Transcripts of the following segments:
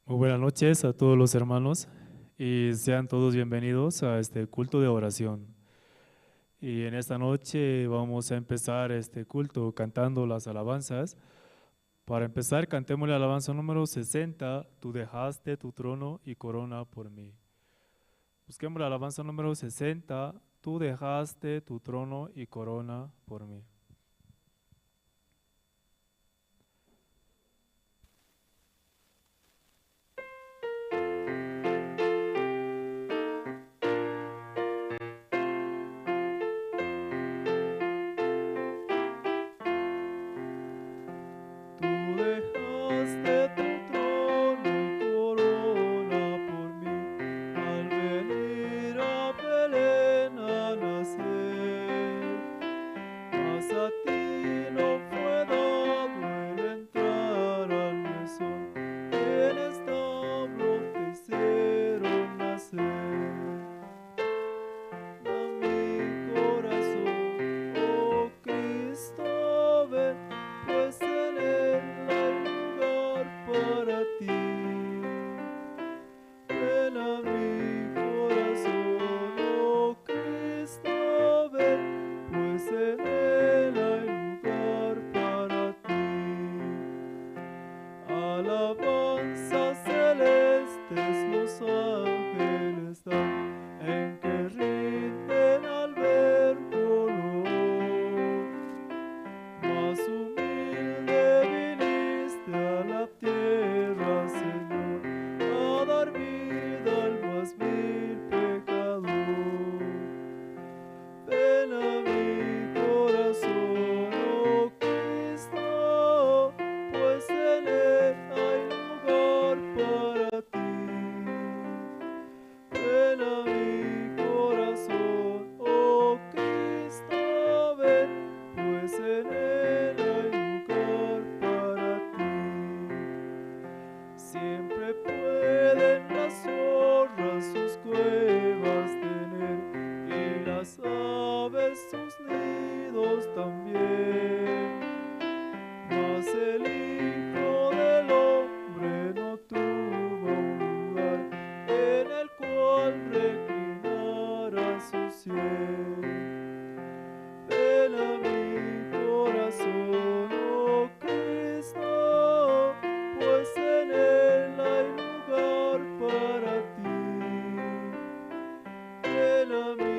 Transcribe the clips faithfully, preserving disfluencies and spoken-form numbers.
Muy buenas noches a todos los hermanos y sean todos bienvenidos a este culto de oración. Y en esta noche vamos a empezar este culto cantando las alabanzas. Para empezar, cantemos la alabanza número sesenta: "Tú dejaste tu trono y corona por mí". Busquemos la alabanza número sesenta: "Tú dejaste tu trono y corona por mí". Tú dejaste tu trono y corona por mí, al venir a Belén a nacer. Mas a ti no fue dado el entrar al mesón, en establo te hicieron nacer. A mi corazón, oh Cristo, ven, pues en él hay lugar para ti. Ven a mi corazón, oh Cristo, ven, pues en él hay lugar para ti. Alabanzas celestes los ángeles dan, en que rinden al Verbo honor. Mas humilde viniste a la tierra, Señor, a dar vida al más vil pecador. Ven a mi corazón, oh Cristo, pues en él hay lugar para ti. Ven a mi corazón, oh Cristo, ven, pues en él hay lugar para ti. Siempre pueden las zorras sus cuevas tener y las aves sus nidos también. Mas el Hijo del Hombre no tuvo un lugar en el cual reclinara su sien. Ven a mi corazón, oh Cristo, pues en él hay lugar para ti. Ven a mi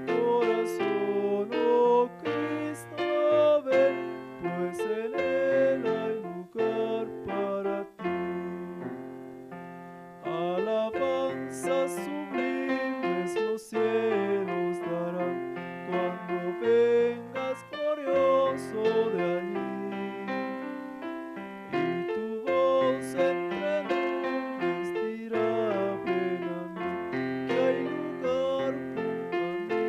corazón, oh Cristo, ven, pues en él hay lugar para ti. Alabanzas sublimes los cielos darán cuando vengas glorioso de allí. Y tu voz entre nubes dirá: "Ven a mí, que hay lugar junto a mí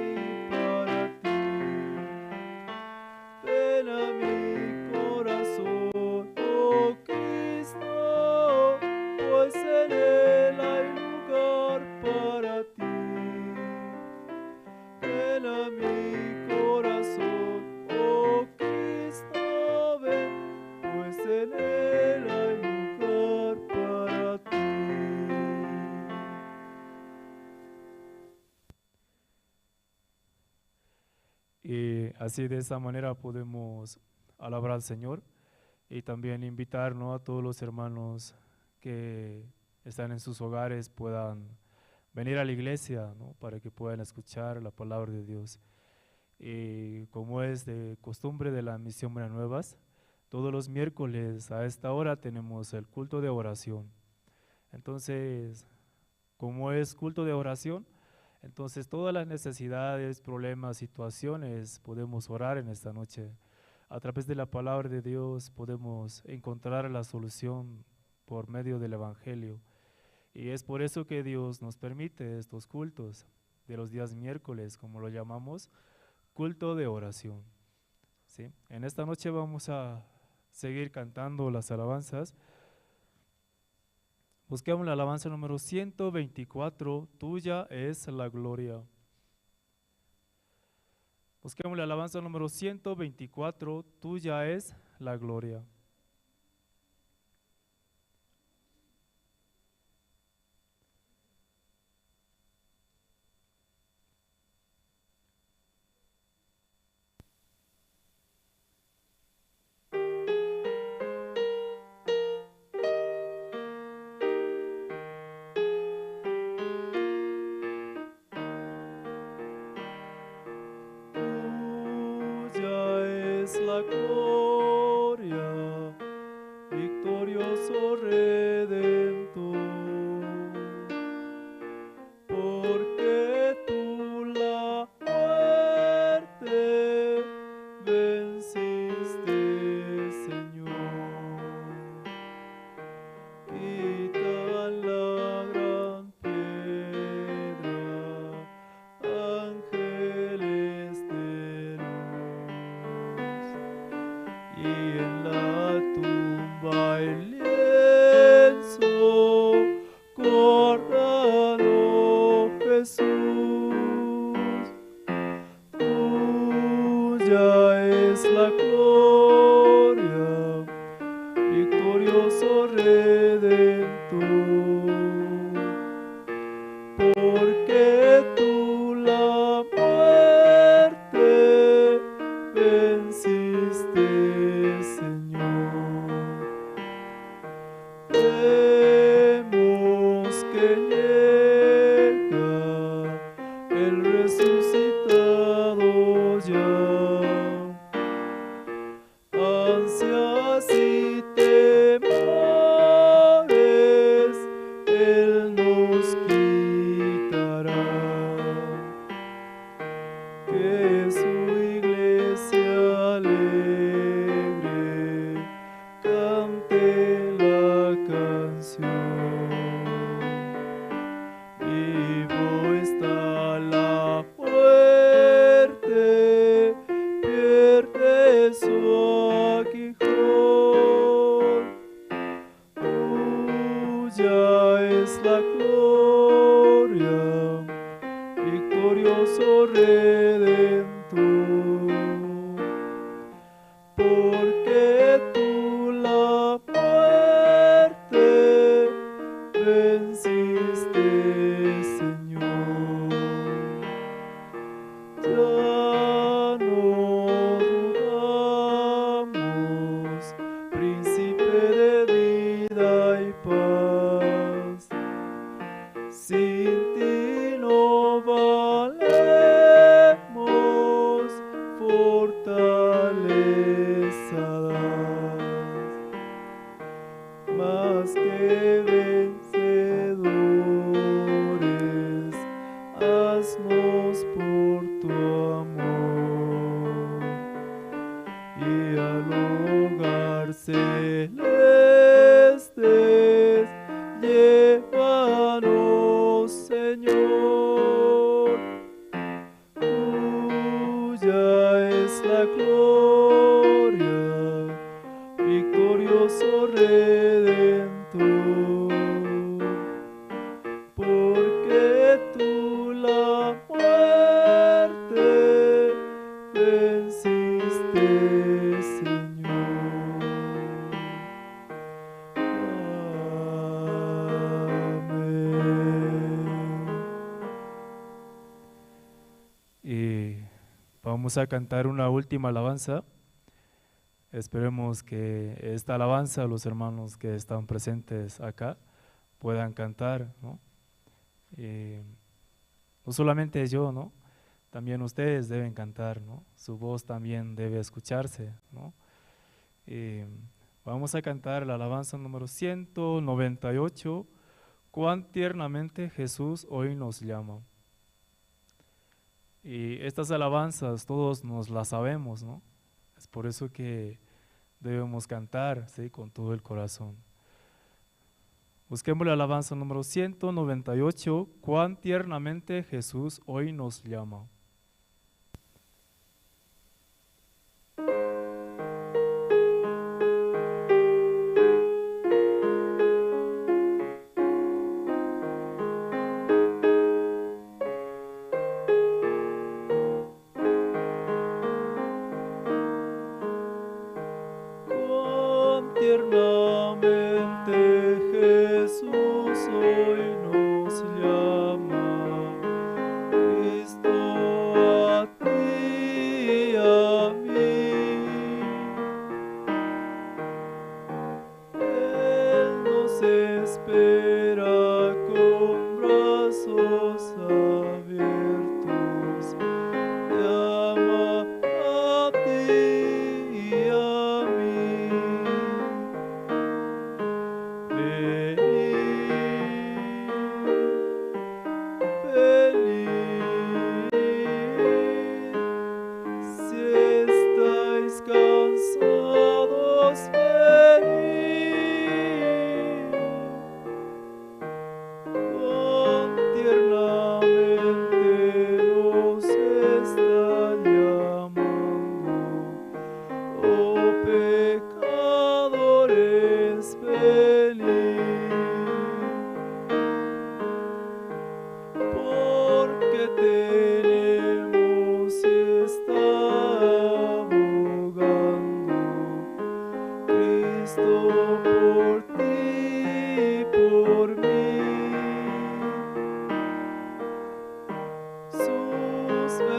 para ti". Ven a mi corazón, oh Cristo, pues en él hay lugar para ti. Ven a mi corazón, oh Cristo, ven, pues en él hay lugar para ti. Y así, de esa manera podemos alabar al Señor y también invitar, ¿no?, a todos los hermanos que están en sus hogares puedan venir a la iglesia, ¿no?, para que puedan escuchar la palabra de Dios. Y como es de costumbre de la Misión Buenas Nuevas, todos los miércoles a esta hora tenemos el culto de oración. Entonces, como es culto de oración, entonces todas las necesidades, problemas, situaciones, podemos orar en esta noche. A través de la palabra de Dios podemos encontrar la solución por medio del Evangelio. Y es por eso que Dios nos permite estos cultos de los días miércoles, como lo llamamos, culto de oración. ¿Sí? En esta noche vamos a seguir cantando las alabanzas. Busquemos la alabanza número ciento veinticuatro: "Tuya es la gloria". Busquemos la alabanza número ciento veinticuatro: "Tuya es la gloria". lienzo cortado, Jesús. Tuya es la gloria, victorioso Redentor, porque tú la muerte venciste, Señor. Vemos que llega el resucitado ya. Ansias y temores él nos quitará. Que su iglesia alegre cante la canción. Vivo está la muerte, pierde su aguijón. Tuya es la gloria, victorioso Redentor, porque tú la muerte venciste, Señor. Ya no dudamos, príncipe de vida y paz. Sin ti no valemos, fortaleza das. Más que vencedores, haznos por tu amor. Y al hogar celestes, llévanos, Señor. Tuya es la gloria, victorioso Redentor, porque tú la muerte venciste, Señor. Amén. Y vamos a cantar una última alabanza. Esperemos que esta alabanza los hermanos que están presentes acá puedan cantar, ¿no? Y no solamente yo, ¿no? También ustedes deben cantar, ¿no? Su voz también debe escucharse, ¿no? Y vamos a cantar la alabanza número ciento noventa y ocho, "Cuán tiernamente Jesús hoy nos llama". Y estas alabanzas todos nos las sabemos, ¿no? Es por eso que debemos cantar, ¿sí? Con todo el corazón. Busquemos la alabanza número ciento noventa y ocho, "Cuán tiernamente Jesús hoy nos llama". Cuán tiernamente Jesús hoy nos llama, Cristo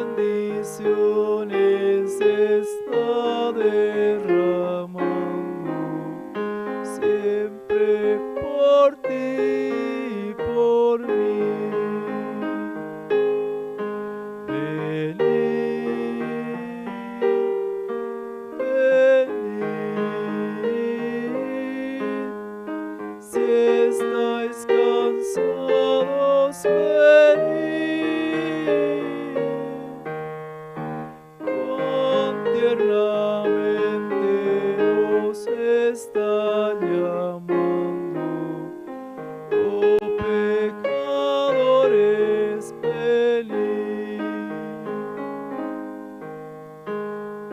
Bendiciones está derramando siempre por ti y por mí. Venid, venid, si estáis cansados, venid. Cuán tiernamente nos está llamando, oh pecadores, venid.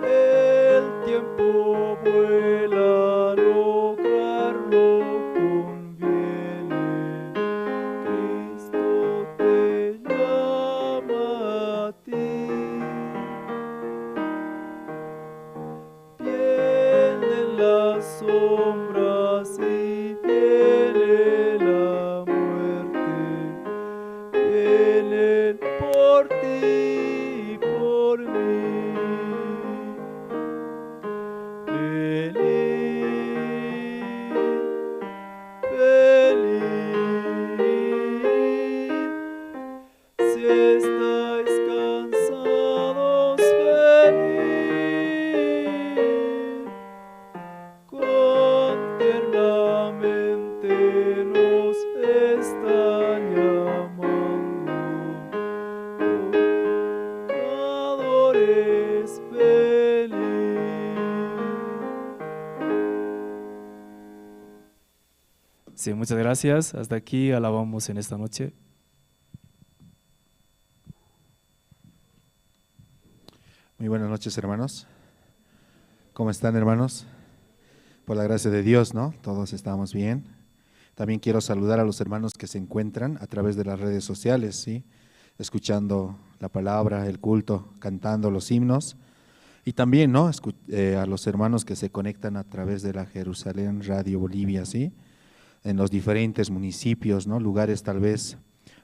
El tiempo vuela, lograrlo conviene. Cristo te llama a ti. Vienen las sombras y viene la muerte, vienen por ti y por mí. Venid, venid, si estáis cansados, venid. Cuán tiernamente nos está llamando, pecadores, venid. Sí, muchas gracias. Hasta aquí alabamos en esta noche. Muy buenas noches, hermanos. ¿Cómo están, hermanos? Por la gracia de Dios, ¿no? Todos estamos bien. También quiero saludar a los hermanos que se encuentran a través de las redes sociales, ¿sí? Escuchando la palabra, el culto, cantando los himnos. Y también, ¿no? Escu- eh, a los hermanos que se conectan a través de la Jerusalén Radio Bolivia, ¿sí? En los diferentes municipios, ¿no? Lugares tal vez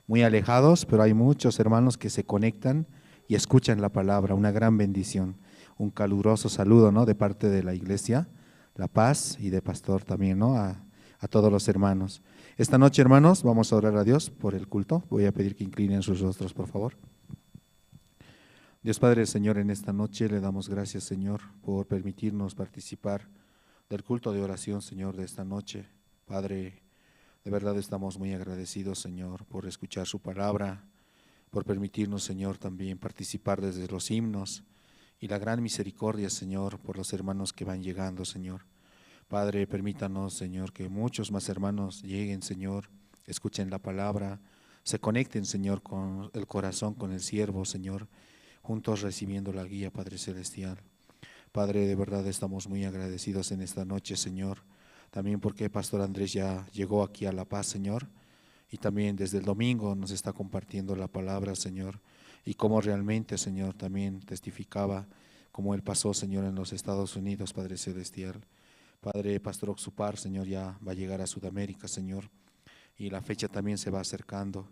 muy alejados, pero hay muchos hermanos que se conectan y escuchan la palabra. Una gran bendición. Un caluroso saludo, ¿no? De parte de la iglesia La Paz y de pastor también, ¿no? A, a todos los hermanos. Esta noche, hermanos, vamos a orar a Dios por el culto. Voy a pedir que inclinen sus rostros, por favor. Dios Padre, Señor, en esta noche le damos gracias, Señor, por permitirnos participar del culto de oración, Señor, de esta noche. Padre, de verdad estamos muy agradecidos, Señor, por escuchar su palabra, por permitirnos, Señor, también participar desde los himnos y la gran misericordia, Señor, por los hermanos que van llegando, Señor. Padre, permítanos, Señor, que muchos más hermanos lleguen, Señor, escuchen la palabra, se conecten, Señor, con el corazón, con el siervo, Señor, juntos recibiendo la guía, Padre Celestial. Padre, de verdad estamos muy agradecidos en esta noche, Señor. También porque Pastor Andrés ya llegó aquí a La Paz, Señor. Y también desde el domingo nos está compartiendo la palabra, Señor. Y cómo realmente, Señor, también testificaba cómo él pasó, Señor, en los Estados Unidos, Padre Celestial. Padre, Pastor Oxupar, Señor, ya va a llegar a Sudamérica, Señor. Y la fecha también se va acercando.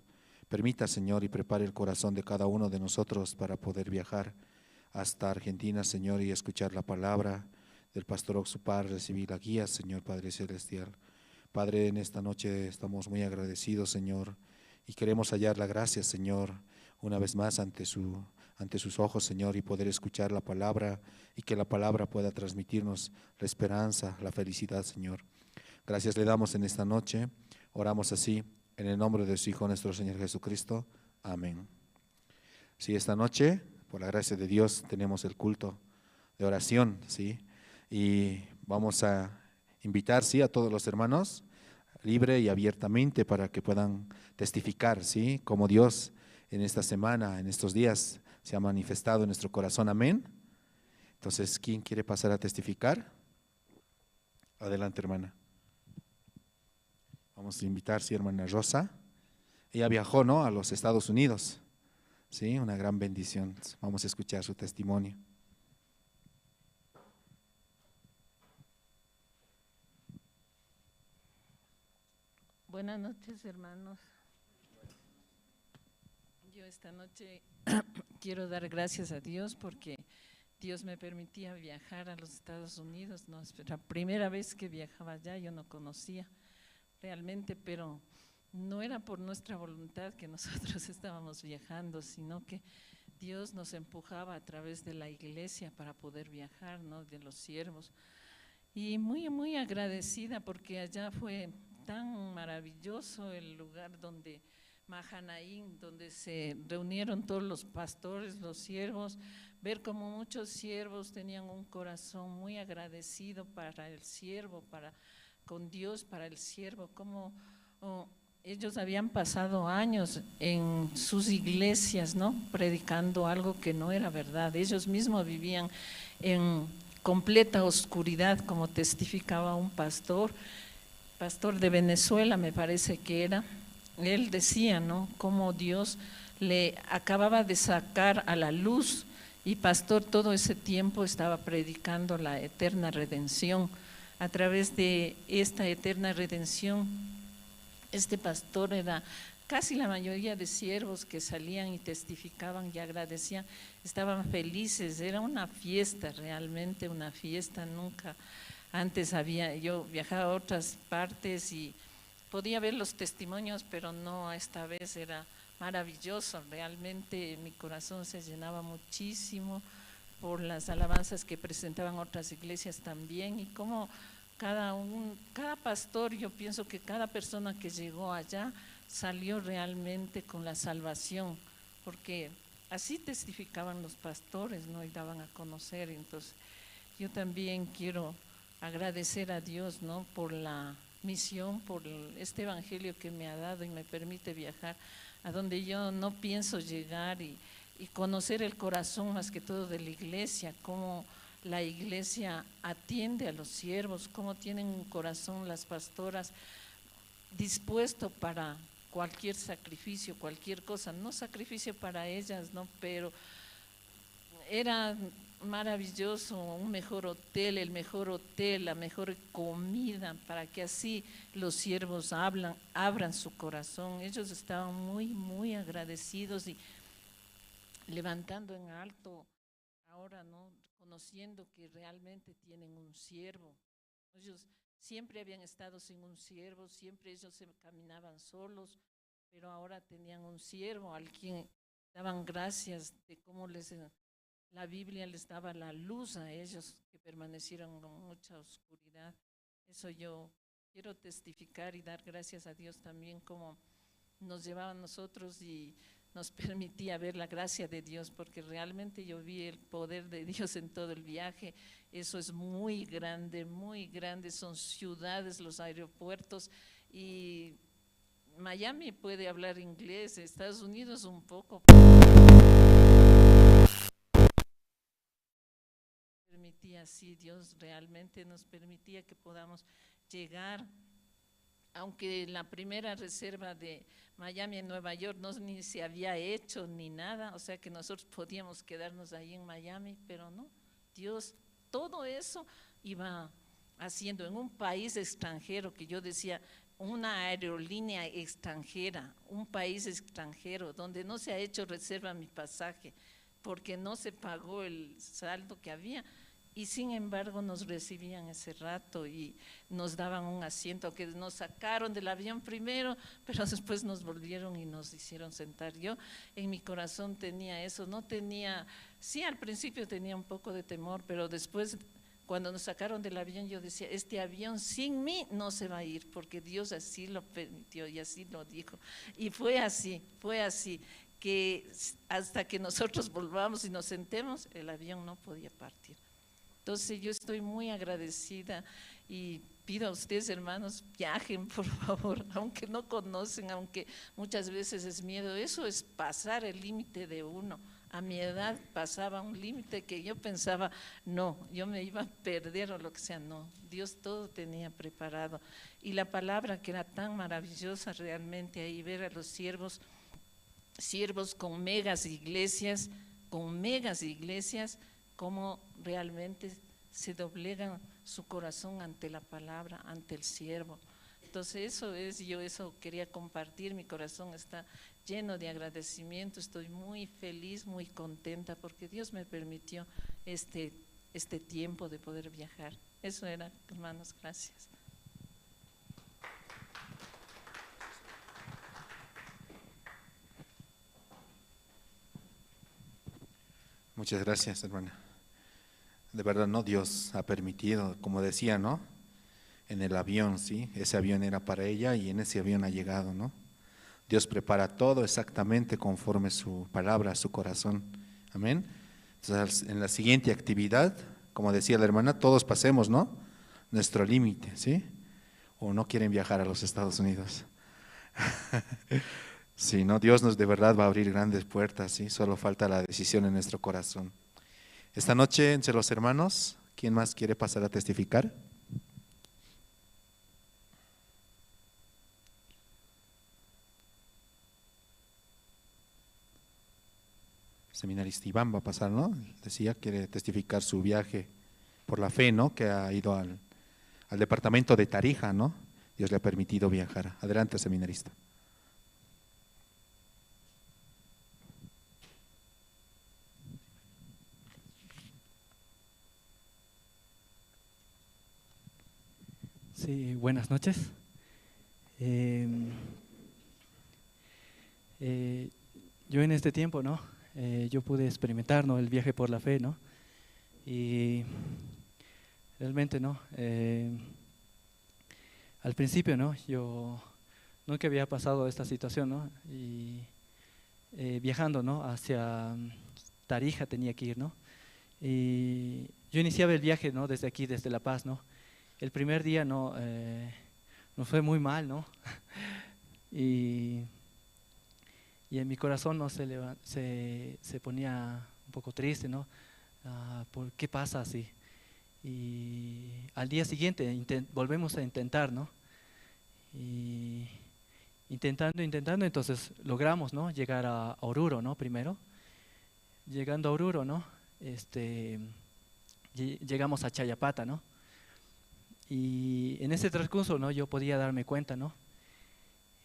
Permita, Señor, y prepare el corazón de cada uno de nosotros para poder viajar hasta Argentina, Señor, y escuchar la palabra del Pastor Oxupar, recibir la guía, Señor Padre Celestial. Padre, en esta noche estamos muy agradecidos, Señor, y queremos hallar la gracia, Señor, una vez más ante su, ante sus ojos, Señor, y poder escuchar la palabra y que la palabra pueda transmitirnos la esperanza, la felicidad, Señor. Gracias le damos en esta noche. Oramos así en el nombre de su Hijo, nuestro Señor Jesucristo. Amén. Sí, esta noche, por la gracia de Dios, tenemos el culto de oración, ¿sí? Y vamos a invitar, ¿sí?, a todos los hermanos libre y abiertamente para que puedan testificar, ¿sí?, cómo Dios en esta semana, en estos días, se ha manifestado en nuestro corazón. Amén. Entonces, ¿quién quiere pasar a testificar? Adelante, hermana. Vamos a invitar, sí, hermana Rosa. Ella viajó, ¿no?, a los Estados Unidos. Sí, una gran bendición. Vamos a escuchar su testimonio. Buenas noches, hermanos. Yo esta noche quiero dar gracias a Dios porque Dios me permitía viajar a los Estados Unidos, ¿no? Es la primera vez que viajaba allá, yo no conocía realmente, pero no era por nuestra voluntad que nosotros estábamos viajando, sino que Dios nos empujaba a través de la iglesia para poder viajar, ¿no? De los siervos. Y muy, muy agradecida porque allá fue tan maravilloso el lugar donde Mahanaim, donde se reunieron todos los pastores, los siervos, ver cómo muchos siervos tenían un corazón muy agradecido para el siervo, para con Dios, para el siervo, cómo oh, ellos habían pasado años en sus iglesias, ¿no? Predicando algo que no era verdad. Ellos mismos vivían en completa oscuridad, como testificaba un pastor, pastor de Venezuela, me parece que era. Él decía, ¿no? Cómo Dios le acababa de sacar a la luz y pastor todo ese tiempo estaba predicando la eterna redención. A través de esta eterna redención, este pastor era casi la mayoría de siervos que salían y testificaban y agradecían, estaban felices, era una fiesta, realmente una fiesta, nunca antes había, yo viajaba a otras partes y podía ver los testimonios, pero no, esta vez era maravilloso, realmente mi corazón se llenaba muchísimo por las alabanzas que presentaban otras iglesias también y cómo cada un, cada pastor, yo pienso que cada persona que llegó allá salió realmente con la salvación, porque así testificaban los pastores, ¿no? Y daban a conocer. Entonces, yo también quiero agradecer a Dios, ¿no? Por la misión, por el- este evangelio que me ha dado y me permite viajar a donde yo no pienso llegar y, y conocer el corazón más que todo de la iglesia, cómo la iglesia atiende a los siervos, cómo tienen un corazón las pastoras dispuesto para cualquier sacrificio, cualquier cosa, no sacrificio para ellas, ¿no? Pero era maravilloso, un mejor hotel, el mejor hotel, la mejor comida, para que así los siervos hablan, abran su corazón. Ellos estaban muy, muy agradecidos y levantando en alto, ahora, ¿no? Conociendo que realmente tienen un siervo. Ellos siempre habían estado sin un siervo, siempre ellos se caminaban solos, pero ahora tenían un siervo al quien daban gracias de cómo les, eh, la Biblia les daba la luz a ellos que permanecieron en mucha oscuridad. Eso yo quiero testificar y dar gracias a Dios también como nos llevaba a nosotros y nos permitía ver la gracia de Dios, porque realmente yo vi el poder de Dios en todo el viaje. Eso es muy grande, muy grande. Son ciudades, los aeropuertos y Miami puede hablar inglés, Estados Unidos un poco. Permitía, sí, Dios realmente nos permitía que podamos llegar, aunque la primera reserva de Miami en Nueva York no ni se había hecho ni nada, o sea que nosotros podíamos quedarnos ahí en Miami, pero no, Dios todo eso iba haciendo en un país extranjero, que yo decía, una aerolínea extranjera, un país extranjero, donde no se ha hecho reserva mi pasaje, porque no se pagó el saldo que había, y sin embargo nos recibían ese rato y nos daban un asiento, aunque nos sacaron del avión primero, pero después nos volvieron y nos hicieron sentar. Yo en mi corazón tenía eso, no tenía, sí, al principio tenía un poco de temor, pero después, cuando nos sacaron del avión, yo decía, este avión sin mí no se va a ir, porque Dios así lo permitió y así lo dijo. Y fue así, fue así, que s- hasta que nosotros volvamos y nos sentemos, el avión no podía partir. Entonces yo estoy muy agradecida y pido a ustedes, hermanos, viajen, por favor, aunque no conocen, aunque muchas veces es miedo, eso es pasar el límite de uno. A mi edad pasaba un límite que yo pensaba, no, yo me iba a perder o lo que sea, no, Dios todo tenía preparado. Y la palabra que era tan maravillosa realmente ahí, ver a los siervos, siervos con megas iglesias, con megas iglesias, cómo realmente se doblegan su corazón ante la palabra, ante el siervo. Entonces, eso es, yo eso quería compartir, mi corazón está lleno de agradecimiento, estoy muy feliz, muy contenta porque Dios me permitió este, este tiempo de poder viajar. Eso era, hermanos, gracias. Muchas gracias, hermana. De verdad, ¿no? Dios ha permitido, como decía, ¿no? En el avión, ¿sí? Ese avión era para ella y en ese avión ha llegado, ¿no? Dios prepara todo exactamente conforme su palabra, su corazón. Amén. Entonces, en la siguiente actividad, como decía la hermana, todos pasemos, ¿no? Nuestro límite, ¿sí? O no quieren viajar a los Estados Unidos. Sí, ¿no? Dios nos de verdad va a abrir grandes puertas, ¿sí? Solo falta la decisión en nuestro corazón. Esta noche, entre los hermanos, ¿quién más quiere pasar a testificar? Seminarista Iván va a pasar, ¿no? Decía, quiere testificar su viaje por la fe, ¿no? Que ha ido al, al departamento de Tarija, ¿no? Dios le ha permitido viajar. Adelante, seminarista. Sí, buenas noches. Em, eh, yo en este tiempo, ¿no? Eh, yo pude experimentar, ¿no? El viaje por la fe, ¿no? Y realmente, ¿no? Eh, al principio, ¿no? Yo nunca había pasado esta situación, ¿no? Y eh, viajando, ¿no? Hacia mm, Tarija tenía que ir, ¿no? Y yo iniciaba el viaje, ¿no? Desde aquí, desde La Paz, ¿no? El primer día, ¿no? Eh, nos fue muy mal, ¿no? Y, y en mi corazón, ¿no? Se, leva- se, se ponía un poco triste, ¿no? Ah, ¿por qué pasa así? Y al día siguiente inten- volvemos a intentar, ¿no? Y intentando, intentando, entonces logramos, ¿no? Llegar a Oruro, ¿no? Primero. Llegando a Oruro, ¿no? Este, lle- llegamos a Chayapata, ¿no? Y en ese transcurso, ¿no? Yo podía darme cuenta, ¿no?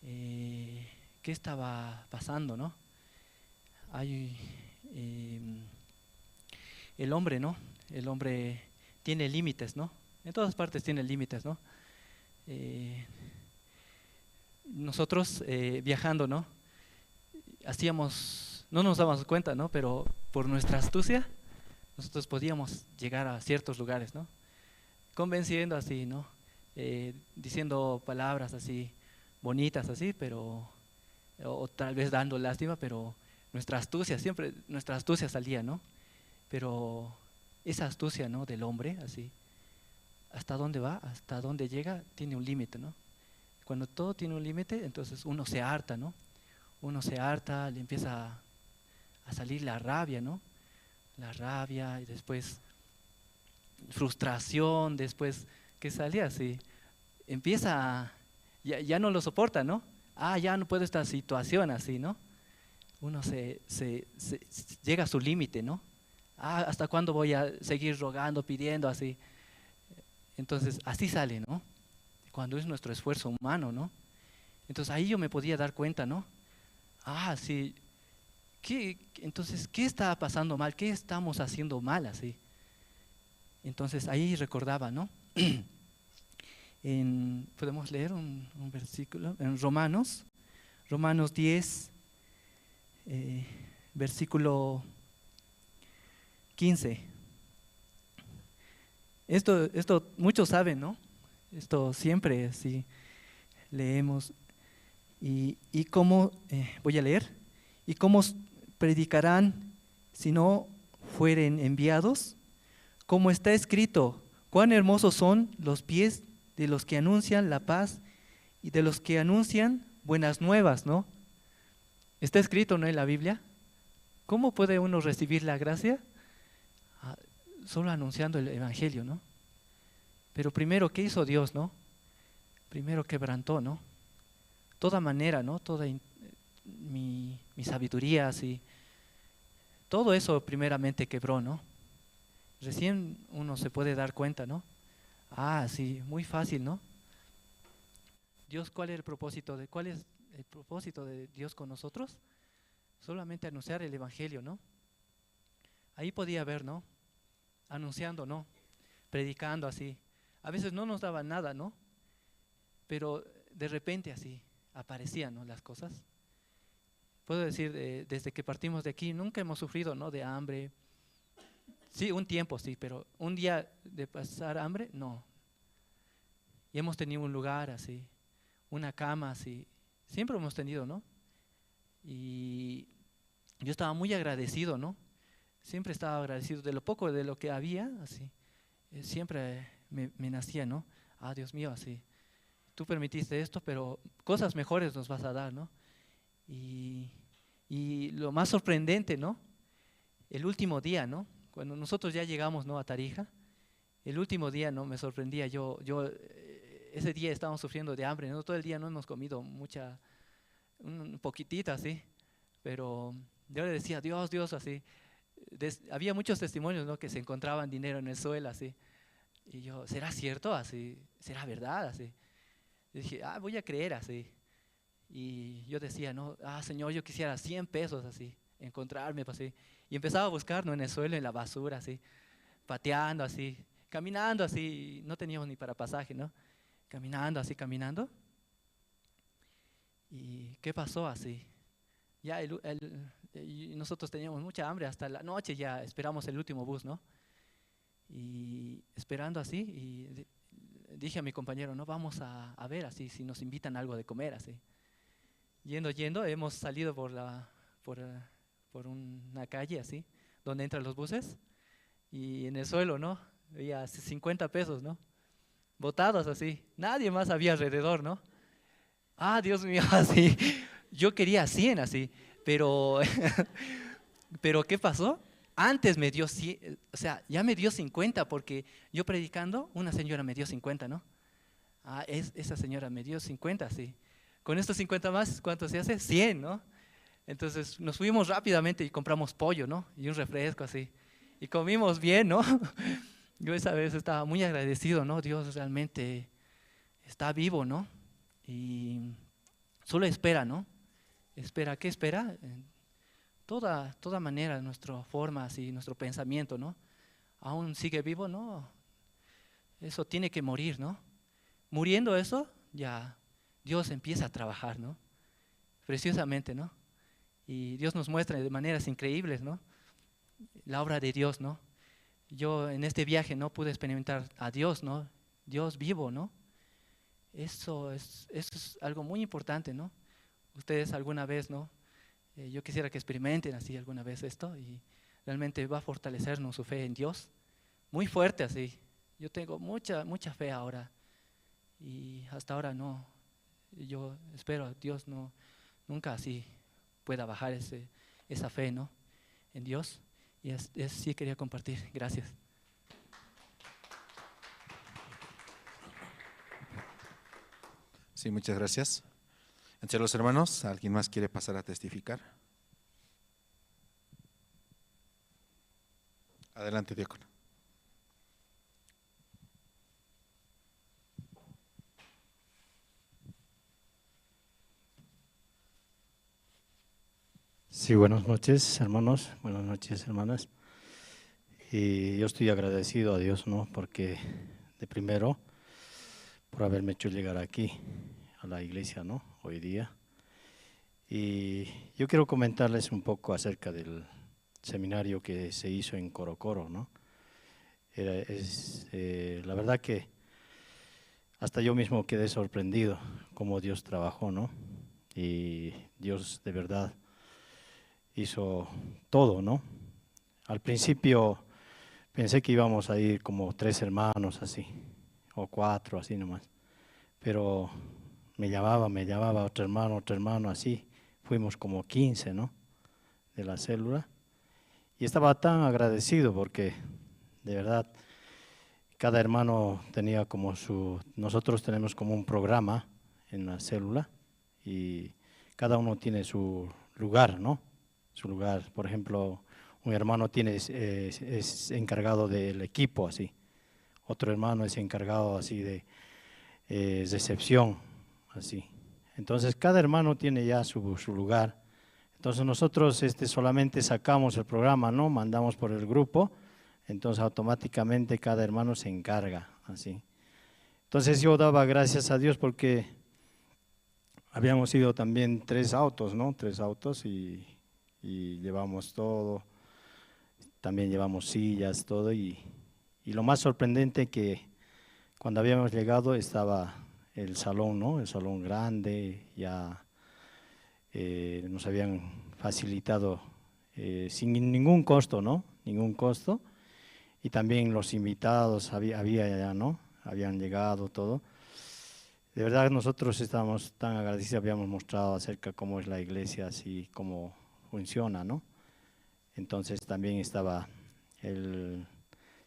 Eh, ¿qué estaba pasando, ¿no? Hay, em, el hombre, ¿no? El hombre tiene límites, ¿no? En todas partes tiene límites, ¿no? Eh, nosotros eh, viajando, ¿no? Hacíamos, no nos dábamos cuenta, ¿no? Pero por nuestra astucia, nosotros podíamos llegar a ciertos lugares, ¿no? Convenciendo así, ¿no? Eh, diciendo palabras así, bonitas así, pero, o, o tal vez dando lástima, pero nuestra astucia, siempre nuestra astucia salía, ¿no? Pero esa astucia, ¿no? Del hombre, así, ¿hasta dónde va? ¿Hasta dónde llega? Tiene un límite, ¿no? Cuando todo tiene un límite, entonces uno se harta, ¿no? Uno se harta, le empieza a, a salir la rabia, ¿no? La rabia y después frustración, después, ¿qué salía? Así, empieza, a- ya, ya no lo soporta, ¿no? Ah, ya no puedo esta situación así, ¿no? Uno se, se, se- llega a su límite, ¿no? Ah, ¿hasta cuándo voy a seguir rogando, pidiendo así? Entonces, así sale, ¿no? Cuando es nuestro esfuerzo humano, ¿no? Entonces ahí yo me podía dar cuenta, ¿no? Ah, sí. ¿Qué, entonces, ¿qué está pasando mal? ¿Qué estamos haciendo mal así? Entonces ahí recordaba, ¿no? En, podemos leer un, un versículo en Romanos, Romanos diez, eh, versículo quince. Esto, esto muchos saben, ¿no? Esto siempre sí leemos. Y, y cómo, eh, voy a leer, y cómo s- predicarán si no fueren enviados. Como está escrito, cuán hermosos son los pies de los que anuncian la paz y de los que anuncian buenas nuevas, ¿no? Está escrito, ¿no? En la Biblia. ¿Cómo puede uno recibir la gracia? Ah, solo anunciando el evangelio, ¿no? Pero primero, ¿qué hizo Dios, no? Primero quebrantó, ¿no? Toda manera, ¿no? Toda in- mi, mi sabiduría, así. Todo eso primeramente quebró, ¿no? Recién uno se puede dar cuenta, ¿no? Ah, sí, muy fácil, ¿no? Dios, ¿cuál es el propósito de, cuál es el propósito de Dios con nosotros? Solamente anunciar el evangelio, ¿no? Ahí podía ver, ¿no? Anunciando, ¿no? Predicando así. A veces no nos daban nada, ¿no? Pero de repente así aparecían, ¿no? Las cosas. Puedo decir, eh, desde que partimos de aquí, nunca hemos sufrido, ¿no? De hambre. Sí, un tiempo sí, pero un día de pasar hambre, no. Y hemos tenido un lugar así, una cama así. Siempre hemos tenido, ¿no? Y yo estaba muy agradecido, ¿no? Siempre estaba agradecido de lo poco de lo que había, así. Eh, siempre me, me nacía, ¿no? Ah, Dios mío, así. Tú permitiste esto, pero cosas mejores nos vas a dar, ¿no? Y, y lo más sorprendente, ¿no? El último día, ¿no? Cuando nosotros ya llegamos, ¿no? A Tarija, el último día, ¿no? Me sorprendía. Yo, yo, eh, ese día estábamos sufriendo de hambre, ¿no? Todo el día no hemos comido mucha, un poquitito así, pero yo le decía, "Dios, Dios", así. Des-, había muchos testimonios, ¿no? Que se encontraban dinero en el suelo, así. Y yo, "¿Será cierto?", así, "¿será verdad?", así. Yo dije, "Ah, voy a creer", así. Y yo decía, ¿no? "Ah, Señor, yo quisiera cien pesos", así, encontrarme, pues, así. Y empezaba a buscar, ¿no? En el suelo, en la basura, así, pateando, así, caminando, así. No teníamos ni para pasaje, ¿no? Caminando, así, caminando. ¿Y qué pasó así? Ya el, el, y nosotros teníamos mucha hambre, hasta la noche ya esperamos el último bus, ¿no? Y esperando así, y di-, dije a mi compañero, "No, vamos a, a ver así, si nos invitan algo de comer", así. Yendo, yendo, hemos salido por la, por, eh, por una calle así, donde entran los buses, y en el suelo, ¿no? Había cincuenta pesos, ¿no? Botados así, nadie más había alrededor, ¿no? Ah, Dios mío, así. Yo quería cien así, pero, pero ¿qué pasó? Antes me dio cien, o sea, ya me dio cincuenta porque yo predicando, una señora me dio cincuenta, ¿no? Ah, es, esa señora me dio cincuenta, sí. Con estos cincuenta más, ¿cuánto se hace? Cien, ¿no? Entonces nos fuimos rápidamente y compramos pollo, ¿no? Y un refresco así. Y comimos bien, ¿no? Yo esa vez estaba muy agradecido, ¿no? Dios realmente está vivo, ¿no? Y solo espera, ¿no? Espera, ¿qué espera? Eh, toda, toda manera, nuestra forma, así, nuestro pensamiento, ¿no? Aún sigue vivo, ¿no? Eso tiene que morir, ¿no? Muriendo eso, ya Dios empieza a trabajar, ¿no? Preciosamente, ¿no? Y Dios nos muestra de maneras increíbles, ¿no? La obra de Dios, ¿no? Yo en este viaje, ¿no? Pude experimentar a Dios, ¿no? Dios vivo, ¿no? Eso es, eso es algo muy importante, ¿no? Ustedes alguna vez, ¿no? Eh, yo quisiera que experimenten así alguna vez esto y realmente va a fortalecernos su fe en Dios. Muy fuerte así. Yo tengo mucha, mucha fe ahora y hasta ahora no. Yo espero, Dios no, nunca así pueda bajar ese, esa fe, ¿no? En Dios. Y es, es- sí quería compartir. Gracias. Sí, muchas gracias. Entre los hermanos, ¿alguien más quiere pasar a testificar? Adelante, diácono. Sí, buenas noches, hermanos. Buenas noches, hermanas. Y yo estoy agradecido a Dios, ¿no? Porque de primero, por haberme hecho llegar aquí, a la iglesia, ¿no? Hoy día. Y yo quiero comentarles un poco acerca del seminario que se hizo en Corocoro, ¿no? Era, es, eh, la verdad que hasta yo mismo quedé sorprendido cómo Dios trabajó, ¿no? Y Dios de verdad hizo todo, ¿no? Al principio pensé que íbamos a ir como tres hermanos así, o cuatro así nomás. Pero me llamaba, me llamaba otro hermano, otro hermano, así. Fuimos como quince, ¿no? De la célula. Y estaba tan agradecido porque de verdad cada hermano tenía como su, nosotros tenemos como un programa en la célula y cada uno tiene su lugar, ¿no? Su lugar. Por ejemplo, un hermano tiene, es, es- es encargado del equipo, así. Otro hermano es encargado así de eh, recepción. Así. Entonces, cada hermano tiene ya su, su lugar. Entonces, nosotros, este, solamente sacamos el programa, ¿no? Mandamos por el grupo. Entonces, automáticamente cada hermano se encarga, así. Entonces, yo daba gracias a Dios porque habíamos ido también tres autos, ¿no? Tres autos y, y llevamos todo. También llevamos sillas, todo. Y, y lo más sorprendente que cuando habíamos llegado estaba el salón, ¿no? El salón grande, ya, eh, nos habían facilitado, eh, sin ningún costo, ¿no? Ningún costo. Y también los invitados había, había ya, ¿no? Habían llegado, todo. De verdad, nosotros estábamos tan agradecidos, habíamos mostrado acerca cómo es la iglesia, así cómo funciona, ¿no? Entonces también estaba el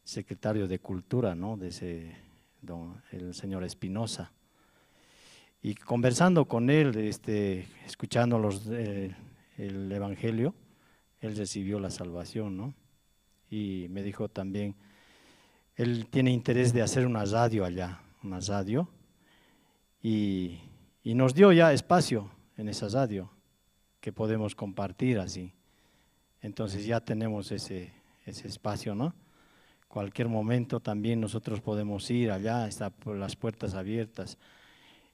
secretario de Cultura, ¿no? De ese, don, el señor Espinosa. Y conversando con él, este, escuchando los, eh, el evangelio, él recibió la salvación, ¿no? Y me dijo también, él tiene interés de hacer una radio allá, una radio, y, y nos dio ya espacio en esa radio que podemos compartir así. Entonces ya tenemos ese, ese espacio, ¿no? Cualquier momento también nosotros podemos ir allá, está por las puertas abiertas.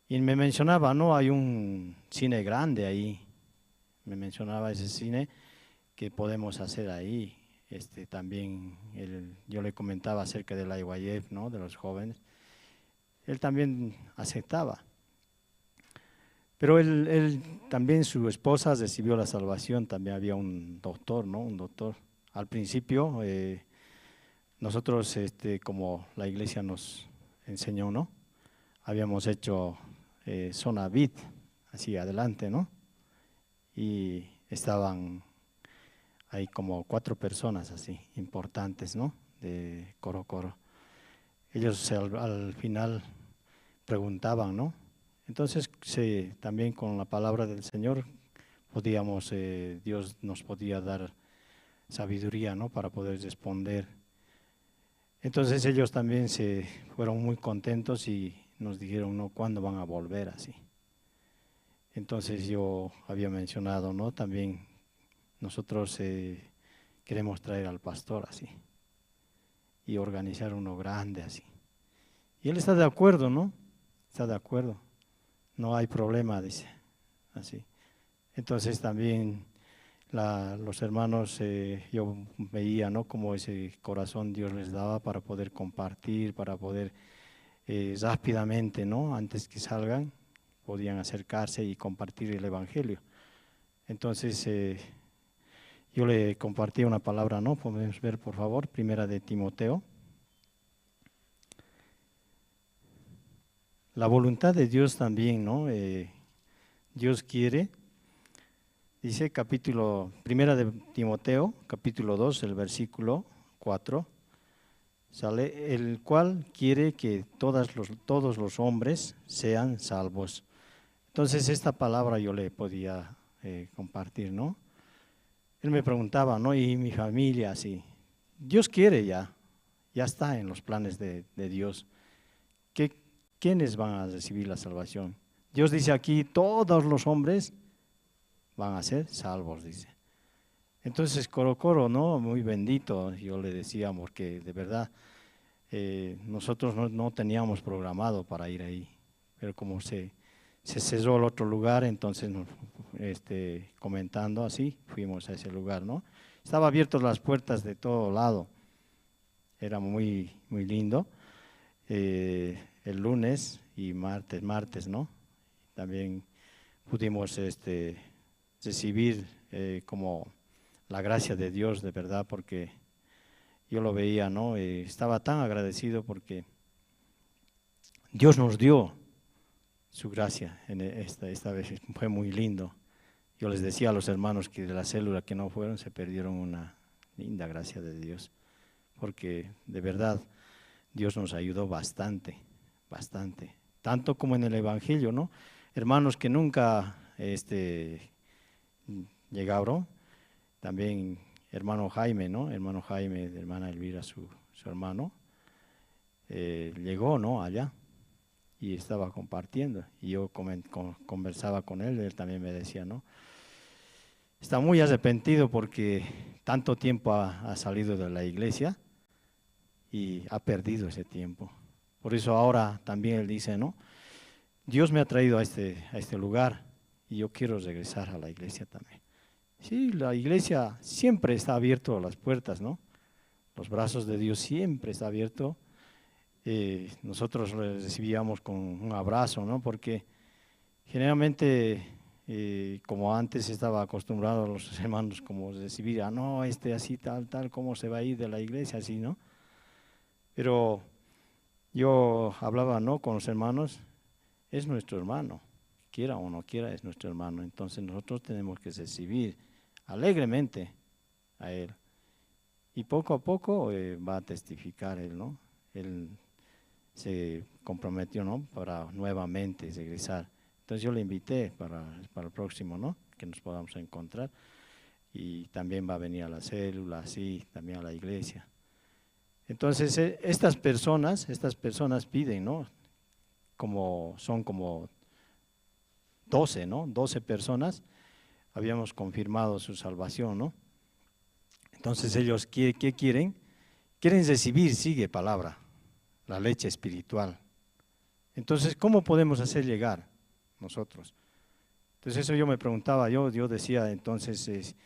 Y me mencionaba, ¿no? Hay un cine grande ahí. Me mencionaba ese cine que podemos hacer ahí. Este, también él, yo le comentaba acerca del I Y F, ¿no? De los jóvenes. Él también aceptaba. Pero él, él también, su esposa recibió la salvación, también había un doctor, ¿no? Un doctor. Al principio, eh, nosotros, este, como la iglesia nos enseñó, ¿no? Habíamos hecho, eh, zona vip, así adelante, ¿no? Y estaban ahí como cuatro personas así, importantes, ¿no? De Coro Coro. Ellos se, al, al final preguntaban, ¿no? Entonces, sí, también con la palabra del Señor podíamos, eh, Dios nos podía dar sabiduría, ¿no? Para poder responder. Entonces ellos también se fueron muy contentos y nos dijeron, ¿no? ¿Cuándo van a volver así? Entonces yo había mencionado, ¿no? También nosotros, eh, queremos traer al pastor así y organizar uno grande así. Y él está de acuerdo, ¿no? Está de acuerdo. No hay problema, dice. Así. Entonces también la, los hermanos, eh, yo veía, ¿no? Cómo ese corazón Dios les daba para poder compartir, para poder, eh, rápidamente, ¿no? Antes que salgan, podían acercarse y compartir el evangelio. Entonces, eh, yo le compartí una palabra, ¿no? Podemos ver, por favor, Primera de Timoteo. La voluntad de Dios también, ¿no? Eh, Dios quiere, dice capítulo, Primera de Timoteo, capítulo dos, el versículo cuatro, sale, el cual quiere que todas los, todos los hombres sean salvos. Entonces, esta palabra yo le podía, eh, compartir, ¿no? Él me preguntaba, ¿no? Y mi familia, así. Dios quiere ya, ya está en los planes de, de Dios. ¿Qué, quiénes van a recibir la salvación? Dios dice aquí, todos los hombres van a ser salvos, dice. Entonces, Coro Coro, ¿no? Muy bendito, yo le decía, porque de verdad, eh, nosotros no, no teníamos programado para ir ahí, pero como se, se cerró el otro lugar, entonces, nos, este, comentando así, fuimos a ese lugar, ¿no? Estaba abiertas las puertas de todo lado, era muy, muy lindo. Eh, el lunes y martes, martes, ¿no? También pudimos, este, recibir, eh, como la gracia de Dios, de verdad, porque yo lo veía, ¿no? Eh, estaba tan agradecido porque Dios nos dio su gracia en e-, esta, esta vez. Fue muy lindo. Yo les decía a los hermanos que de la célula que no fueron, se perdieron una linda gracia de Dios, porque de verdad Dios nos ayudó bastante, bastante. Tanto como en el evangelio, ¿no? Hermanos que nunca, este, llegaron, también hermano Jaime, ¿no? Hermano Jaime, hermana Elvira, su, su hermano, eh, llegó, ¿no? Allá. y estaba compartiendo. Y yo comen-, con-, conversaba con él, él también me decía, ¿no? Está muy arrepentido porque tanto tiempo ha, ha salido de la iglesia y ha perdido ese tiempo. Por eso ahora también él dice, ¿no? Dios me ha traído a este, a este lugar y yo quiero regresar a la iglesia también. Sí, la iglesia siempre está abierto las puertas, ¿no? Los brazos de Dios siempre está abierto. Eh, nosotros le recibíamos con un abrazo, ¿no? Porque generalmente, eh, como antes estaba acostumbrado a los hermanos como recibir, "Ah, no, este así, tal, tal, ¿cómo se va a ir de la iglesia?", así, ¿no? Pero yo hablaba, ¿no?, con los hermanos, es nuestro hermano, quiera o no quiera, es nuestro hermano. Entonces nosotros tenemos que recibir alegremente a él. Y poco a poco, eh, va a testificar él, ¿no? Él se comprometió, ¿no?, para nuevamente regresar. Entonces yo le invité para, para el próximo, ¿no?, que nos podamos encontrar. Y también va a venir a la célula, sí, también a la iglesia. Entonces, eh, estas personas, estas personas piden, ¿no? Como, son como doce, ¿no? Doce personas habíamos confirmado su salvación, ¿no? Entonces ellos, ¿qué, qué quieren? Quieren recibir, sigue palabra, la leche espiritual. Entonces, ¿cómo podemos hacer llegar nosotros? Entonces eso yo me preguntaba, yo, yo decía, entonces, es,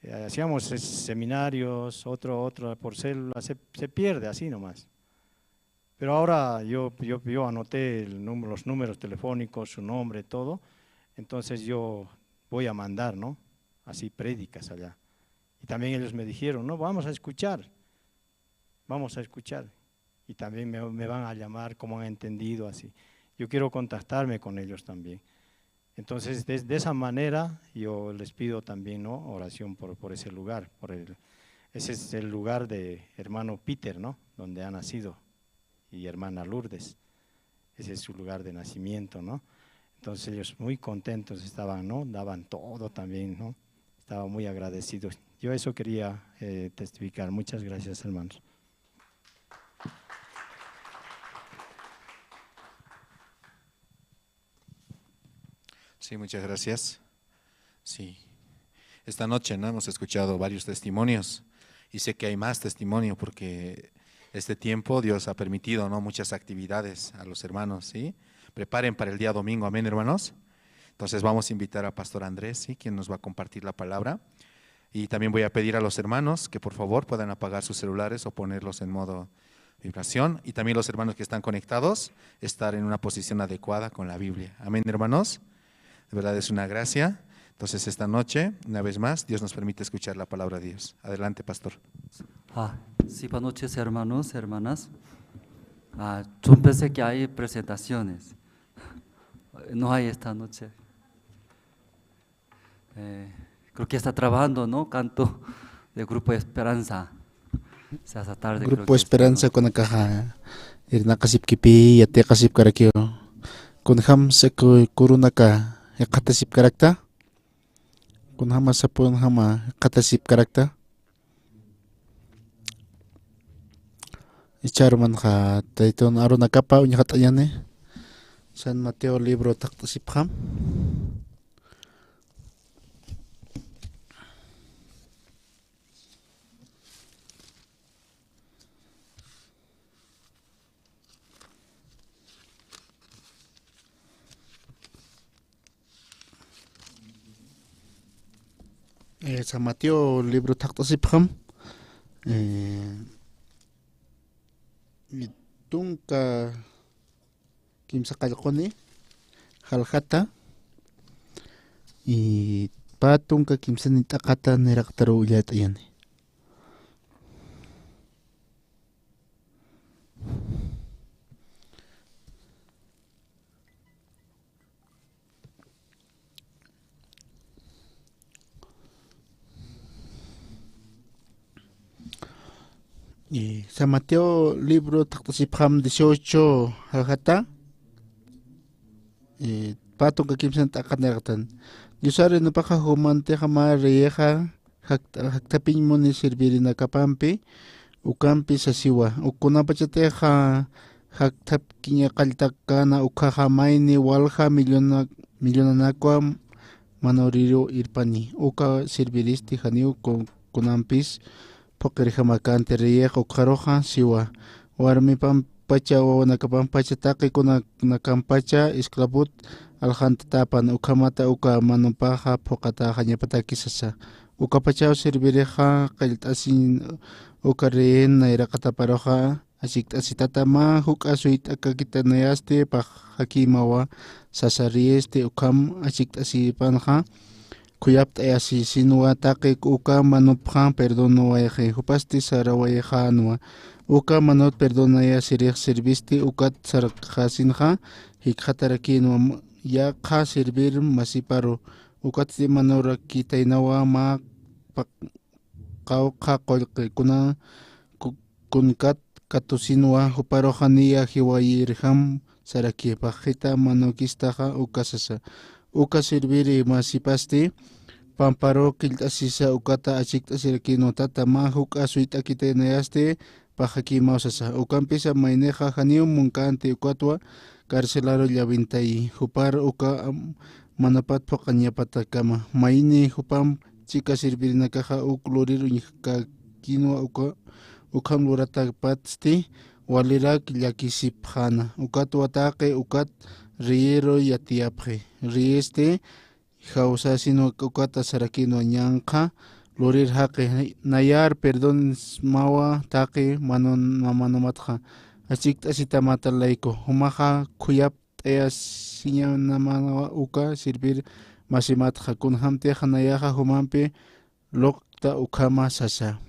eh, hacíamos es-, seminarios, otro, otro por célula, se, se pierde así nomás. Pero ahora yo, yo, yo anoté el num-, los números telefónicos, su nombre, todo. Entonces yo voy a mandar, ¿no?, así prédicas allá. Y también ellos me dijeron, "No, vamos a escuchar, vamos a escuchar". Y también me, me van a llamar, como han entendido, así. Yo quiero contactarme con ellos también. Entonces, de, de esa manera, yo les pido también, ¿no?, oración por, por ese lugar, por el, ese es el lugar de hermano Peter, ¿no?, donde ha nacido, y hermana Lourdes. Ese es su lugar de nacimiento, ¿no? Entonces, ellos muy contentos estaban, ¿no? Daban todo también, ¿no? Estaban muy agradecidos. Yo eso quería, eh, testificar. Muchas gracias, hermanos. Sí, muchas gracias. Sí. Esta noche, ¿no?, hemos escuchado varios testimonios y sé que hay más testimonio porque este tiempo Dios ha permitido, ¿no?, muchas actividades a los hermanos, ¿sí? Preparen para el día domingo, amén, hermanos. Entonces vamos a invitar a Pastor Andrés, ¿sí?, quien nos va a compartir la palabra. Y también voy a pedir a los hermanos que por favor puedan apagar sus celulares o ponerlos en modo vibración. Y también los hermanos que están conectados, estar en una posición adecuada con la Biblia. Amén, hermanos. De verdad es una gracia. Entonces, esta noche, una vez más, Dios nos permite escuchar la palabra de Dios. Adelante, pastor. Ah, sí, buenas noches, hermanos, hermanas. Ah, yo pensé que hay presentaciones. No hay esta noche. Eh, creo que está trabajando, ¿no? Canto de Grupo Esperanza. Se hace tarde, creo Grupo que Esperanza está, ¿no? Kunakaxa irnaqasipkipi, yatiqasipkarakiw. Kunjam saku kurunaka jikxatasipkarakta. Kunjama sapunjama jikxatasipkarakta. Ichharumanxa taytun arunakapa uñjat'añäni. San Mateo libro taqt'asipxam. Eh, San Mateo libro taqt'asipxam, eh, tunka kimsa qallquni jaljata, y pä tunka kimsani t'aqata niraqtaruw illayt'ayani. Y San Mateo libro taqt'asipxam dieciocho jaljata, eh, pä tunka kimsan t'aqat niraqtan. Diosar reinopaxa jumantixa mä reyixa jakt-, jakthapiñ muni servirinakapampi, ukampi sasiwa. Uk kunapachatixa jakthapkiña qalltakana ukhaxa mayni walja millona-, millonanakwa manuriru irpani. Uka sirviristi janiw ku-, kunampis phuqirjamakanti reyix ukxaruxa siwa. Warmipampacha wawanakapampacha taqi kunanakampacha esclavot aljantatapan ukhamata uka manupaxa phuqataxañapataki sasa. Ukapachaw sirvirixa qillt'asin uka reyix nayraqataparuxa achikt'asitata mä juk'a suyt'akakita nayasti paxakïmawa sasa reyixti ukham achikt'asipanxa khuyapt'ayasisinwa taqi uka manupxa perdonawayxi jupasti sarawayxänwa uka manut perdonayasirix sirvisti ukat sarxasinxa jikxatarakïnwa yaqha sirvir masiparu ukatsti manurakitaynawa mä paq qawqha qullqi kuna ku-, kunkat katusinwa juparuxa niya jiwayirjam sarakipax jita manukistaxa uka sasa. Uka sirviri masipasti pamparu qillt'asisa ukata achikt'asirakinwa tata mä juk'a suyt'akitaynayasti paxakïmaw sasa. Ukampisa maynixa janiw munkanti ukatwa carcelaru llawintayi jupar uka am-, manupat phuqañapatakama mayni jupam chika sirvirinakaxa uk lurir uñjkakinwa uka ukham luratapatsti walirak llakisipxäna ukatwa taqi ukat riyiru yatiyapxi riyisti jawsäsinwa ukata sarakinwa ñanqha lurir jaqi nayar perdonsmawa taqi manun-, manumatxa achikt'asitamata layku jumaxa khuyap t'ayasiñanamawa uka sirvir masimatxa kunjämtix nayaxa jumampi luqta ukhama sasa.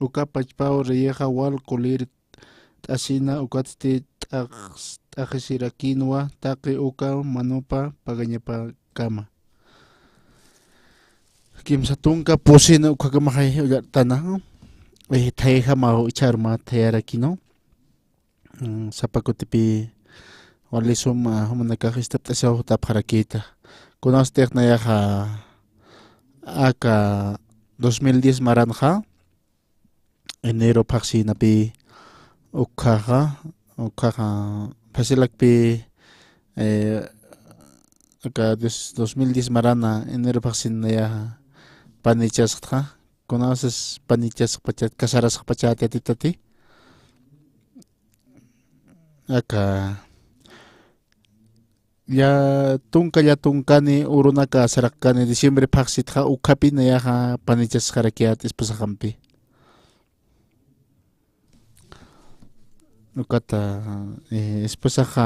Uka pachpaw reyixa wal kulirt'asina ukatsti t'ax-, t'axisirakïnwa taqi uka manupa pagañapakama. Kimsa tunka pusina ukhakamaxay ullart'ana. Eh, thayjamaw icharma thayarakinu. Mm, sapa kutipï wali suma jumanakax ist'apt'asiw jutapxarakïta. Kunastix nayaxa aka dos mil diez maranxa, enero phaxsinapï ukhaxa, ukhaxa phasilakpï, eh, aka dos, dos mil diez marana enero phaxsin nayaxa panichasxtxa. Kunasas panichasxpachat, casarasxpachat yatitati. Aka, ya tunka, ya tunkani urunaka saraqkani diciembre phaxsitxa ukhapi nayaxa panichasxarakiyät esposaxampi. Ukata, eh, esposaxa,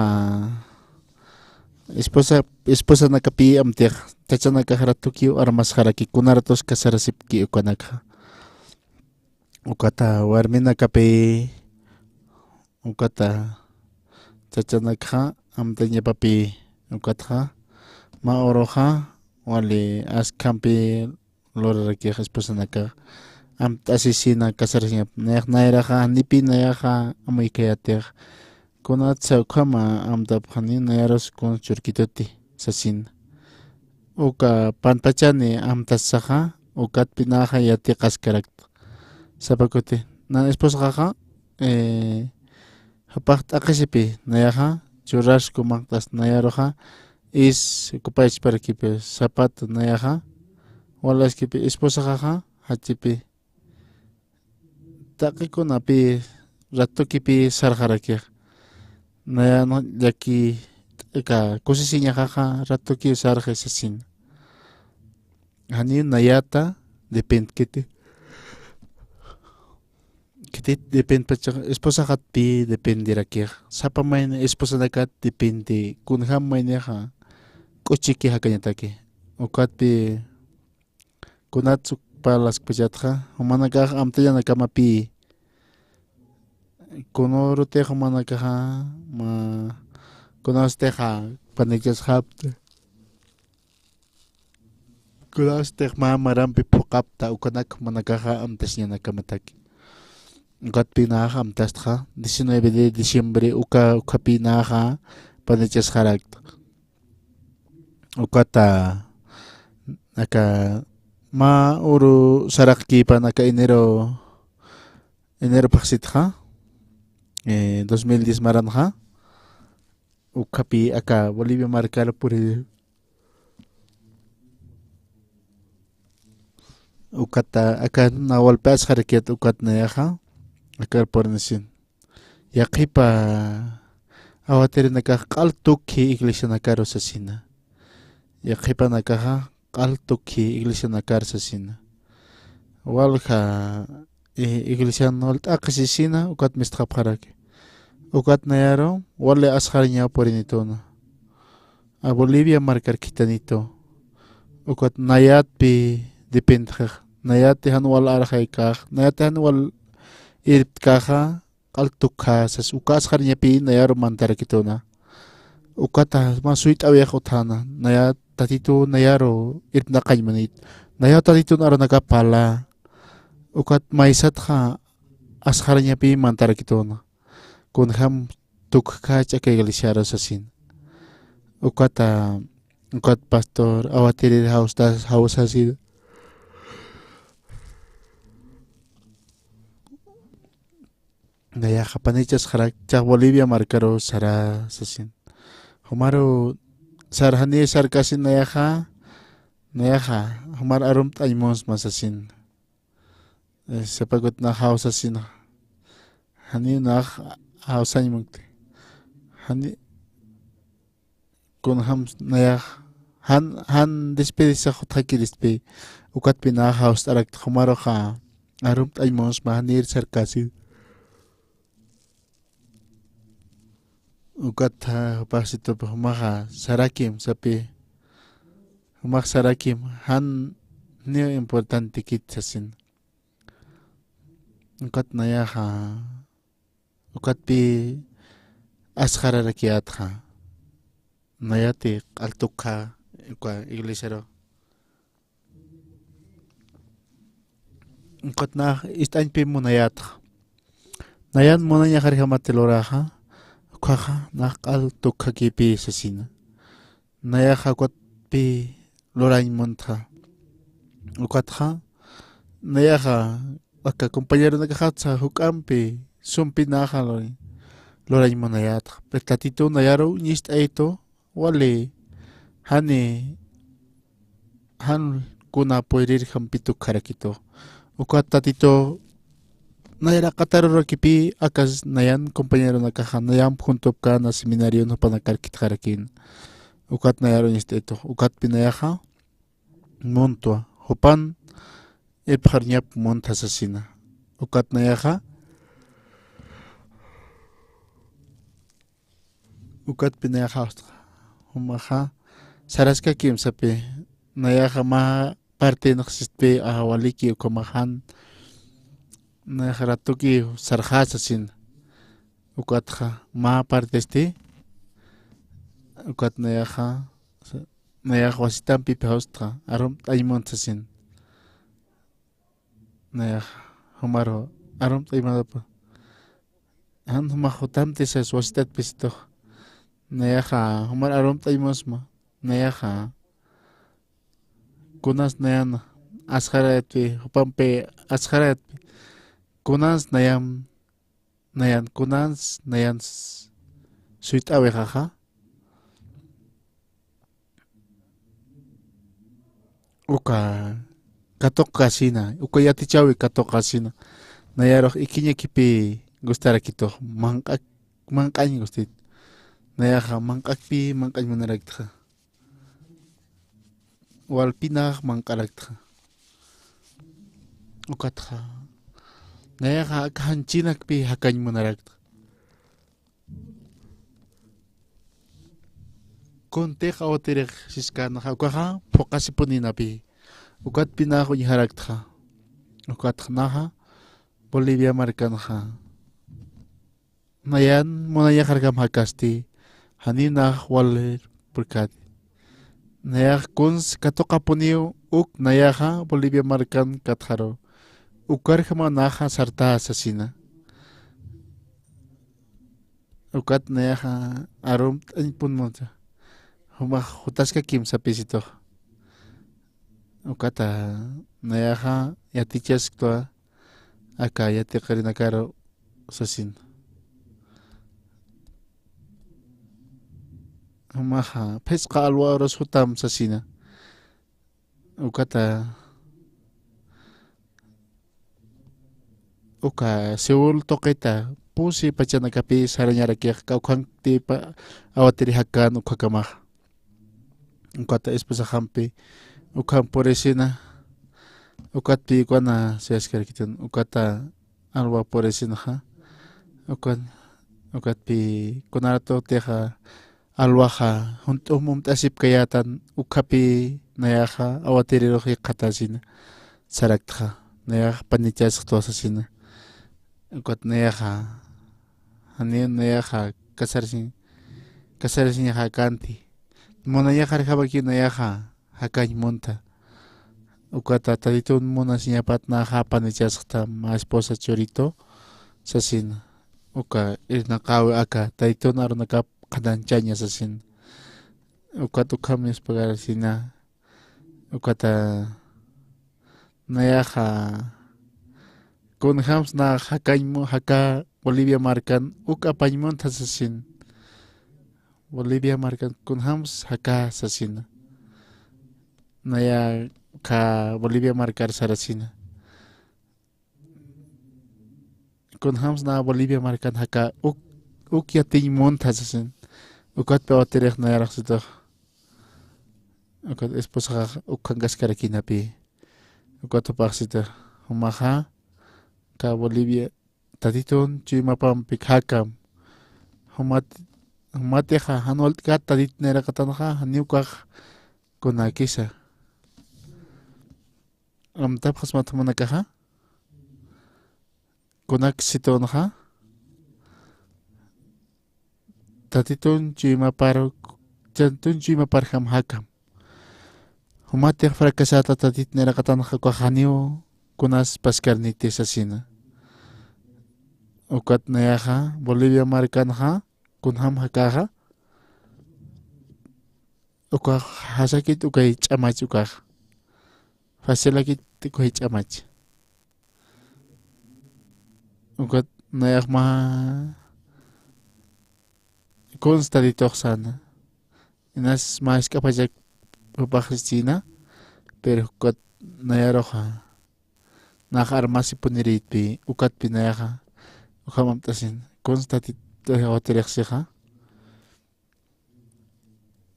esposa, esposanakapï amtix, chachanakax ratukiw armasxaraki, kuna ratus casarasipki ukanakxa. Ukata warminakapï, ukata chachanakxa amtañapapï, ukatxa mä uruxa wali askhampï lurarakix esposanakax amt'asisina casarasiñap, nayax nayraxa nipï nayaxa amuykayätix, kunatsa ukhama amtapxani nayarus kun churkituti sasina. Uka pantachani amtasaxa, ukatpï naxa yatiqaskarakt. Sapa kuti, nan esposaxaxa, eh, jupax t'aqhisipï, nayaxa churasku manq'tas nayaruxa, is ocupaychparakipï, sapat nayaxa, walaskipï esposaxaxa, jachipï. Taqikunapï, ratukipï sarxarakix. Nayan llaki, t'ika, kusisiñaxaxa, ratukiw sarxi sasin. Janiw nayata dependkiti. Khitit dependpachax, esposaxatpï dependirakix. Sapa mayni esposanakat dependi, kunjam maynixa k'uchiki jakañataki. Ukatpï kunats uk parlaskpachatxa, jumanakax amtañanakamapï. Kunürutix jumanakaxa, mä, kunästixa panichasxapta. Kunästix mä marampi phuqapta, ukanak jumanakaxa amtasiñanakamataki. Ukatpï naxa amtastxa, diecinueve de diciembre, uka, ukhapï naxa panichasxarakta. Ukata, aka, mä uru saraqkipan aka enero, enero phaxsitxa, eh, dos mil diez maranxa, ukhapi aka Bolivia markar puri, ukata, aka nawalpi asxarakit ukat nayaxa, akar purinisin. Yaqhipa awatirinakax q'al tukhi iglesianakaru sasina. Yaqhipanakaxa q'al tukhi iglesianakar sasina. Walja, eh, iglesian walt'aqisisina, ukat mistxapxaraki. Ukat nayaru, wali asxarañaw purinituna. A Bolivia markar khithanitu. Ukat nayatpi dependxix. Nayati jan wal arxaykax, nayati jan wal irptkaxa, q'al tukha sas uka asxarañapi nayaru mantarakituna. Ukata mä suyt'awix utjana, naya Tatitu nayaru irpnaqañ munit. Nayaw Tatitun arunaka pala. Ukat maysatxa asxarañapi mantarakituna. Kunjam tukjach aka iglesiaru sasin. Ukata, ukat pastor, awatirir jawstas, jawsasin. Nayaxa panichasxarak, chax Bolivia markaru sara sasin. Jumaru sar jani sarkasin nayaxa, nayaxa, jumar arumt'añ munsma sasin. Eh, sapakut nax jawsasin. Jani nax jawsañ munkti. Jani kunjam nayax jan, jan despedisax utjakirispi, ukatpi nax jawst'arakti jumaruxa arumt'añ munsma janir sarkasi. Ukatxa jupax situpi jumaxa sarakim sapi, jumax sarakim jan niw importantekit sasin. Ukat nayaxa ukatpi asxararakiyätxa. Nayati q'al tukha uka iglesiaru. Ukat nax ist'añpi munayätxa. Nayan munañaxarjamati luraxa, ukhaxa nax q'al tukhakipi sasina. Nayaxa ukatpi lurañ muntxa. Ukatxa, nayaxa, aka compañeronakaxatsa juk'ampi, sumpi naxa lurañ, lurañ munayätxa. Pero Tatitu nayaru uñist'ayitu, wali, jani, jan kuna puyrir jampi tukjarakitu. Ukat Tatitu, nayaraqatarurakipi, akas nayan compañeronakaxa, nayan juntupkäna seminarion jupanakar khitxarakin. Ukat nayaru uñist'ayitu. Ukatpi nayaxa, muntwa, jupan irpxarñap muntha sasina. Ukat nayaxa, ukatpi nayaxa, jumaxa, saraskakim sapi, nayaxa mä partenx sistpi, a, waliki, ukhamax jan, nayaxa ratuki sarxä sasin. Ukatxa, mä partesti, ukat nayaxa, nayax wasitampi p'ijawstxa, arumt'añ munt sasin. Nayax jumaru arumt'añ munapxi. Jan jumax jutamti sas wasitatpi situx. Nayaxa jumar arumt'añ munsma. Nayaxa kunas nayan asxarayatpi, jupampi asxarayatpi. Kunas nayan, nayan, kunas nayan s-, suyt'awixaxa. Uka katuqkasina, uka yatichäwi katuqkasina. Nayarux ikiñakipi gustarakitux, manq'ak-, manq'añ gustit. Nayaxa manq'akpi manq'añ munaraktxa. Walpinax manq'araktxa. Ukatxa. Nayaxa aka janchinakpi jakañ munaraktxa. Kuntix awatirix siskänaxa, ukaxa phuqhasipunïnapï. Ukatpï nax uñjaraktxa. Ukatxa naxa Bolivia markanxa nayan munañaxarkam jakasti, janiw nax walir purkäti. Nayax kuns katuqapuniw uk nayaxa Bolivia markan katxaru. Ukarjamaw naxa sarta sasina. Ukat nayaxa arumt'añpun munta. Jumax jutaskakim sapï situx. Ukata nayaxa yatichasktwa aka yatiqirinakaru sasin. Jumaxa, phisqa alwa urus jutam sasina. Ukata, uka Seúl tuqita pusi pachanakapi sarañarakix, kawkhantipa awatiri jakan ukhakamaxa. Ukata esposaxampi, ukham purisina, ukatpi ukana siyaskarakitun, ukata alwa purisinxa, ukan, ukatpi kunaratu tixa alwaxa junt'um umt'asipkayätan ukhapi nayaxa awatirirux jikxatasina saraktxa, nayax panichasxtwa sasina. Ukat nayaxa, janiw nayaxa casarsiñ, casarsiñaxa kanti. Munayaxarjamakiw nayaxa jakañ munta. Ukata Tatitun munasiñapat naxa panichasxta mä esposa churito sasina. Uka irnaqäwi aka Tatitun arunakap qhananchaña sasina. Ukat ukham nispagarasina. Ukata nayaxa kunjams nax jakañ mu-, jaka Bolivia markan uk apañ munta sasin. Bolivia markan kunjams jaka sasina. Naya ka Bolivia markar sarasina. Kunjams na Bolivia markan jaka uk, uk yatiñ munta sasin. Ukatpi awatirix nayarax situx. Ukat esposaxa ukhankaskarakinapi. Ukat jupax situx. Jumaxa ka Bolivia Tatitun chuymapampi jakam. Jumat-, jumatixa jan walt'kat Tatit nayraqatanxa, janiw ukax kunakisa. Amtapxasmat jumanakaxa. Kunak situnxa. Tatitun chuymapar, Tatitun chuymaparjam jakam. Jumatix fracasata Tatit nayraqatanxa ukax janiw kunas paskarniti sasina. Ukat nayaxa, Bolivia markanxa, kunjam jakaxa, ukax jasakit ukay ch'amach ukax. Facilakit ukay ch'amach. Ukat nayax mä kuns Tatitux sana. Inas mä jisk'apachak jupax sisina, pero ukat nayaruxa. Nax armasipunirïtpi, ukatpi nayaxa. Ukham amt'asin. Kuns Tatitux awatirix sixa.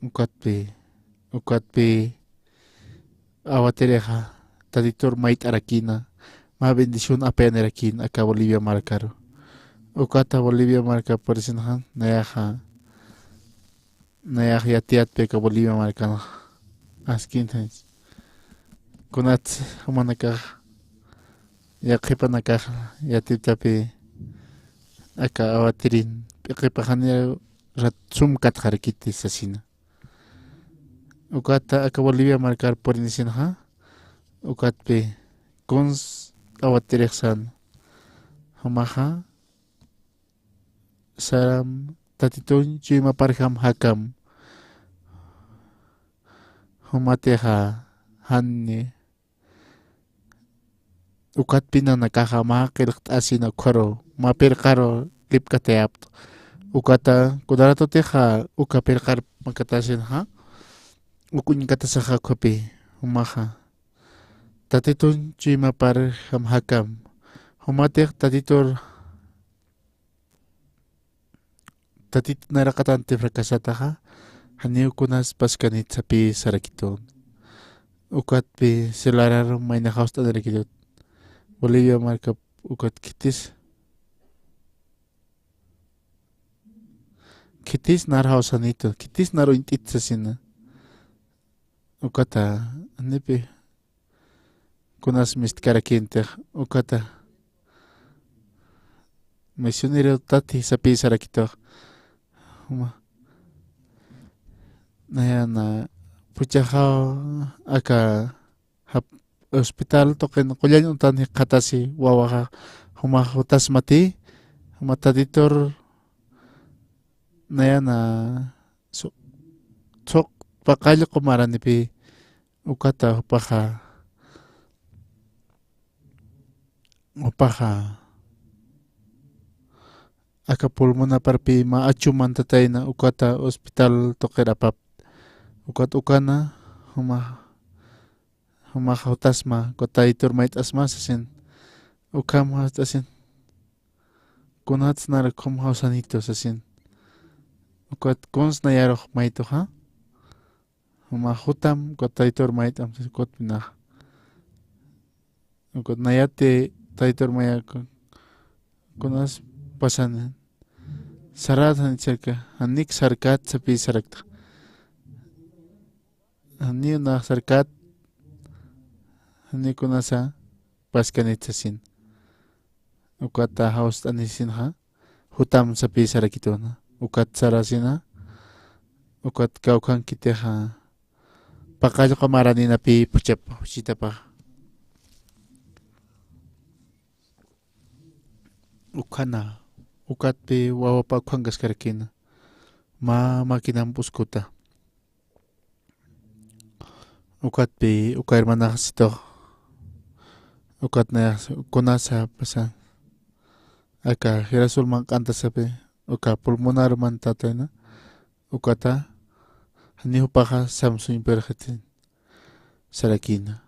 Ukatpi, ukatpi awatirixa, Tatitur mayt'arakina, mä bendición apayanirakin aka Bolivia markaru. Ukata Bolivia marka purisinxa, nayaxa, nayax yatiyatpi aka Bolivia markanxa. Askintanch. Kunat jumanakax, yaqhipanakax, yatitapi, aka awatirin, p'iqipaxani rat sum katxarakiti sasina. Ukata aka Bolivia markar purinisinxa, ukatpi kuns awatirixsan, jumaxa, saram, Tatitun chuymaparjam jakam, jumatixa, jani, ukatpi nanakaxa mä qillqt'asina ukharu, mä pirqaru lipkatayapxta. Ukata, kunaratutixa, uka pirqar makatasinxa, uk uñkatasaxa ukhapi, jumaxa. Tatitun chuymaparjam jakam. Jumatix Tatitur Tatit nayraqatanti fracasataxa, janiw kunas paskanit sapï sarakitun. Ukatpi celularar mayni jawst'anirakitut. Bolivia markap ukat khitis. Khitis nar jawsanitut, khitis nar uñt'it sasina. Ukata, janipi. Kunas mistkarakintix, ukata. Misionero tati sapï sarakitux. Juma. Nayana, puchaxaw aka, jap-, hospital tuqin qullañ utan jikxatasi wawaxa, juma jutasmati, juma Tatitur, nayana, su-, suq paqallqu maranipi, ukata jupaxa, jupaxa, aka pulmonaparpi mä achumantatayna, ukata hospital tuqir apapta. Ukat ukana, juma, juma jutasma, ukat Taytur mayt'asma sasin. Ukham jawst'asin. Kunats nar ukham jawsanitu sasin. Ukat kuns nayarux maytuxa. Juma jutam, ukat Taytur mayt'am, ukat pinax. Ukat nayati Taytur maya ku-, kunas pasan. Sarat jan chaka, janik sarkat sapi sarakta. Jani nax sarkat, jani kunasa paskanit sasin. Ukata jawst'anisinxa, jutam sapi sarakituna. Ukat sarasina, ukat kawkhankitixa, paqallqa maraninapi phuchap-, phuchitapax. Ukhana, ukatpi wawapa ukhankaskarakina. Mä makinam p'uskuta. Ukatpi, uka hermanax situx. Ukat nayax kunasa pasa. Aka girasol manq'antasapi, uka pulmonar mantatayna. Ukata, jani jupaxa Samsung perxatin sarakina.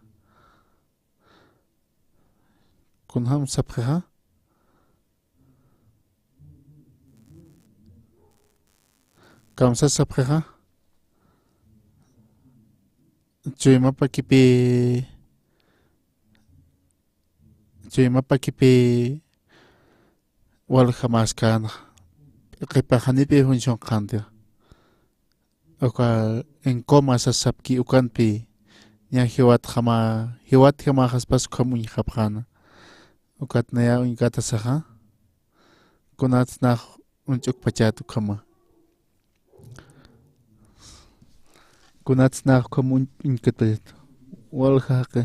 Kunjam sapxixa? Kamsas sapxixa? Chuymapakipi, chuymapakipi walja maskan, qhipa janipi función qanti. Uka en coma sasapki ukanpi, ña jiwatjama, jiwatjamaxaspas ukham uñjapxana. Ukat naya uñkatasaxa, kunats nax uñch'ukpachat ukhama. Kunats nax ukham uñ-, uñkatpachat. Walja jaqi,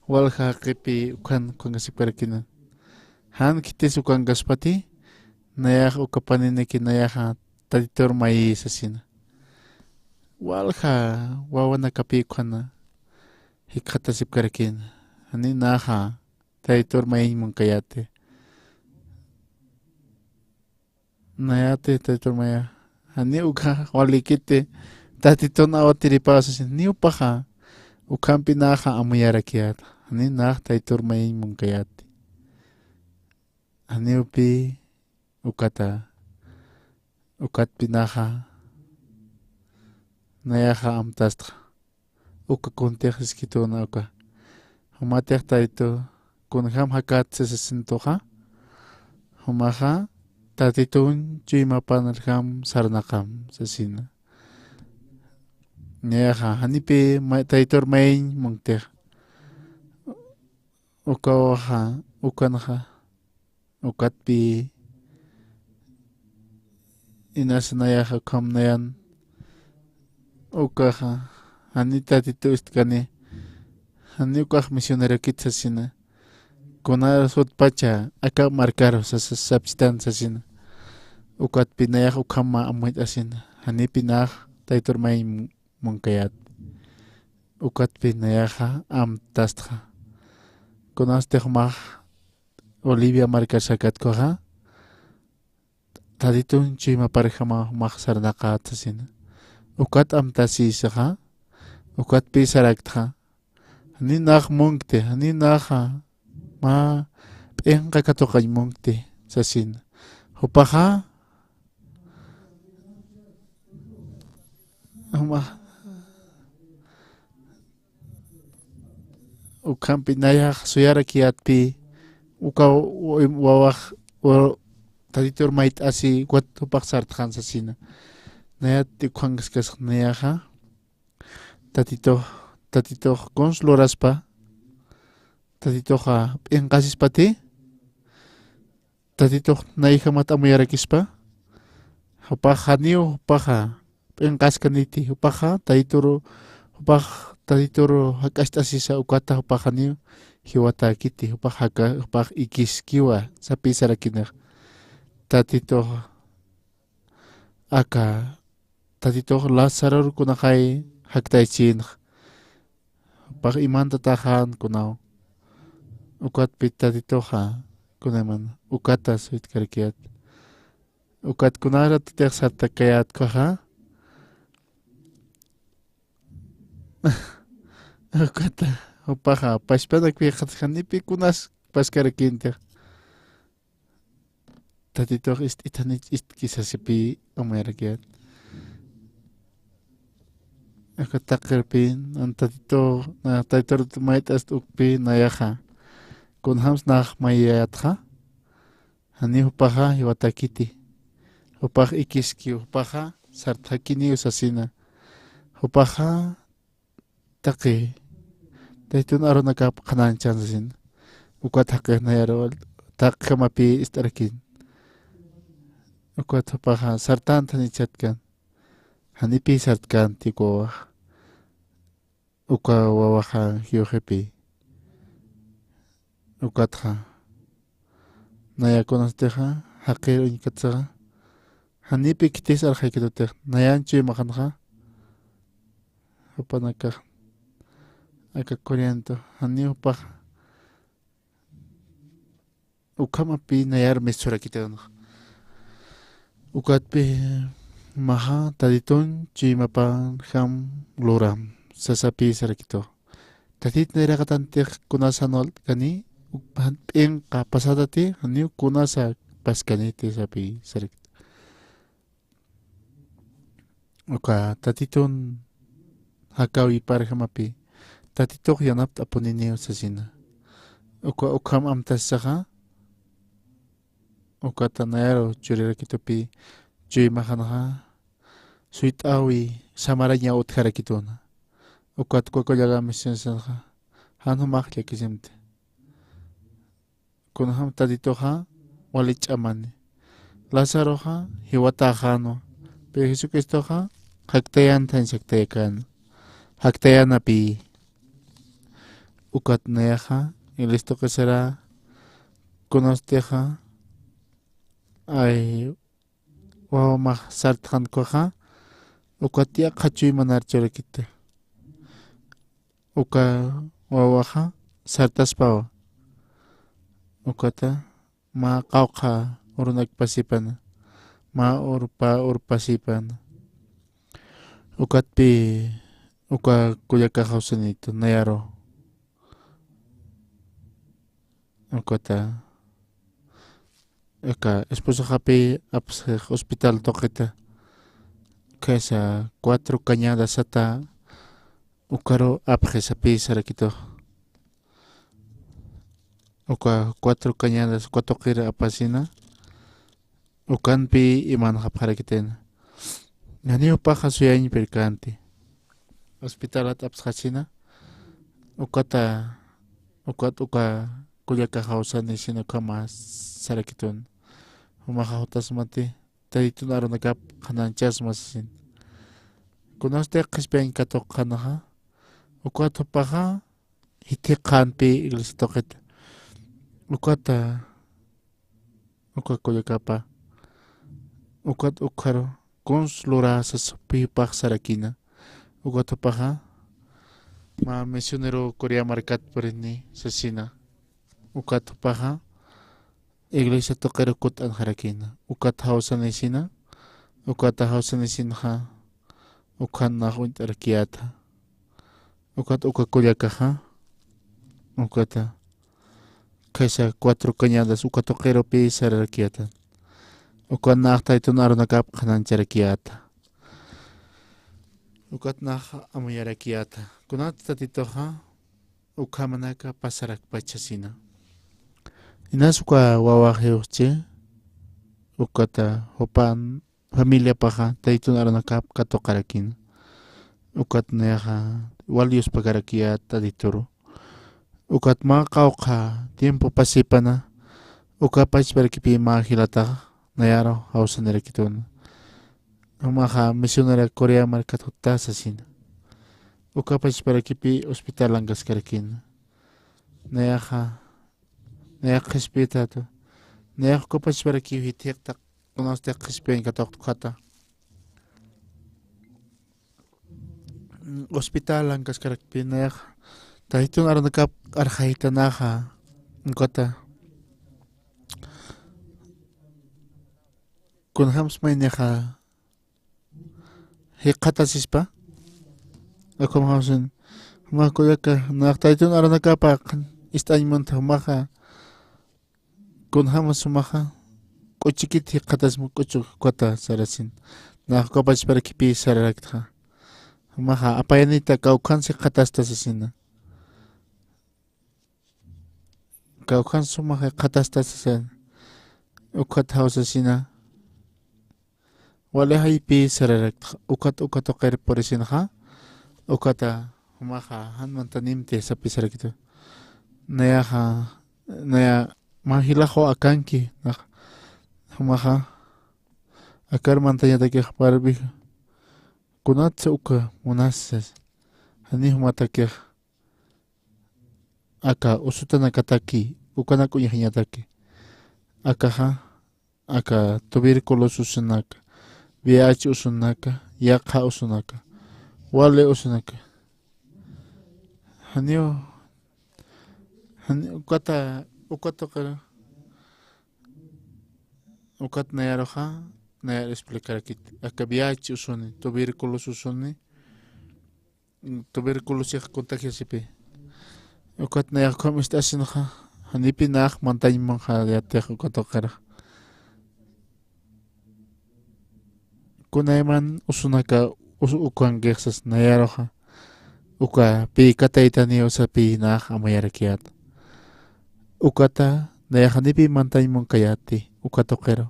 walja jaqipi ukhan, ukhankasipkarakina. Jan khitis ukhankaspati, nayax uka paninaki nayaxa Tatitur mayi sasina. Walja wawanakapi ukhana jikxatasipkarakina. Jani naxa Tatitur mayiñ munkayati. Nayati Tatitur maya. Jani uka walikiti Tatitun awatiripaw sasin. Ni jupaxa. Ukhampi naxa amuyarakiyata. Jani nax Tatitur mayiñ munkayati. Janiwpi ukata, ukatpi naxa, nayaxa amtastxa, uka kuntix iskituna uka. Jumatix Tatitu, kunjam jakat sasintuxa, jumaxa, Tatitun chuymapanarjam sarnaqam sasina. Nayaxa, janipi ma-, Tatitur mayiñ munktixa. Ukawaxa, ukanxa, ukatpi, inas nayaxa ukham nayan, ukaxa, jani Tatitu istkani, jani ukax misionerakit sasina, kuna sutpacha, aka markaru sas-, sas-, sapchitan sasina, ukatpi nayax ukhama amuyt'asina, janipi nax Tatitur mayiñ munkayat. Ukatpi nayaxa amtastxa. Kunasti jumax Bolivia markar sarkatkuxa, Tatitun chuymaparjama jumax sarnaqat sasina. Ukat amtasisaxa, ukatpi saraktxa. Jani nax munkti, jani naxa mä p'inqa katuqañ munkti, sasina. Jupaxa, juma, ukhampi nayax suyarakiyatpi, uka wa-, wawax, wa-, Tatitur mayt'asi, ukat jupax sartxan sasina. Nayat ukhankaskasx nayaxa. Tatitux, Tatitux kuns luraspa, Tatituxa p'inqasispati, Tatitux nayjamat amuyarakispa, jupax janiw, jupaxa p'inqaskaniti, jupaxa Tatitur, jupax Tatitur jak'acht'asisa ukata jupax janiw jiwatäkiti, jupax jaka-, jupax ikiskiwa, sapi sarakinixa. Tatitux aka, Tatitux Lazaror kunjay jaktaychinxa. Jupax imantataxan kunaw. Ukatpi Tatituxa, kunayman, ukata suytkarakiyat. Ukat kuna ratutix sartakayät ukaxa. Ukata, jupaxa, pachpanak janipi kunas paskarakinti. Tatitux ist'ithanich ist'ki sasipï amuyarakiyät. Aka taqirpï, an tatitux, na, tatitur mayt'ast ukpï nayaxa. Kunjams nax mayayätxa. Janiw jupaxa jiwatäkiti. Jupax ikiski, jupaxa sartxakiniw sasina. Jupaxa taqi, tatitun arunakap qhanañchan sasina. Ukat jaqix nayaru taqjamapï ist'arakin. Ukat jupaxa sartäntan jichhatkan. Janipï sartkänti uka wawax. Uka wawaxa jiwxipï. Ukatxa. Naya kunatixa, jaqir uñkatsaxa. Janipi khitis arxaykitutix. Nayan chuymaxanxa. Jupanakax. Aka Corianto. Janiw jupaxa. Ukhamapï nayar mistsurakitänxa. Ukatpï maxa tatitun chuymapanjam luram sasapï sarakitux. Tatit nayraqatantix kunas jan walt'kani, uk-, jan p'inqa pasatati, janiw kunasa paskaniti sapï sarakitux. Uka tatitun jakaw iparjamapï, tatitux yanapt'apuniniw sasina. Uka ukham amtasaxa, ukata nayaru churirakitupï, chuymaxanxa, suyt'äwi samaraña utjarakituna. Ukat uka kullakä misionsanxa, jan jumax llakisimti. Kunjam tatituxa wali ch'amani. Lazaroxa jiwatäxänwa. Pero Jesucristoxa jaktayantañ jaktayakäna. Jaktayanapï. Ukat nayaxa, iglesiatuqisara, kunatixa, ay, wawamax sartxan ukaxa, ukat yaqha chuymanar churakiti. Uka wawaxa sartaspawa. Ukata mä qawqha urunak pasipana. Mä urpa urpasipana. Ukatpï uka kullakax jawsanïta nayaru. Ukata. Aka esposaxapï apsxix hospital tuqita. Khaysa cuatro cañadas sata ukaru apxi sapï sarakitux. Uka cuatro cañadas uka tuqir apasina. Ukanpï imanxapxarakitayna. Janiw jupaxa suyañ pirkänti. Hospitalat apsxasina. Ukata, ukat uka kullakax jawsanisina ukhama sarakitun. Jumaxa jutasmati, tatitun arunakap qhanañchasma sasin. Kunasti qhispiyañ katuqxanaxa, ukat jupaxa, jithiqxänpï iglesia tuqita. Ukata, uka kullakapa. Ukat ukharu, kuns lurä sas jupax sarakina. Ukat jupaxa, mä misionero Corea markat purini sasina. Ukat jupaxa, iglesia tuqiru kutt'anxarakina. Ukat jawsanisina, ukata jawsanisinxa, ukhan nax uñt'arakiyäta. Ukat uka kullakaxa, ukata, khaysa cuatro cañadas uka tuqirupï sararakiyäta. Ukat nax tatitun arunakap qhanañcharakiyäta. Ukat nax amuyarakiyäta. Kunat tatituxa, ukhamanaka pasarakpachasina. Inas uka wawax jiwxchi, ukata jupan familiapaxa tatitun arunakap katuqarakina. Ukat nayaxa wal yuspakarakiyät tatituru. Ukat mä qawqha tiempo pasipana, uka pachparakipï mä jilatax nayaru jawsanirakituna. Jumaxa misionera Corea markat juttasa sasina. Uka pachparakipï hospital lankaskarakina. Nayaxa, nayax qhispiyatatu. Nayax uka pachparakiw jithiqtaq, kunasti qhispiyañ katuqtxa. Hospital lankaskarakipï nayax, tatitun arunakap arxaytanaxa, ukata. kunjams maynixa jikxatasispa. Akhumjamsin, jumax kullaka, nax taytun arunakapa ist'añmunta jumaxa, kunjams jumaxa, k'uchikit jikxatasma k'uchuk ukhata sarasin. Nax ukapachparakipï sararaktxa. Jumaxa apayanita kawkhans jikxatasta sasina. Kawkhans jumax jikxatasta sasina. Ukat jawsasina. Wali jaypï sararaktxa, ukat uka tuqir purisinxa, ukata jumaxa jan mantanimti sapisarakitu. Nayaxa, naya mä jilaxw akanki, nax jumaxa akar mantañatakix parpix, kunatsa uka munasas, jani jumatakix aka usutanakataki, ukanak uñjañataki. Akaxa, aka tuberculosis usunaka, V I H usunaka, yaqha usunaka, wali usunaka. Janiw, jani ukata, uka tuqir, ukat nayaruxa, nayar explikarakit. Aka V I H usuni, tuberculosis usuni, tuberculosis contagiosipï. Ukat nayax ukham ist'asinxa, janipï nax mantañ munxa yatix uka tuqirux. Kunayman usunaka us-, ukankix sas nayaruxa. Uka pï kataytaniw sapï nax amuyarakiyät. Ukata nayax janipï mantañ munkayäti, uka tuqiru.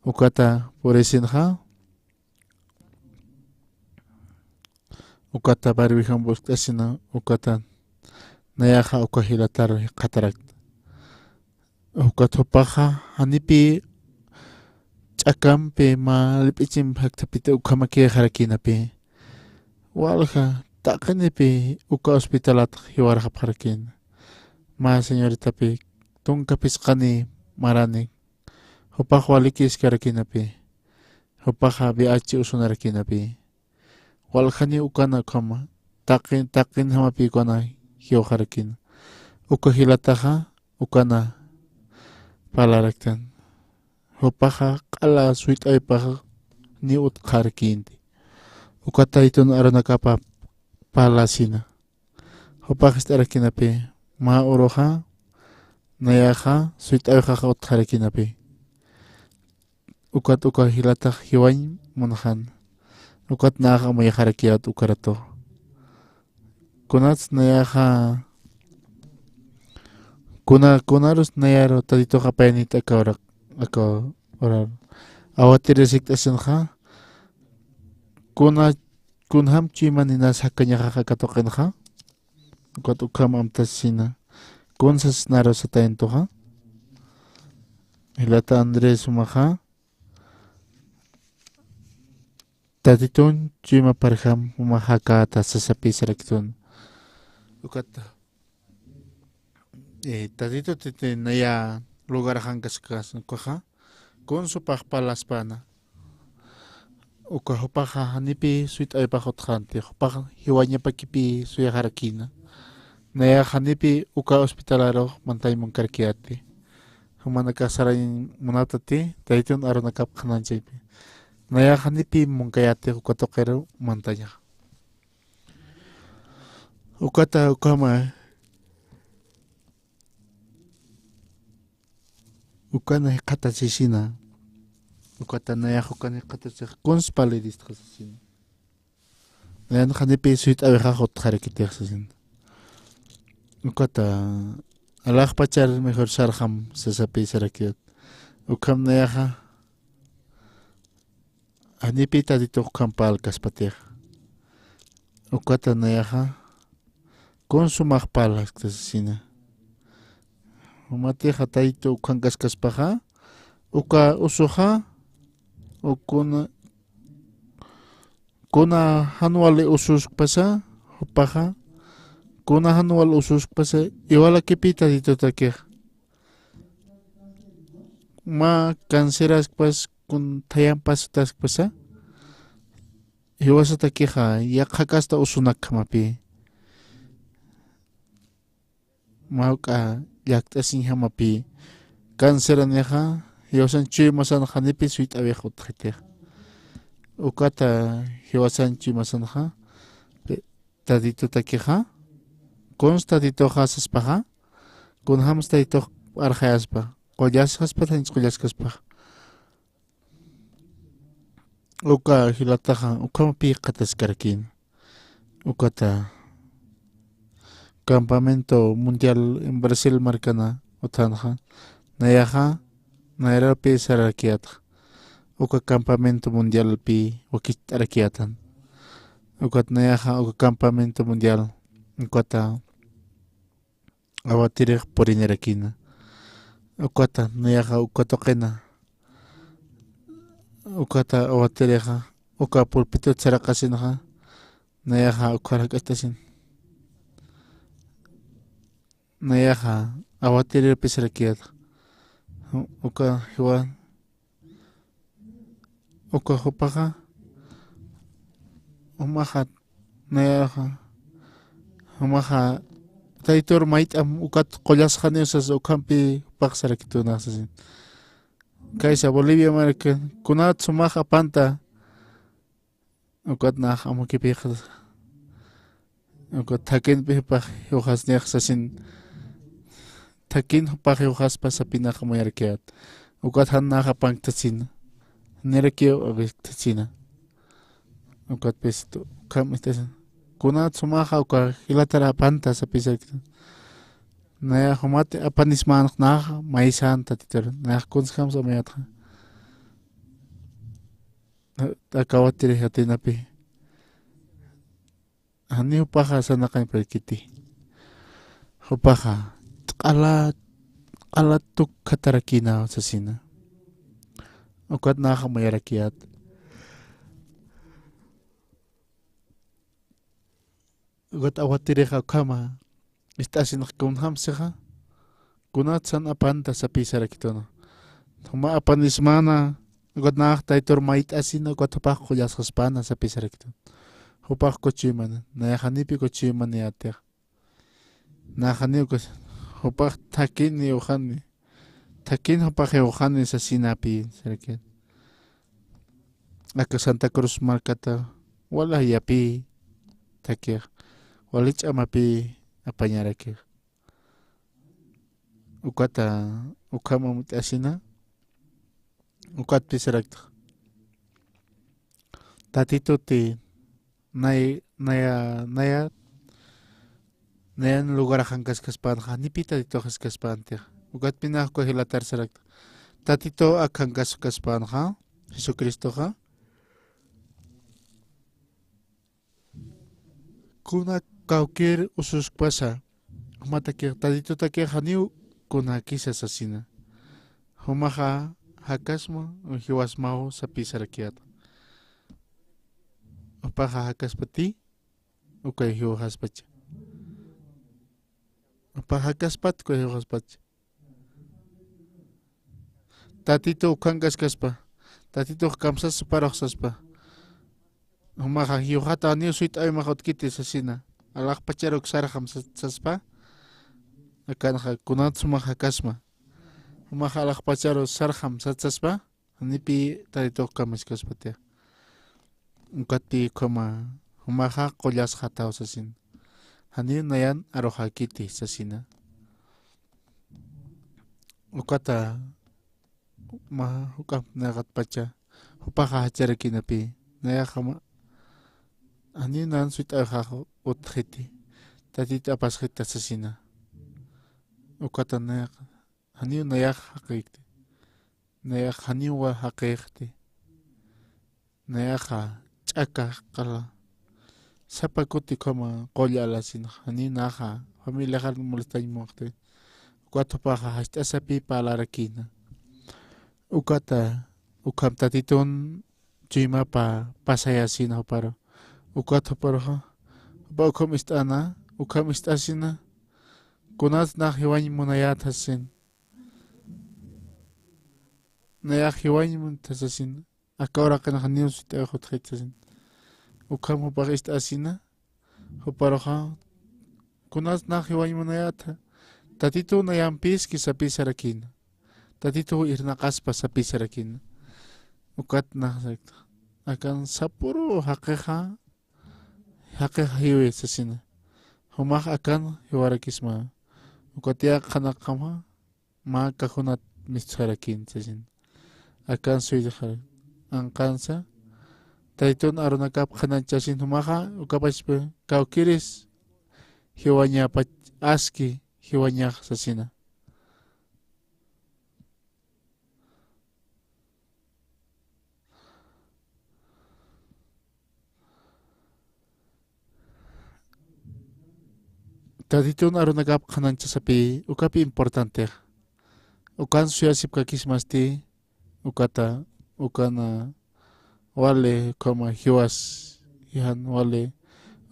Ukata purisinxa, ukata barbijump uskt'asina, ukata nayaxa uka jilatar jikxatarakta. Ukat jupaxa janipï ch'akampi mä lip'ichimp jakthapiti ukhamakïxarakïnapï. Walja taqinipï uka hospitalat jiwarxapxarakïna. Mä señoritapï tunka phisqani marani. Jupax walikïskarakïnapï. Jupaxa V I H usunarakïnapï. Waljaniw ukana ukhama, taqin, taqinjamapï ukana jiwxarakïna. Uka jilataxa, ukana parlaraktan. Jupaxa q'ala suyt'awipax niw utjxarakïnti. Uka taytun arunakapa parlasina. Jupax ist'arakïnapï, mä uruxa, nayaxa, suyt'awixaxa utjarakïnapï. Ukat uka jilatax jiwañ munxan. Ukat nax amuyxarakiyät ukaratu. Kunats nayaxa, kuna, kunarus nayaru Tatitux apayanit aka ura, aka uraru. Awatirir sikt'asinxa, kuna, kunjam chuyman inas jakañaxax aka tuqinxa. Ukat ukham amtasina. Kun sasnaru satayantuxa. Jilata Andrés jumaxa. Tatitun chuymaparjam jumaxa akata sasapïsaraktun. Ukat, eh, Tatitut naya lugarxan kaskasna ukaxa. Kun jupax parlaspäna. Uka jupaxa janipï suyt'awipax utjxänti, jupax jiwañapakipï suyxarakïna. Nayax janipï uka hospitalarux mantañ munkarakiyäti. Jumanakax sarañ munaptati, Tatitun arunakap qhanañchaypi. Nayax janipï munkayäti uka tuqiru mantañax. Ukata ukhama. Ukana jikxatasisina. Ukata nayax ukana jikxatasix kuns parliristxa sasina. Nayan janipï suyt'awixax utjarakitix sasina. Ukata alaxpachar mejor sarxam sasapïsarakiyät. Ukham nayaxa. Janipï Tatitux ukham parlkaspatix. Ukata nayaxa. Kun jumax parlaskta sasina. Jumatixa Tatitu ukham kaskaspaxa. Uka usuxa. Ukuna. Kuna jan wali ususkpasa. Jupaxa. Kuna jan wali ususkpasa. Iwalakipï Tatitutakix. Mä canceraskpas kun thayampasutaskpasa, jiwasatakixa yaqhakasta usunakjamapï. Mä juk'a llakt'asiñjamapï. Canceranixa Diosan chuymasanxa janipis suyt'awix utjitix. Ukata jiwasan chuymasanxa, pe-, Tatitutakixa, kuns Tatituxa saspaxa, kunjams Tatitux arxayaspa, qullasxaspa, qullasxaspa. Uka jilataxa, ukhamapi qhataskarakïna. Ukata campamento mundial en Brasil markana utjanxa, nayaxa, nayrapi sararakiyatxa. Uka campamento mundialpi wakicht'arakiyatan. Ukat nayaxa, uka campamento mundial, ukata awatirix purinirakïna. Ukata, nayaxa uka tuqina. Ukata awatirixa, uka pulpitot saraqasinxa, nayaxa ukhar jak'acht'asin. Nayaxa awatirirpi sarakiyat. Uka jiwa Uka jupaxa, jumaxa, nayaxa, jumaxa, Taytur mayt'am ukat qullasxaniw sas ukhampi jupax sarakituna sasin. Kaysa Bolivia marka, kunat sumax apanta, ukat nax amukipix. Ukat thakinpi jupax jiwxasnix sasin, thakin jupax jiwxaspa sapinax amuyarkiyat. Ukat jan nax apanktasina. Nirakiw apanktasina. Ukat pisitu, ukham ist'asina. Kunat sumaxa uka jilatar apanta sapisarkta. Nayax jumat apanismänx nax maysan Tatitur. Nayax kunsjams amuyatxa. Aka awatiri jatinapi. Jani jupaxa sarnaqañ purkiti. Jupaxa q'ala, q'ala tukkatarakïna sasina. Ukat nax amuyarakiyat. Ukat awatirixa ukhama ist'asinx kunjamsixa, kunat san apanta sapisarakituna. Juma apanismana, ukat nax Taytur mayt'asina, ukat jupax qullasxaspana sapisarakituna. Jupax kuchuymana, nayax janipi kuchuymaniyätix. Nax janiw ukas, jupax thakin jiwxani, thakin jupax jiwxani sasinapi, sarakit. Aka Santa Cruz markata, wali yapï, thakix, wali ch'amapï, apañarakix. Ukata, ukham amuyt'asina, ukat pisarakta. Tatituti, nay, naya, naya, nayan lugarax jankaskaspänxa, janipi Tatitux jiskaspäntix. Ukatpinax uka jilatar sarakta. Tatitu ak jankaskaspänxa, Jesucristoxa. Kuna kawkïr ususkpasa, jumatakix, Tatitutakix janiw kunäkisa sasina. Jumaxa jakasma, jiwasmaw sapisarakiyat. Jupaxa jakaspati, ukay jiwxaspacha. Jupaxa jakaspat, ukay jiwxaspacha. Tatitu ukan kaskaspa, Tatitux kamsas juparux saspa. Jumaxa jiwxata janiw suyt'äwimax utjkiti sasina. Alaxpacharux sarxam sas-, saspa. Akanxa kunat sumax jakasma. Jumaxa alaxpacharux sarxam sas-, saspa. Janipi Tatitux kamaskaspatixa. Ukatpi ukhama, jumaxa qullasxataw sasin. Janiw nayan aruxäkiti sasina. Ukata, mä juk'amp nayaxatpacha, jupaxa jacharakïnapï, nayaxa mä, janiw nan suyt'äwixax utjxiti, Tatitu apasxita sasina. Ukata nayax, janiw nayax jaqïkti, nayax janiw jaqïxti. Nayaxa ch'aka qala. Sapa kuti ukhama qulla alasinxa, janiw naxa familiaxar molestañ munxti. Ukat jupaxa jast'asapï parlarakïna. Ukata, ukham Tatitun chuymapa pasayasina juparu. Ukat juparuxa, jupa ukham ist'ana, ukham ist'asina. Kunats nax jiwañ munayät sasin. Nayax jiwañ munayät sasin. Aka uraqinxa janiw suyt'äwix utjkiti sasin. Ukham jupax ist'asina, juparuxa, kunats nax jiwañ munayäta, Tatitu nayampïski sapisarakïna. Tatituw irnaqaspa sapisarakina. Ukat nax sarakta. Akan sapüru jaqixa, jaqixa jiwi sasina. Jumax akan jiwarakisma. Ukat yaqhanakama, mä kajunat mistxarakin sasin. Akan suytxar anqansa. Taytun arunakap qhanañchasin jumaxa, ukapachpa kawkiris jiwañapach aski jiwañax sasina. Tatitun arunakap qhanañchasapï, ukapi importantex. Ukan suyasipkakismasti, ukata, ukana, wali, ukhama, jiwas, jan wali.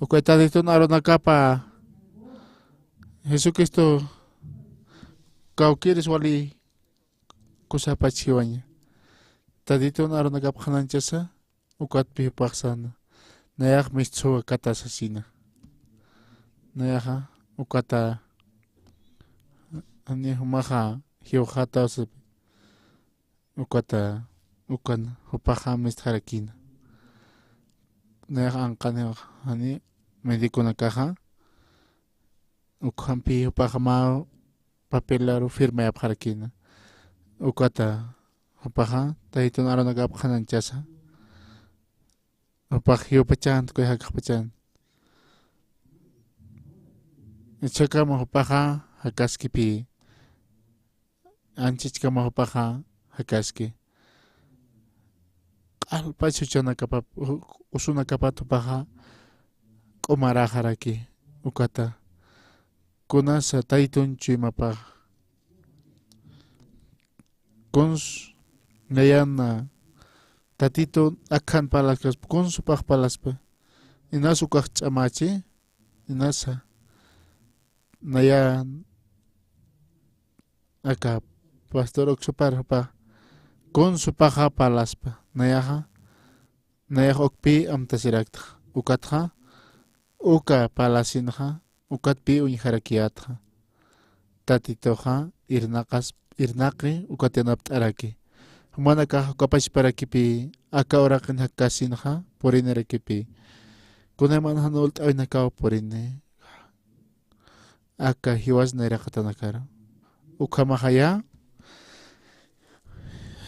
Uka Tatitun arunakapa, Jesucristo, kawkiris wali, kusapach jiwaña. Tatitun arunakap qhanañchasa, ukatpi jupax sana. Nayax mistxuwa kata sasina. Nayaxa, ukata, jani jumaxa, jiwxataw sapi. Ukata, ukan, jupaxa mistxarakina. Nayax anqani, jani, mediconakaxa, ukhampi jupaxa mä papelaru firmayapxarakina. Ukata, jupaxa, Tatitun arunakap qhanañchasa. Jupax jiwpachan, tukuy jakaxpachan. Jichhakama jupaxa, jakaskipï. Anchhichkama jupaxa, jakaski. Q'alpach juchanakapap, ju-, usunakapat jupaxa, q'umaraxaraki, ukata. Kunasa Tatitun chuymapax. Kuns, nayan, Tatitun akhan parlaskas, kuns jupax parlaspa. Inas ukax ch'amachi, inasa. Nayan, aka, pastor uksupar jupax, kuns jupaxa parlaspa. Nayaxa, nayax ukpi amtasiraktxa. Ukatxa, uka parlasinxa, ukatpi uñjarakiyätxa. Tatituxa, irnaqas, irnaqi, ukat yanapt'araki. Jumanakax ukapachparakipï, aka uraqin jakkasinxa, purinirakipi. Kunayman jan ult'awinakaw purini. Aka jiwas nayraqatanakar. Ukhamaxaya,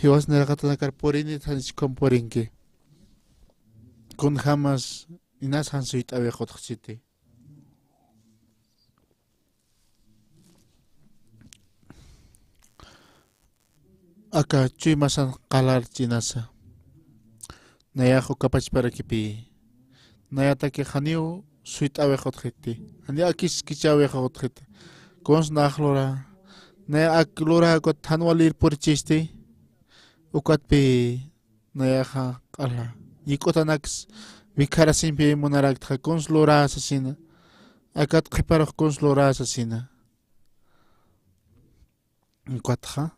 jiwas nayraqatanakar purini, jan jichhakam purinki. Kunjamas, inas jan suyt'awix utjchiti. Aka chuymasan qalar chinasa. Nayax ukapachparakipï. Nayatakix janiw suyt'awix utjkiti. Janiw akiskichäwix utjkiti. Kuns nax lura. Naya ak lura ukat jan walir purichisti. Ukatpï nayaxa q'ala. Yik'utanaks wikharasiñpï munaraktxa kuns lura sasina. Akat qhiparux kuns lura sasina. Ukatxa,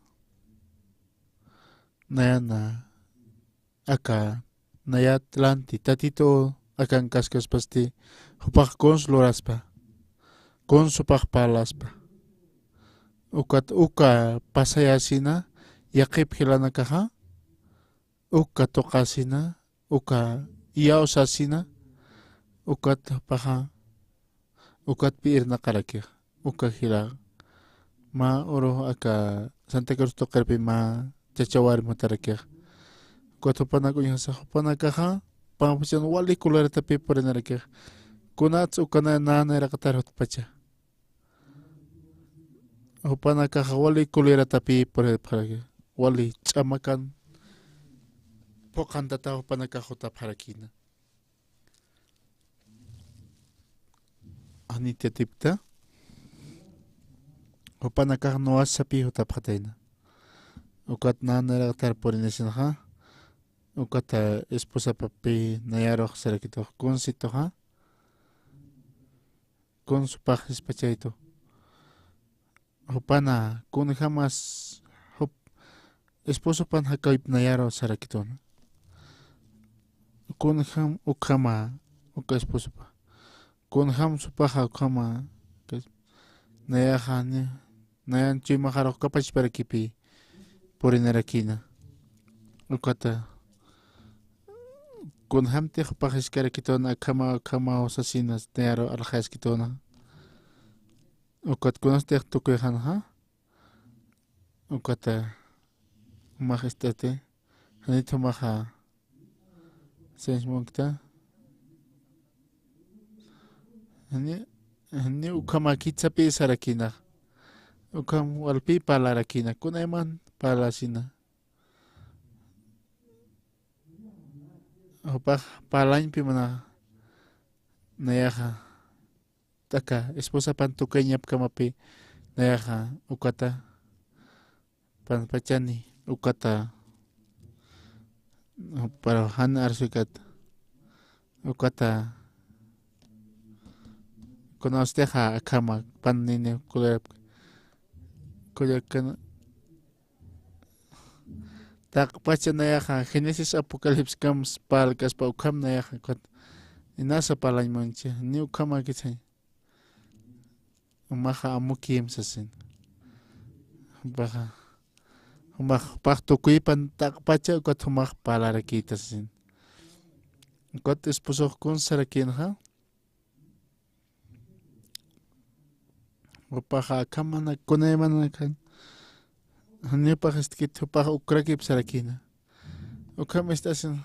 nayana, aka, nayat lanti, Tatitu akankaskaspasti, jupax kuns luraspa, kuns jupax parlaspa. Ukat uka pasayasina, yaqhip jilanakaxa, uka tuqasina, uka iyawsasina, ukat jupaxa, ukatpï irnaqarakix, uka jila. Mä urux aka Santa Cruz tuqirpi mä chacha warmi jutarakix. Ukat jupanak uñjasa, jupanakaxa, pampachan wali coleratapï purinarakix. Kunats uka nä nayraqatar jutpacha. Jupanakaxa wali coleratapï puripxaraki. Wali ch'amakan phuqhantataw jupanakax jutapxarakïna. Anitiyatipkta. Jupanakax nuwasapï jutapxatayna. Ukat nä nayraqatar purinasinxa. Ukata esposapapï nayarux sarakitux kunsituxa. Kuns jupax jispachaytu. Jupana, kunjamas jup esposopan jakawip nayaru sarakituna. Kunjam ukhama, uka esposopa. Kunjam jupaxa ukhama, nayaxa ni, nayan chuymaxarux ukapachparakipï. purinarakïna. Ukata kunjamtix jupax jiskarakitun akhamaw akhamaw sasina, nayaru alxaskituna. Ukat kunastix tukuyxanxa, ukata jumax ist'ati, janit jumaxa sensmunkta. Jani, jani ukhamakit sapï sarakïna. Ukham walpï parlarakïna, kunayman parlasina. Jupax parlañpi mana nayaxa t'aka esposapan tukañapkamapi nayaxa ukata panpachani, ukata, pero jan arsukat ukata, kunawstixa akhama pan nini kullak, kullakan taqpacha nayaxa Génesis Apocalipsis kam parlkaspa ukham nayaxa ukat inasa parlañ munchi, ni ukhamakitsañ. Jumaxa amukïm sasin. Jumaxa, jumax pax tukuypan taqpacha ukat jumax parlarakïta sasin. Ukat esposox kuns sarakïnxa. Jupaxa akham mana kunaymanakan. Janiw pax istkit, jupax ukrakip sarakïna. Ukham ist'asin.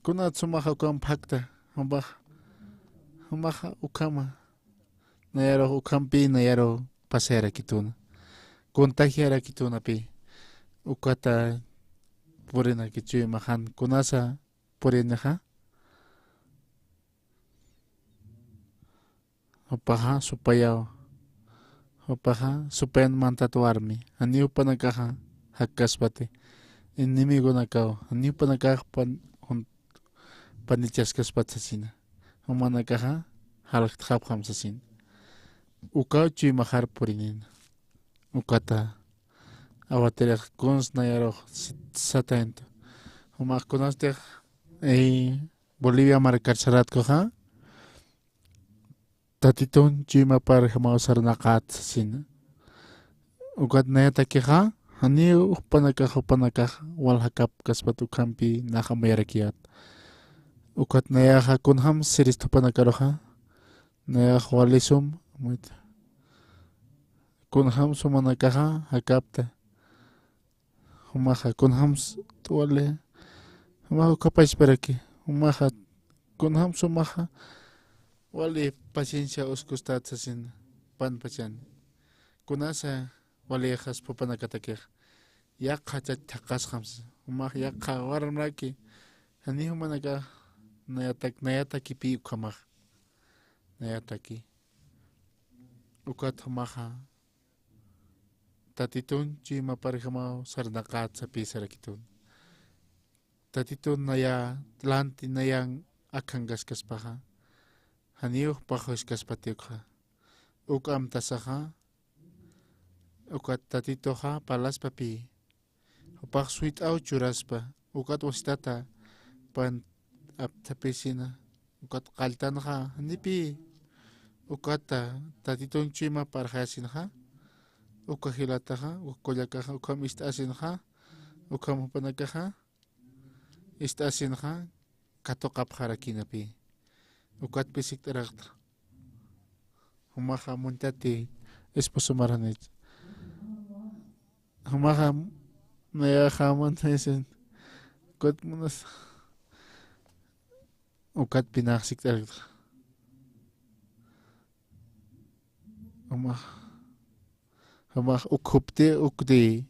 Kunat jumaxa ukham phakta, jumax, jumaxa ukhama. Nayarux ukhampï, nayarux pasayarakituna. Contagiarakitunapi. Ukata purinaki chuymaxan, kunasa purinixa. Jupaxa supayaw. Jupaxa supayan mantat warmi. Janiw jupanakaxa jakkaspati. Enemigonakaw. Janiw jupanakax pan, jun, panichaskaspat sasina. Jumanakaxa jalqtxapxam sasina. Ukaw chuymaxar purinina. Ukata awatirix kuns nayarux sit-, sataynta. Jumax kunastix, eh, Bolivia markar saratkuxa, Tatitun chuymapar jamaw sarnaqat sasina. Ukat nayatakixa, janiw jupanakax, jupanakax wal jakapkaspat ukhampi nax amuyarakiyät. Ukat nayaxa kunjams sirist jupanakaruxa, nayax walisum, amuyta. Kunjams jumanakaxa jakapta. Jumaxa, kunjams wali, jumaxa ukhapachparaki, jumaxa, kunjams jumaxa, wali paciencia uskustat sasin, panpachan. Kunasa, wali xas jupanakatakix, yaqha chach thaqasxams, jumax yaqha warmraki, jani jumanakax, nayatak, nayatakipi ukhamax, nayataki. Ukat jumaxa, Tatitun chuymapar jamaw sarnaqat sapï sarakitun. Tatitun naya, lanti nayan akhankaskaspaxa, janiw jupax juskaspati ukxa. Uk amtasaxa, ukat Tatituxa parlaspapï. Jupax suyt'aw churaspa, ukat wasitata pan apthapisina, ukat qalltanxa, janipï, ukata Tatitun chuymaparxayasinxa, uka jilataxa, uka kullakaxa, ukham ist'asinxa, ukham jupanakaxa, ist'asinxa, katuqapxarakïnapï. Ukat pisikt'araqta. Jumaxa muntati esposo maranit. Jumaxa nayaxa muntaysin. Ukat munas. Ukat pinax sikt'araqta. Jumax. Jumax ukhupti ukti.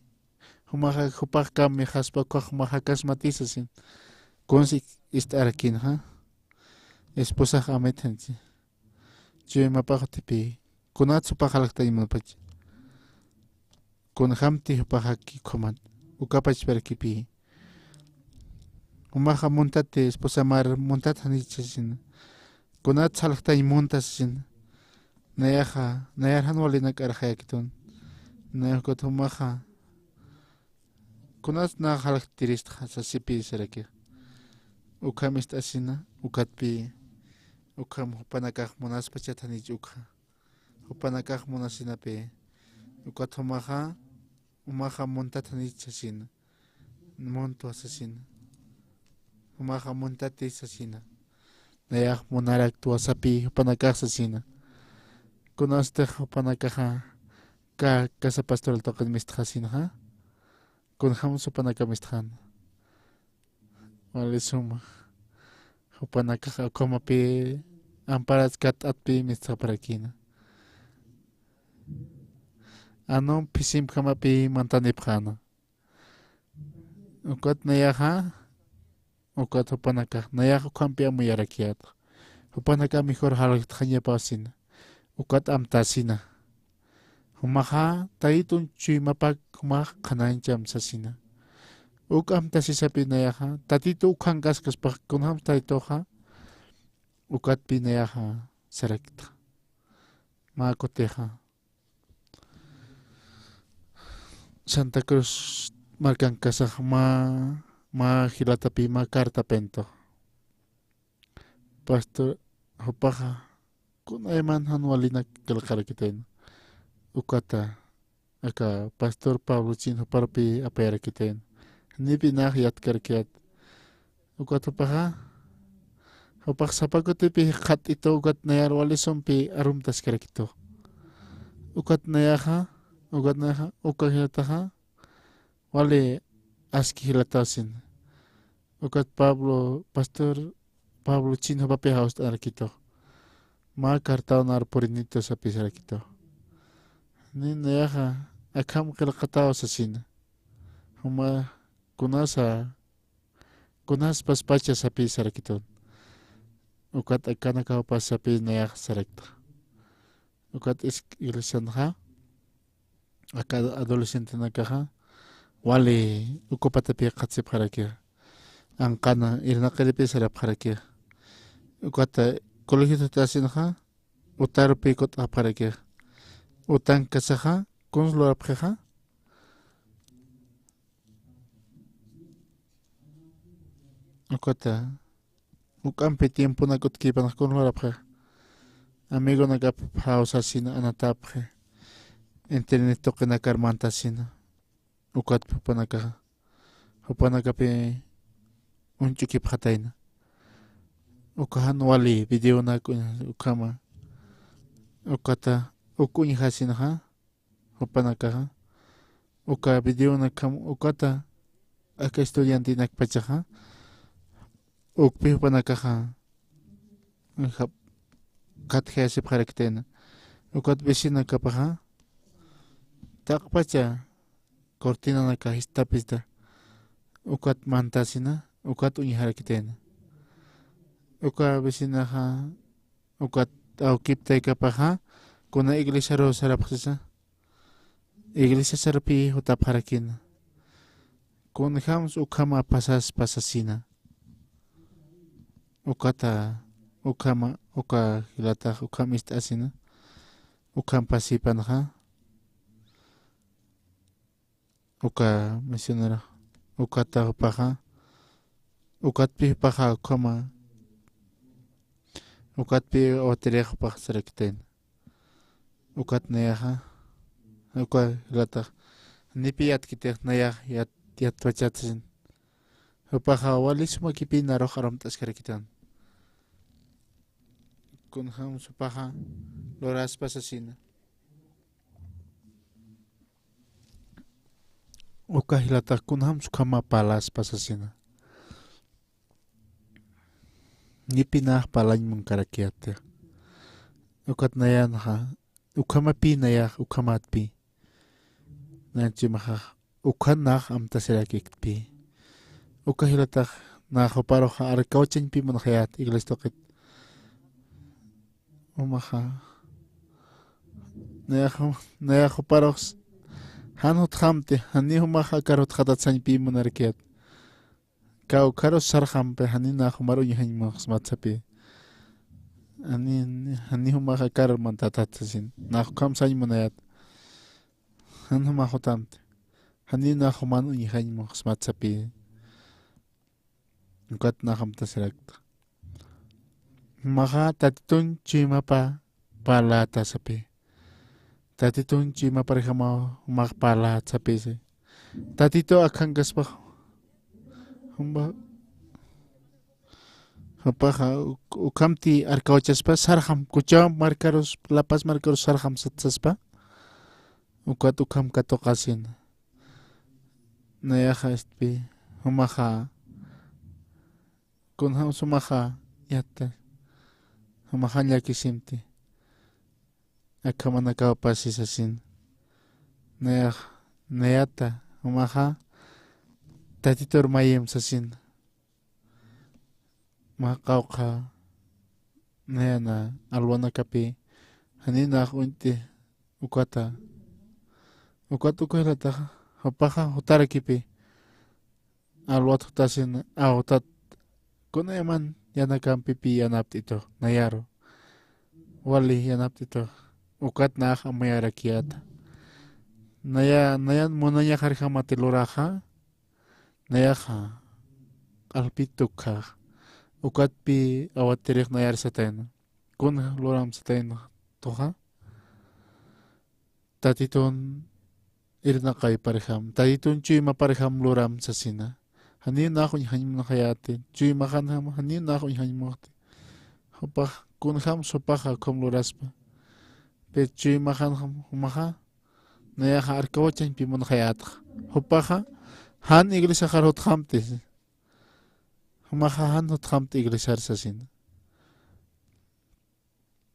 Jumaxa jupax kammi jaspa ukax jumax jakasmati sasin. Kuns ist'arakïnxa. Esposax amitjanchi. Chuymapax utjipï. Kunat jupax jalaqtañ munapach. Kunjamti jupax jaki ukhamat. Ukapachparakipï. Jumaxa muntati, esposa mar muntat janichasina. Kunat jalaqtañ muntasina. Nayaxa, nayar jan walinak arxayakitun. Nayax ukat jumaxa. Kunat nax jalaqtiristxa sasipï sarakix. Ukham ist'asina, ukatpï. Ukham jupanakax munaspachat janich ukxa. Jupanakax munasinapï. Ukat jumaxa. Jumaxa muntatanichi sasina. Muntwa sasina. Jumaxa muntatis sasina. Nayax munaraktwa sapï jupanakax sasina. Kunastix jupanakaxa ka casa pastoral tuqin mistxasinxa. Kunjams jupanaka mistxäna. Wali suma. Jupanakax ukhamapï amparatskat'atpï mistxaparakïna. Anum phisimjamapï mantanipxäna. Ukat nayaxa, ukat jupanakax, nayax ukhampï amuyarakiyätxa. Jupanaka mejor jalaqtxañapasina. Ukat amtasina. Jumaxa, Tatitun chuymapak jumax qhanañcham sasina. Uk amtasisapï nayaxa, Tatitu ukhankaskaspax kunjams Tatituxa, ukatpï nayaxa saraktxa. Mä kutixa. Santa Cruz markankasax mä, mä jilatapï mä cartapï uñt'tu. Pastor, jupaxa, kunayman jan walinak qillqarakitayna. Ukata, aka pastor Pablo Chin juparupï apayarakitayna. Janipï nax yatkarakiyät. Ukat jupaxa, jupax sapa kutipï jikxatt'itu, ukat nayar wali sumpï arumtaskarakitu. Ukat nayaxa, ukat nayaxa, uka jilataxa, wali aski jilataw sasina. Ukat Pablo, pastor Pablo Chin jupapï jawst'arakitu. Mä cartaw nar purinitu sapï sarakitu. Ni nayaxa, akham qillqataw sasina. Juma kunasa, kunaspas pacha sapï sarakitun. Ukat akanakaw pas sapï nayax saraktxa. Ukat is-, iglesianxa, aka adolescentenakaxa, wali ukupatapï qhatsipxarakixa. Anqana irnaqiripï sarapxarakixa. Ukata colegio tutasinxa, utarupï kut'apxarakixa. Utankasaxa, kuns lurapxixa. Ukata, juk'ampi tiemponak utjkipanax kun lurapxi. Amigonakap jawsasina anatapxi. Internet tuqinakar mantasina. Ukat jupanakaxa. Jupanakapï uñch'ukipxatayna. Uka jan wali videonak uña-, ukhama. Ukata, uk uñjasinxa. Jupanakaxa, uka videonakjam ukata, aka estudiantenakpachaxa, ukpi jupanakaxa, jap-, katjayasipxarakitayna. Ukat vecinakapaxa, taqpacha cortinanaka jistapista, ukat mantasina, ukat uñjarakitayna. Uka vecinaxa, ukat awkip taykapaxa, kuna iglesiaru sarapxi sisa. Iglesia sarapï jutapxarakïna. Kunjams ukhama pasaspa sasina. Ukata, ukhama, uka jilatax, ukham ist'asina. Ukham pasïpanxa. Uka misionero, ukata jupaxa, ukatpï jupaxa ukhama, ukatpï batería jupax sarakitayna. Ukat nayaxa, uka jilatax, janipï yatkitix nayax yat-, yatpachat sasin. Jupaxa wali sumakipï narux arumt'askarakitan. Kunjams jupaxa luraspa sasina. Uka jilatax kunjams ukhama parlaspa sasina. Janipï nax parlañ munkarakiyäti. Ukat nayanxa, ukhamapï nayax, ukhamatpï. Nayan chuymaxax, ukan nax amtasirakiktpï. Uka jilatax, nax juparux arkawchañpï munxayät, iglesia tuqit. Jumaxa. Nayax, nayax juparux jan jutxamti, jani jumax akar jutxatat sañpï munarakiyät. Kawkharus sarxampi, jani nax jumar uñjañ muxsmat sapï. Jani, jani jumax akar mantatat sasin. Nax ukham sañ munayät. Jan jumax jutamti. Jani nax juman uñjañ muxsmat sapï. Ukat nax amtasirakta. Jumaxa Tatitun chuymapa parläta sapï. Tatitun chuymaparjamaw jumax parlät sapisi. Tatitu akhankaspax jumba, jupaxa uk-, ukhamti arkawachaspa sarxam, Cochabamba markarus, La Paz markarus sarxam sat saspa. Ukat ukham katuqasina. Nayaxa istpi, jumaxa, kunjam sumaxa, yatta, jumaxa llakisimti. Akhamanakawpasi sasin. Nayax, nayata, jumaxa, Tatitur mayim sasin. Mä qawqha nayana alwanakapi, janiw nax uñt'i ukata. Ukat uka jilataxa, jupaxa jutarakipi. Alwat jutasin, awtat, kunayman yanakampipi yanapt'itux, nayaru. Wali yanapt'itux, ukat nax amuyarakiyäta. Naya, nayan munañaxarjamati luraxa, nayaxa, q'alpit tukjax, ukatpi awatirix nayar satayna, kunja luram satayna tuxa. Tatitun irnaqayparjam, Tatitun chuymaparjam luram sasina. Janiw nax uñjañ munxayäti, chuymaxanjam, janiw nax uñjañ munxti. Jupax, kunjam jupaxa ukham luraspa. Pero chuymaxanjam jumaxa, nayaxa arkawachañpi munxayätxa. Jupaxa, jan iglesiaxar jutxamti. Jumaxa jan jutxamti iglesiar sasina.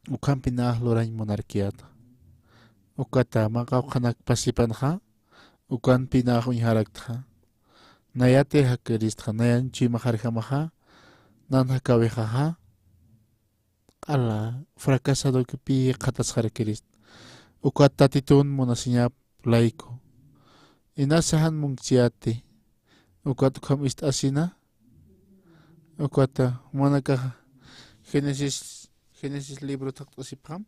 Ukhampi nax lurañ munarkiyäta. Ukata mä qawqhanak pasipanxa, ukhampi nax uñjaraktxa. Nayati jakiristxa, nayan chuymaxarjamaxa, nan jakawixaxa, q'ala fracasadokipi jikxatasxarakirist. Ukat Tatitun munasiñap layku. Inasa jan munksiyäti. Ukat ukham ist'asina. Ukata, jumanakaxa Génesis, Génesis libro thaqt'asipxam.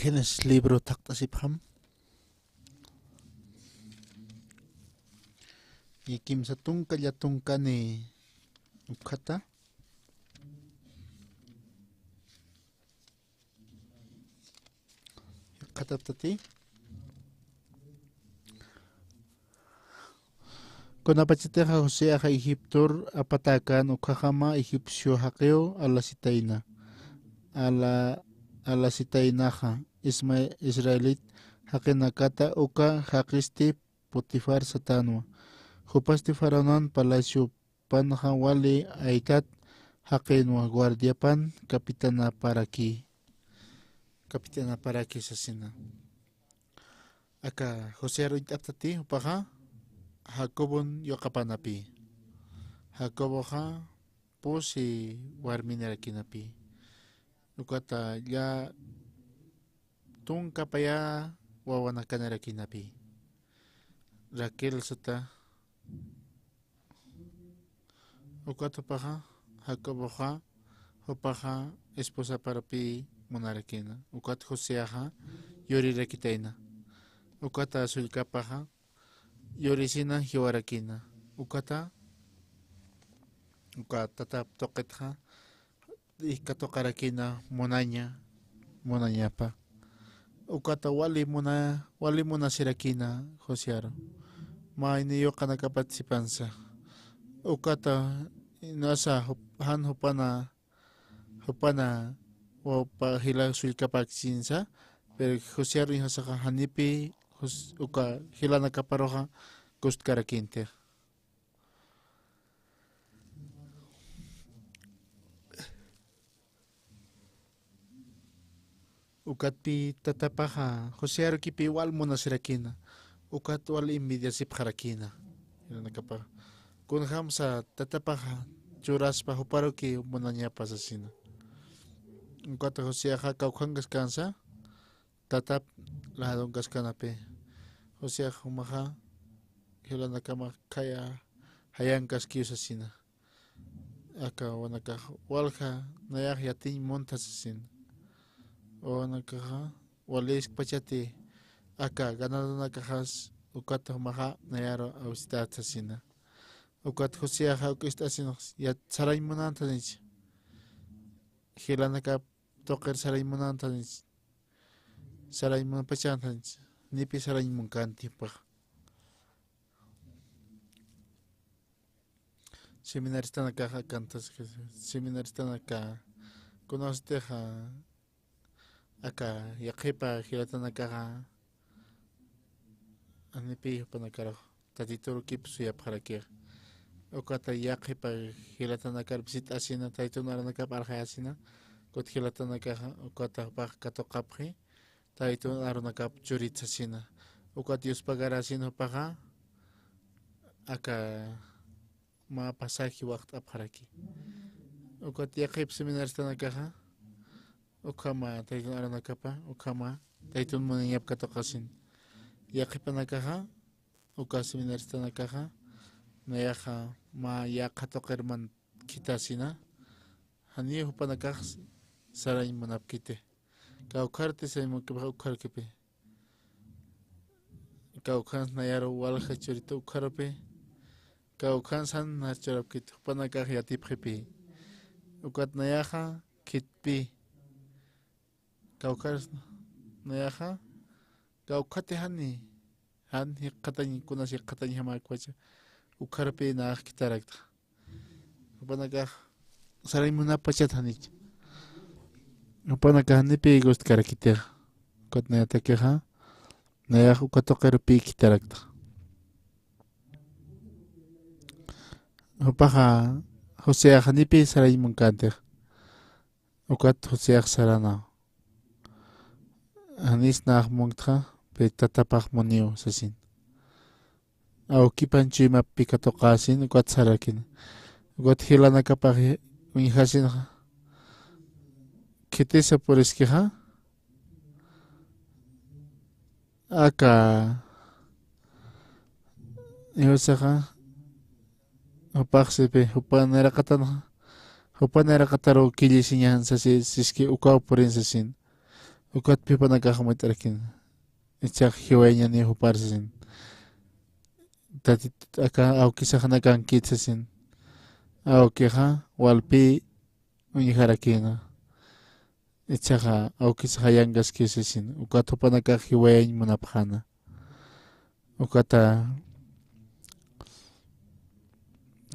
Génesis libro thaqt'asipxam. Y kimsa tunka, lla tunkani ukhata. Qhataptati. Kunapachatixa Joseaxa Egiptor apatäkän ukhaxama egipcio jaqiw alasitayna. Ala-, alasitaynaxa Isma-, israelit jaqinakata uka jaqisti Potifar satänwa. Jupasti faraonan palacio panxa wali aytat jaqinwa guardiapan capitanaparaki, capitanaparaki sasina. Aka Josear uñt'aptati jupaxa Jacobon yuqapanapi. Jacoboxa pusi warminirakinapi. Ukata lla tunka paya wawanakanirakinapï. Raquel sata. Ukat jupaxa, Jacoboxa, jupaxa esposaparapï munarakina. Ukat Joseaxa yurirakitayna. Ukata sullkapaxa yurisina jiwarakina. Ukata, uka tatap tuqitxa, katuqarakina munaña, munañapa. Ukata wali muna-, wali munasirakina Josearu. Mayni yuqanakapat sipansa. Ukata inasa jup-, jan jupana, jupana wawpa jila sullkapaksïnsa, pero Josearu inasa janipi, Jos-, uka jilanakaparuxa kustkarakinti. Ukatpï tatapaxa Josearukipï wal munasirakina. Ukat wal envidiasipxarakina. Jilanakapax. Kunjamsa tatapaxa churaspa juparuki munañapa sasina. Ukat Joseaxa kawkhankaskänsa tatap ladonkaskanapi. Joseax jumaxa jilanakamax khaya jayankaskiw sasina. aka wawanakax walja nayax yatiñ munta sasin. Wawanakaxa waliskpachati aka ganadonakaxas ukat jumaxa nayaru awsitat sasina. Ukat Joseaxa uk'ist'asin yat sarañ munantanich. Jilanakap tuqir sarañ munantanich. Sarañ munapachantanich. Nipi sarañ munkanti jupax. Seminaristanakaxa kantas, seminaristanaka kunawstixa aka yaqhipa jilatanakaxa anipi jupanakaru Tatitur kipsuyapxarakixa. Ukata yaqhipa jilatanakar visit'asina, Tatitun arunakap arxayasina, ukat jilatanakaxa ukata jupax katuqapxi, Tatitun arunakap churit sasina. Ukat Dios pagarasina jupaxa, aka mä pasaje waxt'apxaraki. Ukat yaqhip seminaristanakaxa, ukhama Tatitun arunakapa, ukhama Tatitun muniyap katuqasin. Yaqhipanakaxa, uka seminaristanakaxa, nayaxa mä yaqha tuqir man khitasina, janiw jupanakax sarañ munapkiti. Kawkharti sarañ munapkipax ukharkipi. Kawkhans nayaru walja churita ukharupi. Kawkhans jan nar churapkiti, jupanakax yatipxipi. Ukat nayaxa khitpi. Kawkhans nayaxa, kawkhati jani, jan jikxatañ, kunas jikxatañ jamäkpacha, ukharupi nayax khitarakta. Jupanakax sarañ munapachat janich. Jupanakax nipi gustkarakitix. Ukat nayatakixa, nayax uka tuqirupi khitarakta. Jupaxa, Joseaxa nipi sarañ munkantix. Ukat Joseax sarana. Janis nax munktxa, pï tatapax muniw sasin. Awkipan chuymapi katuqasin, ukat sarakina. Ukat jilanakapax uñjasinxa. Khitisa puriskixa. Aka, iwsaxa, jupax sipi, jupa nayraqatanxa, jupa nayraqataru killisiñan sasi, siski ukaw purin sasin. Ukatpi jupanakax jumuyt'arakin. Ichax jiwayañaniw jupar sasin. Tatit aka awkisax nakankit sasin. Awkixa walpi uñjarakïna. Ichaxa awkisax yankaski sasin. Ukat jupanakax jiwayañ munapxäna. Ukata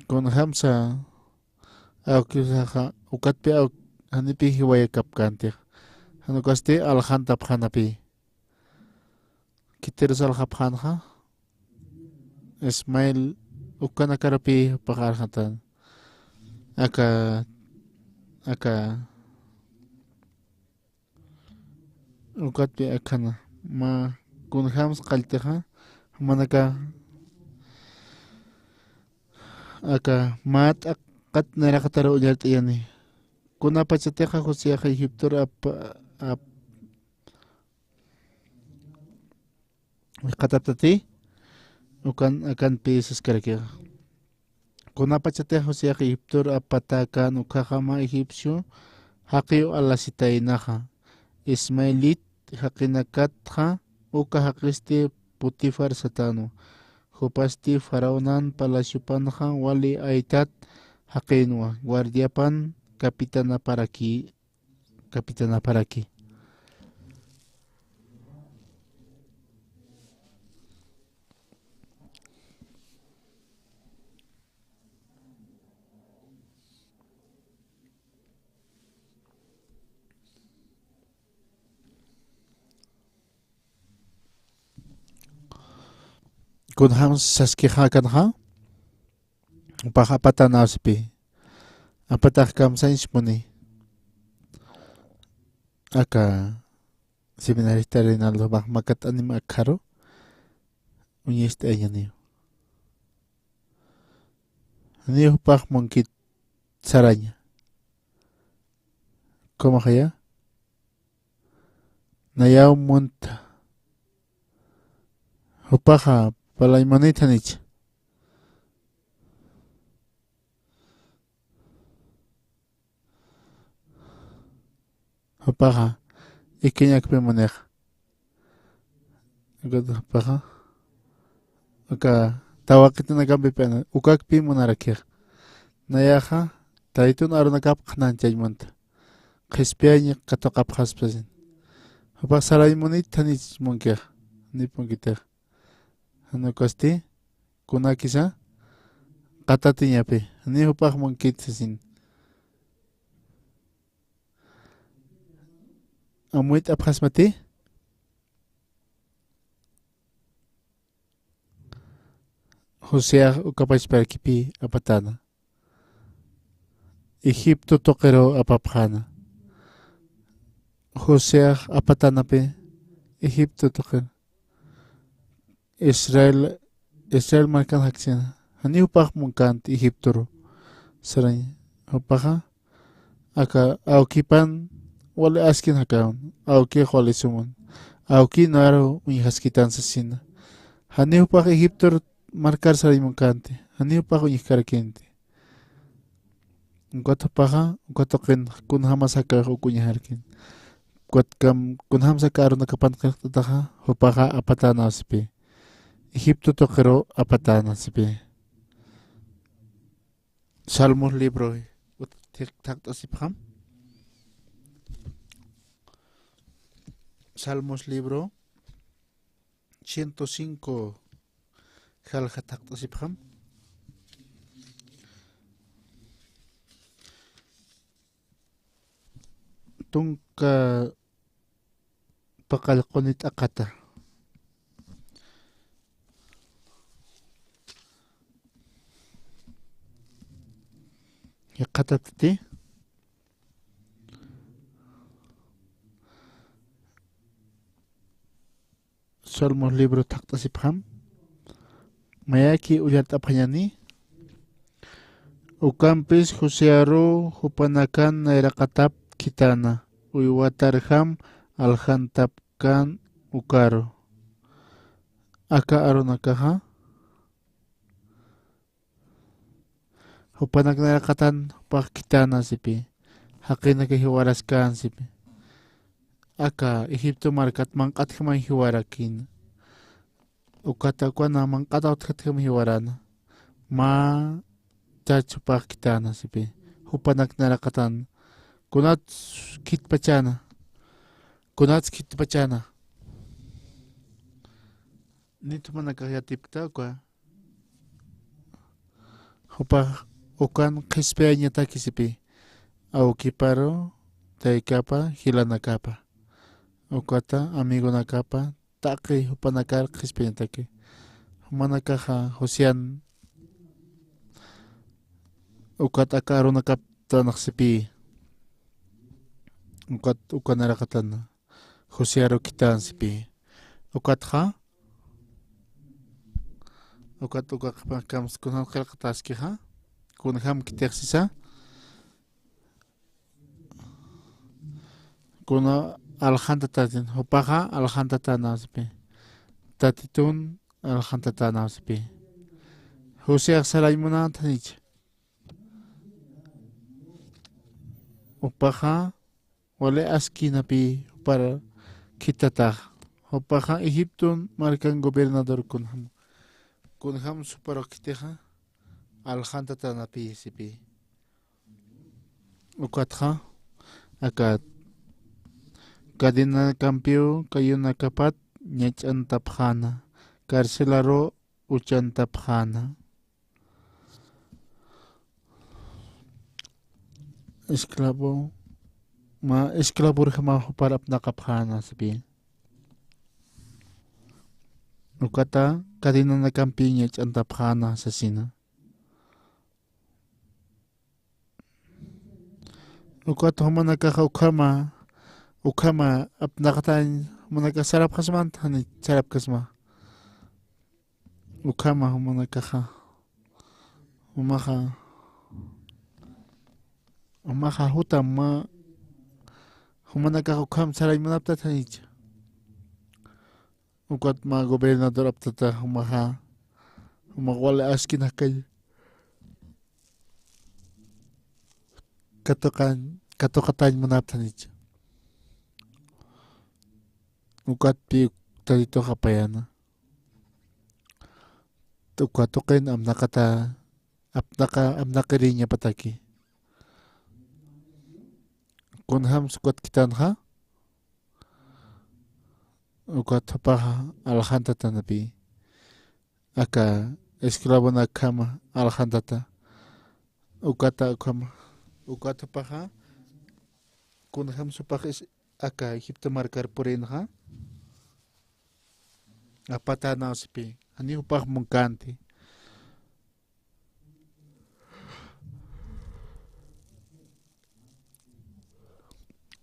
kunjamsa awkisaxa, ukatpi aw-, janipi jiwayakapkänti. Jan ukasti aljantapxänapï. Khitirus aljapxänxa. Ismael ukanakarupi jupax arxatan. Aka, aka, ukatpi akhana. Mä kunjams qalltixa, jumanaka, aka, mä t'aqat nayraqataru ullart'ayani. Kunapachatixa Joseaxa Egiptor ap-, ap-, Jikxataptati, ukan, akanpi saskarakixa. Kunapachatix Joseax Egiptor apatäkän ukhaxa mä egipcio jaqiw alasitaynaxa. Ismaelit jaqinakatxa uka jaqisti Potifar satänwa. Jupasti faraonan palaciopanxa wali aytat jaqïnwa, guardiapan capitanaparaki, capitanaparaki. Kunjams saskixa akanxa. Jupax apatanawsipi. Apatax kamsañs puni. Aka seminarista Reinaldo jupax makat anim akharu uñist'añaniw. Janiw jupax munkit saraña. Kumaxaya. Nayaw munta. Jupaxa palañ munit janich. Jupaxa ikiñakpi munixa. Jupaxa aka tawaqitanakampi pena ukakpi munarakixa. Nayaxa taytun arunakap qhanañchañ munta. Qhispiyañ katuqapxaspasin. Jupax sarañ munit thanich munkixa. Nip munkitixa. Jan ukasti kunakisa qatatiñapi. Ni jupax munkit sasin. Amuyt'apxasmati. Joseax uka pachparakipï apatäna. Egipto tuqiruw apapxäna. Joseax apatänapi Egipto tuqiru. Israel, Israel markan jaksina. Janiw jupax munkänti Egiptoru. Sarañ jupaxa aka awkipan wali askin jakawan, awkix wali sumun, awki naru uñjaskitan sasina. Janiw jupax Egiptor markar sarañ munkänti, janiw jupax uñjkarakinti. Ukat jupaxa, uka tuqin kunjamas jakax uk uñjarkin. Ukat kam, kunjamsa aka arunakapan qillqt'ataxa, jupaxa apatänaw sipï. Egipto tuqiruw apatäna sipï. Salmos libro, ut-, thik-, thaqt'asipxam. Salmos libro ciento cinco, jalja thaqt'asipxam. Tunka paqallquni t'aqata. Yaqatatati. Salmos libro thaqt'asipxam. Mayaki ullart'apxañani. Ukampis Josearu jupanakan nayraqatap khithäna, uywatarjam aljantapkän ukaru. Aka arunakaxa jupanak nayraqatan jupax khithäna sipï. Jaqinaka jiwaraskän sipï. Aka Egipto markat manq'atjamañ jiwarakïna. Ukata ukana manq'ataw utjatjam jiwarana. Mä chach jupax khithäna sipï. Jupanak nayraqatan. Kunats khitpachäna. Kunats khitpachäna. Nit jumanakax yatipkta uka. Jupax ukan qhispiyañataki sipï. Awkiparu, taykapa, jilanakapa. Ukata, amigonakapa, taqi jupanakar qhispiyañataki. Jumanakaxa Josean, ukat aka arunakaptanax sipï. Ukat uka nayraqatan Josearu khitän sipï. Ukatxa, ukat uka qhipankams kunjam qillqataskixa, kunjam khitix sisa, kuna aljantatätin, jupaxa aljantatänaw sipï. Tatitun aljantatänaw sipï. Joseax sarañ munänti janich. Jupaxa wali askinapï jupar khithatax. Jupaxa Egipto markan gobernador kunjam, kunjam juparux khithixa, aljantatanapï sipï. Ukatxa, akat cadenakampiw kayunakapat ñach'antapxäna, carcelaru uchantapxäna. Esclavo, mä esclavorjamaw jupar apnaqapxäna sipï. Ukata cadenanakampiw ñach'antapxäna sasina. Ukat jumanakaxa ukhama, ukhama apnaqatañ, jumanakax sarapxasmanta, jani sarapkasma. Ukhama jumanakaxa, jumaxa, jumaxa jutam mä, jumanakax ukham sarañ munaptat janicha. Ukat mä gobernador aptata jumaxa, jumax wali askin jakañ katuqañ, katuqatañ munaptanicha. Ukatpi Tatitux apayäna. Uka tuqin amnaqata, apnaqa, amnaqiriñapataki. Kunjams ukat khitanxa, ukat jupaxa aljantatanapï. Aka esclavonakjama aljantata. Ukata ukhama. Ukat jupaxa, kunjams jupax is aka Egipto markar purinxa, apatänawsipï. Janiw jupax munkänti.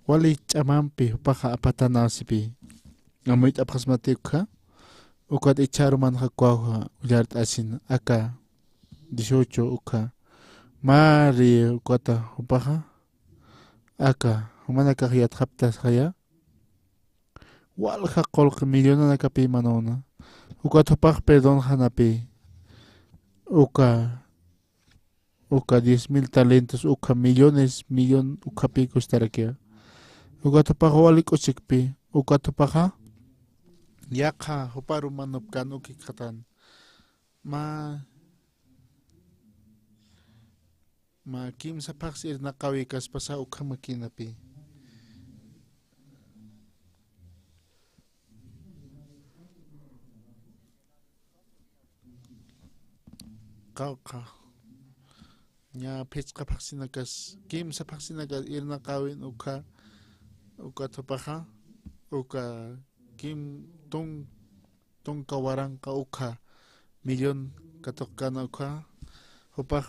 Wali ch'amampi jupaxa apatänawsipï. Amuyt'apxasmati ukxa, ukat ichharu manxa kuwawja ullart'asin aka dieciocho ukxa. Mari ukata jupaxa, aka jumanakax yatxaptasxaya, walja qullqi millonanakapï manuna. Ukat jupax perdonxanapï. Uka, uka diez mil talentos, uka millones, millón ukapï kustarakiwa. Ukat jupaxa wali k'uchikpï. Ukat jupaxa yaqha juparu manupkän ukikxatan. Mä, mä kimsa phaxs irnaqäwi kaspasa ukhamakïnapï. Qawqha. Ña phichqa phaxsinakas, kimsa phaxsinakas irnaqäwin ukha, ukat jupaxa, uka kim tun tunka waranqa ukha millón katuqkän ukha, jupax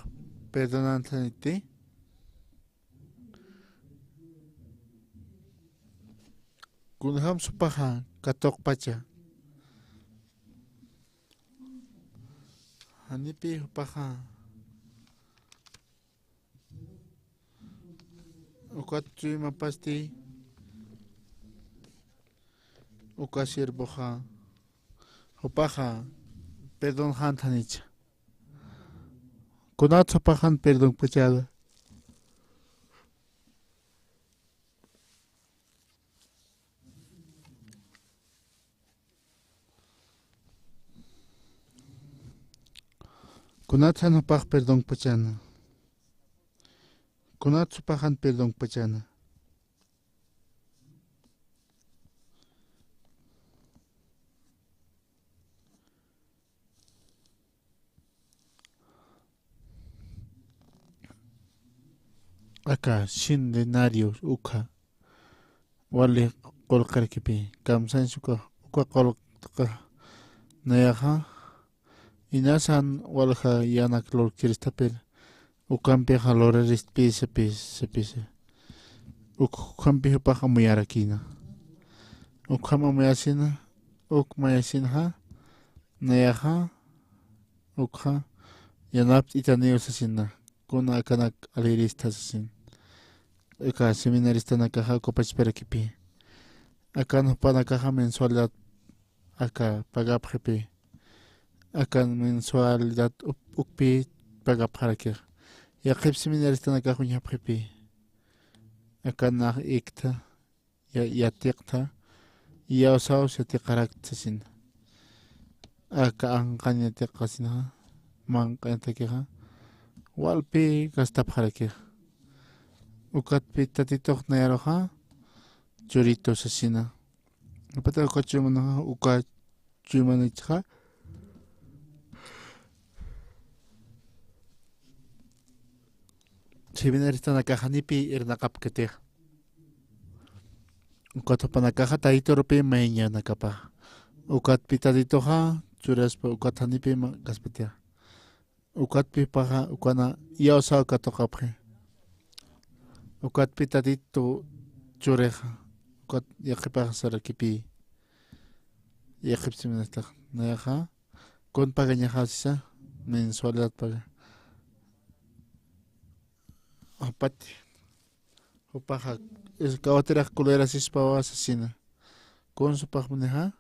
perdonanthaniti. Kunjams jupaxa katuqpacha. Janipï jupaxa. Ukat chuymapasti, uka siervoxa, jupaxa perdonxanthanicha. Kunat jupaxan perdonkpachäna. Kunatsan jupax perdonkpachäna. Kunat jupaxan perdonkpachäna. Aka cien denarios ukha wali qullqirkipï, kamsañs uka, uka qullqi nayaxa, inasan walja yanak lurkiristapir, ukampixa luraristpï sapis, sapisa. Uk, ukhampi jupax amuyarakïna. Ukham amuyasina, uk mayasinxa, nayaxa, ukxa, yanapt'itaniw sasina, kuna akanak alirista sasin. Aka seminaristanakaxa ukapachparakipï. Akan jupanakaxa mensualidad aka pagapxipï. Akan mensualidad up-, ukpï pagapxarakix. Yaqhip seminaristanakax uñjapxipï. Akan nax iktha, ya-, yatiqtha, iyawsaw yatiqarakta sasina. Aka anqan yatiqasinxa, manq'antakixa, walpï gastapxarakix. Ukatpï Tatitux nayaruxa, churito sasina. Apata uka chuymanaxa, uka chuymanichxa. Seminaristanakax janipï irnaqapkatix. Ukat jupanakaxa Tatiturupï mayañanakapax. Ukatpï Tatituxa churaspa ukat janipï ma-, kaspatix. Ukatpï jupaxa, ukana iyawsaw katuqapxi. Ukatpï Tatitu churixa, ukat yaqhipax sarakipï. Yaqhip seminaristax, nayaxa, kun pagañaxa sisa, mensualidad paga. Jupati, jupaxa, es, kawkitirax colerasispawa sasina. Kun jupax munixa.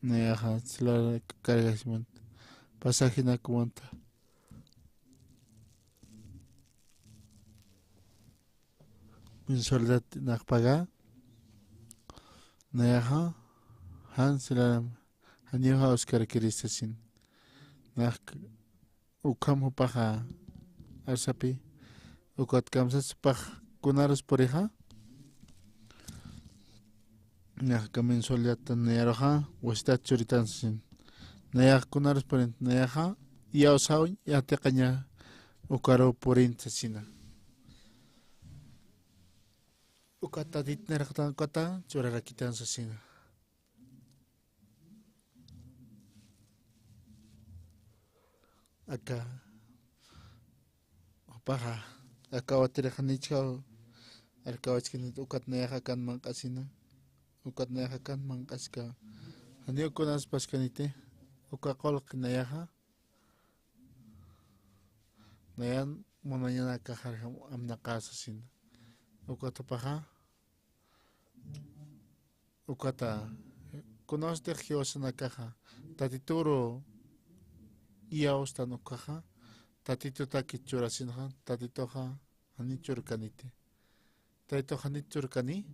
Nayaxa, celular cargasimanta, pasajenakumanta. mensualidad nax paga. Nayaxa jan silaram janiw jawskarakiri sasin. Nax ukham jupaxa arsapi, ukat kamsas jupax kunarus purixa. Nax aka mensualidadtan nayaruxa wasitat churitan sasin. Nayax kunarus purin, nayaxa iyawsaw yatiqaña ukaru purin sasina. Ukat Tatit nayraqatan ukata churarakitan sasina. Aka jupaxa, aka awatirixa janichjaw arkawachkanit, ukat nayaxa akan manq'asina, ukat nayaxa akan manq'aska. Janiw kunas paskaniti, uka qullqi nayaxa, nayan munañanakaxarjam amnaqasasina. Ukat jupaxa, ukata, kunawstix jiwasanakaxa Tatituru iyawstan ukaxa, Tatitutaki churasinxa, Tatituxa jani churkaniti. Tatitux janit churkani,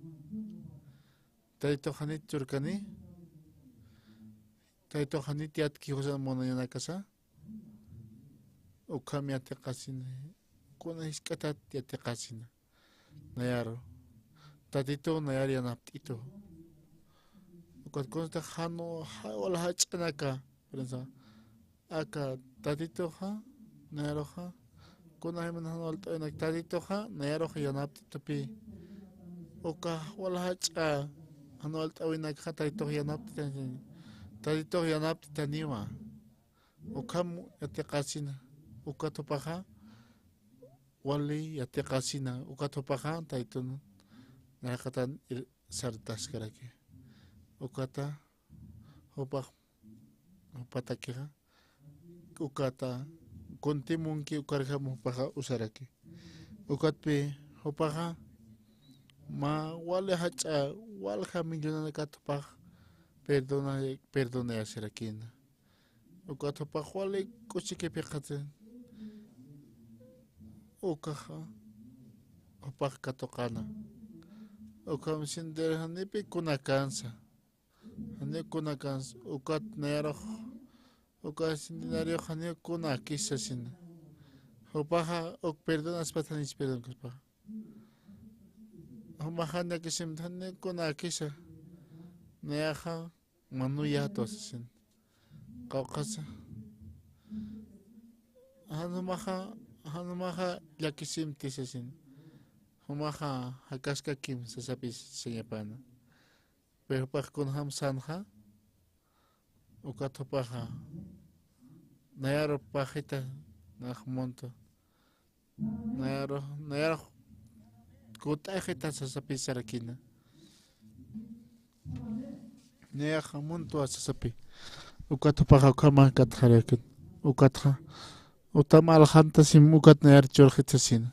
Tatitux janit churkani, Tatitux janit yatki jiwasan munañanakasa, ukham yatiqasina, kuna jisk'atat yatiqasina. Nayaru, Tatitu nayar yanapt'itu. Ukat kunsa jan, ja, wal jach'anaka, prensa. Aka Tatituxa, nayaruxa, kuna jiman jan walt'awinak Tatituxa, nayaruxa yanapt'itupi. Uka wal jach'a jan walt'awinakxa Tatitux yanapt'itaniwa. Tatitux yanapt'itaniwa. Ukham yatiqasina, ukat jupaxa wali yatiqasina, ukat jupaxa Tatitun nayraqatan ir-, sartaskaraki. Ukata jupax, jupatakixa, ukata kunti munki ukarjam jupaxa usaraki. Ukatpi jupaxa mä wali jach'a walja millonanakat jupax perdona, perdonayasirakina. Ukat jupax wali k'uchiki phiqhatin. Ukaxa jupax katuqana. Ukham centenario janipi kunakansa. Janiw kunakansa. Ukat nayarux, uka centenario janiw kunakisa sina. Jupaxa uk perdonaspat janich perdonaspaxa. Jumaxa llakisimta janiw kunakisa. Nayaxa manuyatu sasin. Qawqhasa. Jan jumaxa, jan jumaxa llakisimti sasin. Jumaxa jakaskakim sasapis sañapana. Pero jupax kunjam sanxa, ukat jupaxa nayaru paxita nax monto. Nayaru, nayaru kut'axita sasapisarakina. Nayax muntwa sasapi. Ukat jupaxa ukhama katxarakit. Ukatxa utam alxantasim ukat nayar churxit sasina.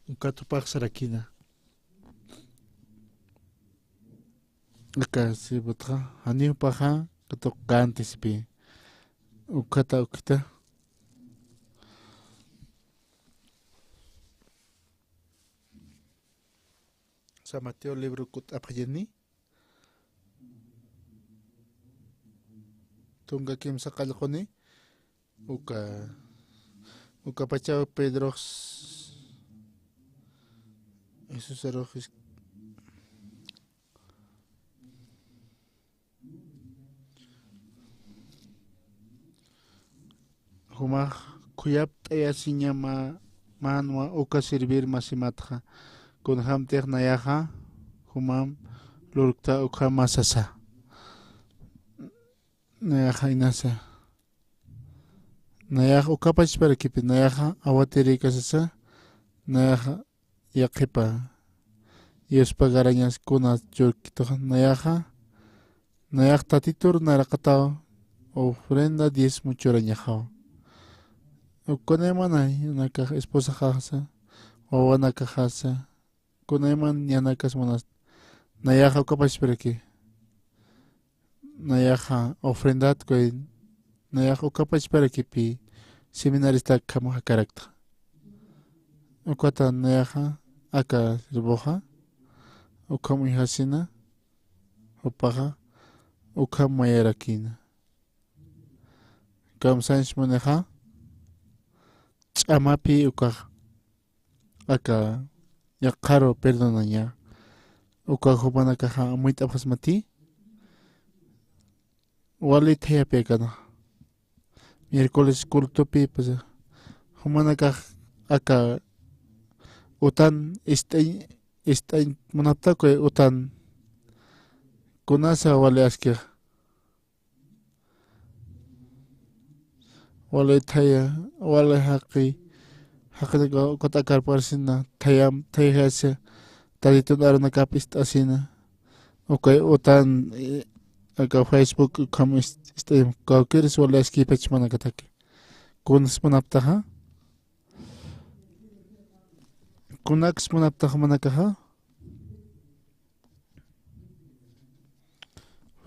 Ukat jupax sarakina. Aka sibutxa, janiw jupaxa katuqkänti sipi. Ukhata ukhita. San Mateo libro kut'apxayani. Tunka kimsa qallquni. Uka, ukapachaw Pedrox Jesusarux is-, jumax khuyapt'ayasiña mä, mänwa uka servir masimatxa, kunjämtix nayaxa jumam lurkta ukhama sasa. Nayaxa inasa. Nayax ukapachparakipï, nayaxa awatirïkasasa, nayaxa yaqhipa. Yuspagarañas kuna churkituxa, nayaxa, nayax Tatitur nayraqataw ofrenda diezmo churañaxaw. Kunaymanay, nanakax esposaxasa, wawanakaxasa, kunayman ñanakas munasta. Nayaxa ukapachpiraki. Nayaxa ofrendat kuy nayax uka pachparakipi seminaristakjam jakarakta. Ukata nayaxa aka sirvuxa ukham uñjasina, jupaxa ukham mayarakïna. Kamsañs munixa, ch'amapi ukax aka yaqharu perdonaña. Uka jumanakaxa amuyt'apxasmati, wali thayapi akana. Miércoles cultopi, pues, jumanakax aka utan ist'añ, ist'añ munapxta, uka utan kunasa wali askix. Wali thaya, wali jaqi, jaqi ukat akarparsina, thayam, thayjasa, Tatitun arunakap ist'asina. Ukay utan, eh, aka Facebook ukham ist-, ist'ayam, kawkiris wali askipach jumanakataki. Kuns munapxtaxa? Kunaks munapxtaxa jumanakaxa?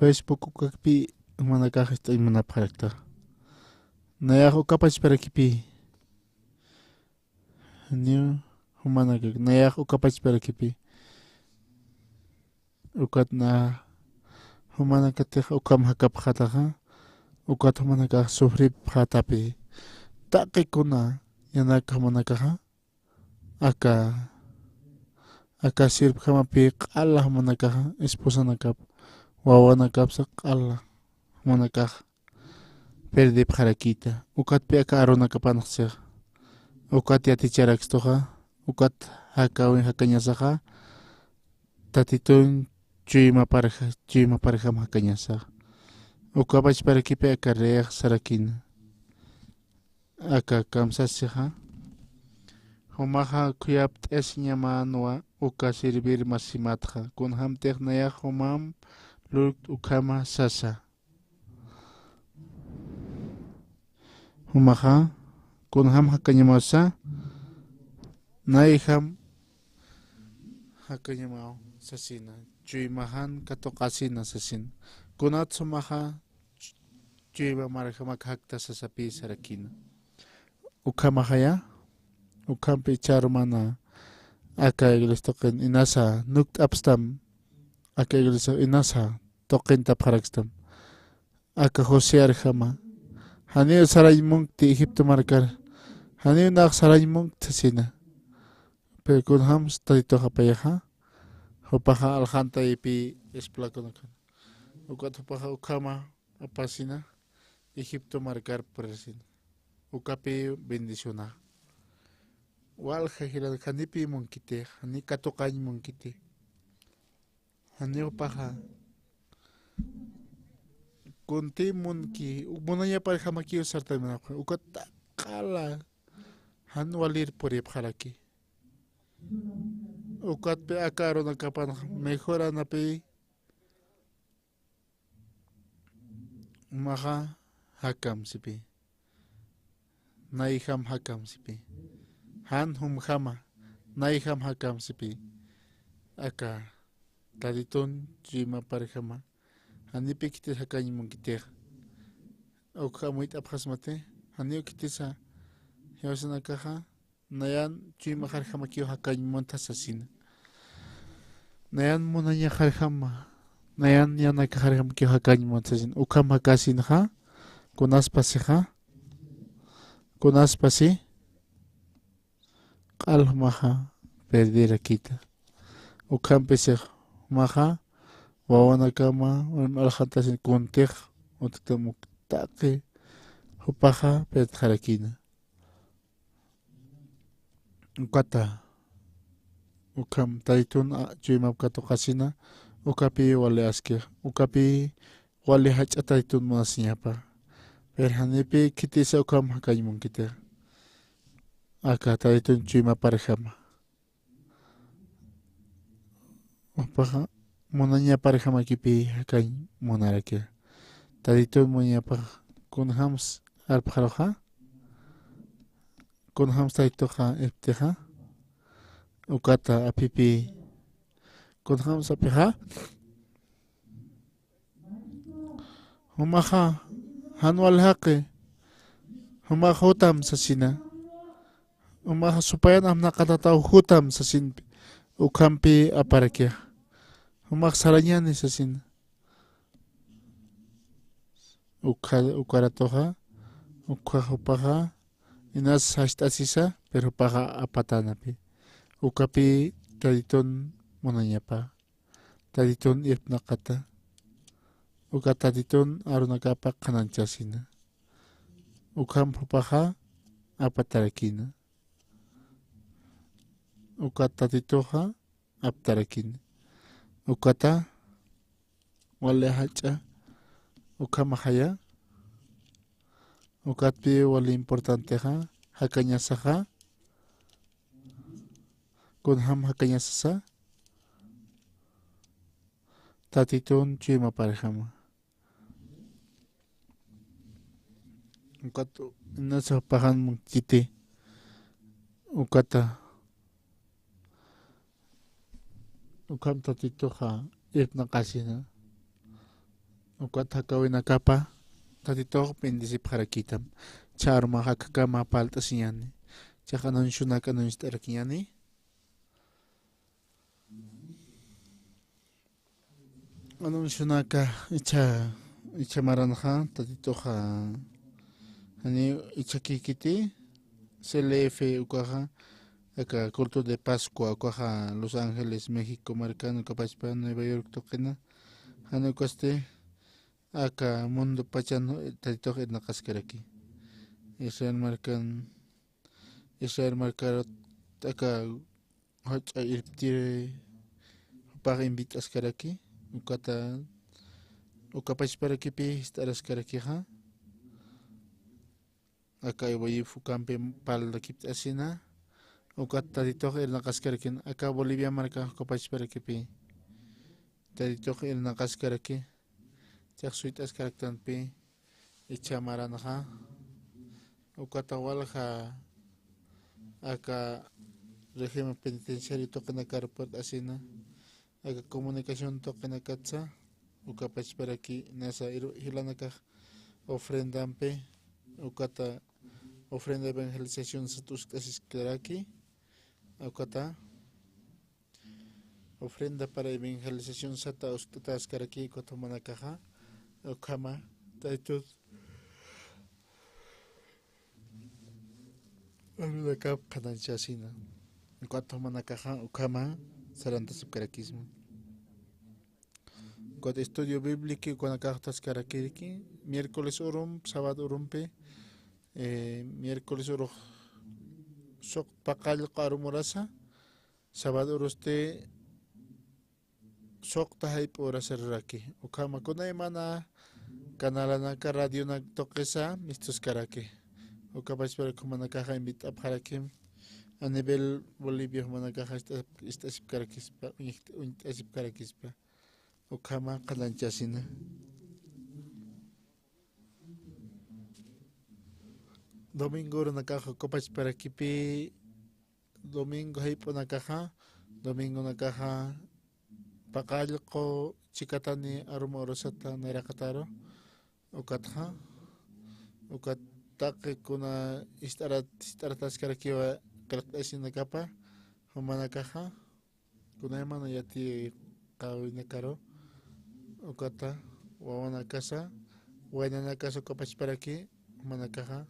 Facebook ukakpi jumanakax ist'añ munapxarakta. Nayax uka pachparakipi. Janiw jumanakak, nayax uka pachparakipi. Ukat na jumanakatix ukham jakapxataxa, ukat jumanakax sufripxatapi. Taqi kuna yanak jumanakaxa, aka, aka sirpjamapi q'ala jumanakaxa, esposanakap, wawanakapsa q'ala jumanakax perdipxarakïta. Ukatpi aka arunakapanxsix, ukat yaticharakstuxa, ukat jakawin jakañasaxa, Tatitun chuymaparja-, chuymaparjam jakañasax. Uka pachparakipi aka reyx sarakïna. Aka kamsasixa, jumaxa khuyapt'asiñamänwa uka servir masimatxa, kunjämtix nayax jumamp lurkt ukhama sasa. Jumaxa, kunjam jakañamawsa, nayjam jakañamaw sasina, chuymajan katuqasina sasina. Kunat jumaxa, ch-, chuymamarjam akjakta sasapï sarakïna. Ukhamaxaya, ukhampi charumana, aka iglesia tuqin inasa, nukt'apstam, aka iglesia inasa, tuqintapxarakstam. Aka José arjama, janiw sarañ munkti Egipto markar, janiw nax sarañ munkti sasina. Pero kunjams Tatitux apayaxa, jupaxa aljantayipï esplakunakana. Ukat jupaxa ukhama apasina, Egipto markar purasina. Ukapï bendicionax. Walja jilan janipï munkiti, jani katuqañ munkiti. Janiw paxa. Kunti munki, munañaparjamakiw sartay munapxi. Ukat taqala jan walir puripxaraki. Ukatpi aka arunakapan mejoranapï. Jumaxa jakam sipï. Nayjam jakam sipï. Jan jumjama, nayjam jakam sipï. Aka Tatitun chuymaparjama. Janipï khitis jakañ munkitix. Uk amuyt'apxasmati. Janiw khitisa jiwasanakaxa. Nayan chuymaxarjamakiw jakañ muntha sasina. Nayan munañaxarjama. Nayan yanakaxarjamakiw jakañ muntha sasina. Ukham jakasinxa. Kunaspasixa. Kunaspasi. Q'al jumaxa perderakïta. Ukhampisix jumaxa. Wawanakama, aljantasiñ kuntix. Utjtam uk taqi. Jupaxa perdxarakïna. Ukata, ukham Tatitun, a, chuymap katuqasina, ukapï wali askix, ukapï wali jach'a Tatitun munasiñapa. Pero janipï khitisa ukham jakañ munkitix. Aka Tatitun chuymaparjama. Jupaxa munañaparjamakipï jakañ munarakixa. Tatitun munañapax kunjams arpxaruxa, kunjams Tatituxa irptixa, ukata apipï kunjams apixa. Jumaxa Jan wal jaqi, jumax jutam sasina. Jumax supayan apnaqatataw jutam sasinpi. Ukhampi aparakixa. Jumax sarañani sasina. Ukha, ukaratuxa, ukha jupaxa, inas jast'asisa, pero jupaxa apatanapi. Ukapi Tatitun munañapa. Tatitun irpnaqata. Uka Tatitun arunakapa qhananchasina. Ukham jupaxa apatarakina. Uka Tatituxa aptarakini. Ukata wali jach'a ukhamaxaya. Ukatpi wali importantexa jakañasaxa. Kunjam jakañasasa. Tatitun chuymaparjama. Ukat nasa paxan chiti. Ukata. Ukham Tatituxa irpnaqasina. Ukat jakawinakapa Tatitux bendecipxarakitam. Ch'armax akhakama parlt'asiñani. Chax anuncionak anunciat'arakiñani. Anuncionaka ichha, ichha maranxa, Tatituxa, jani ichhakikiti, C L F ukaxa, aka culto de Pascua ukaxa, Los Ángeles, México markan, ukapachpa Nueva York tuqina, jani ukasti, aka mundo pachan Tatitux irnaqaskaraki. Israel markan, Israel markar aka jach'a irptiri jupax invit'askaraki, ukata, ukapachparakipi jist'araskarakixa, aka Iwayif ukampi parlakipt'asina, ukat Tatitux irnaqaskarakin, aka Bolivia marka ukapachparakipi, Tatitux irnaqaskaraki, chax suyt'askaraktanpi, ichha maranxa, ukata walja, aka régimen penitenciario tuqinakar puert'asina, aka comunicación tuqinakatsa, ukapachparaki nasa iru-, jilanakax ofrendampi, ukata ofrenda evangelización sat uskt'asiskaraki, ukata ofrenda para evangelización sata uskt'askaraki, ukat jumanakaxa, ukhama, Tatitut arunakap qhananchasina. Ukat jumanakaxa, ukhama, sarantasipkarakisma. Ukat estudio bíblico ukanakax utjaskarakiraki, miércoles urum, sábado urumpi, eh, miércoles urux suq paqallqu arum urasa, sábado urusti suqta jayp'u urasaraki. Ukhama kunaymana canalanaka radionak tuqisa mistuskaraki. Ukapachparak jumanakaxa invit'apxarakim. A nivel Bolivia jumanakaxa ist'asip-, ist'asipkarakispa, uñikt-, uñt'asipkarakispa. Ukhama qhananchasina. Domingo urunakaxa ukapachparakipi, domingo jayp'unakaxa, domingonakaxa paqallqu chikatani arum urusata nayraqataru, ukatxa, ukat taqi kuna ist'arat-, ist'arataskarakiwa qillqt'asinakapa, jumanakaxa, kunaymana yatiqäwinakaru, ukata, wawanakasa, waynanakasa ukapachparaki, jumanakaxa,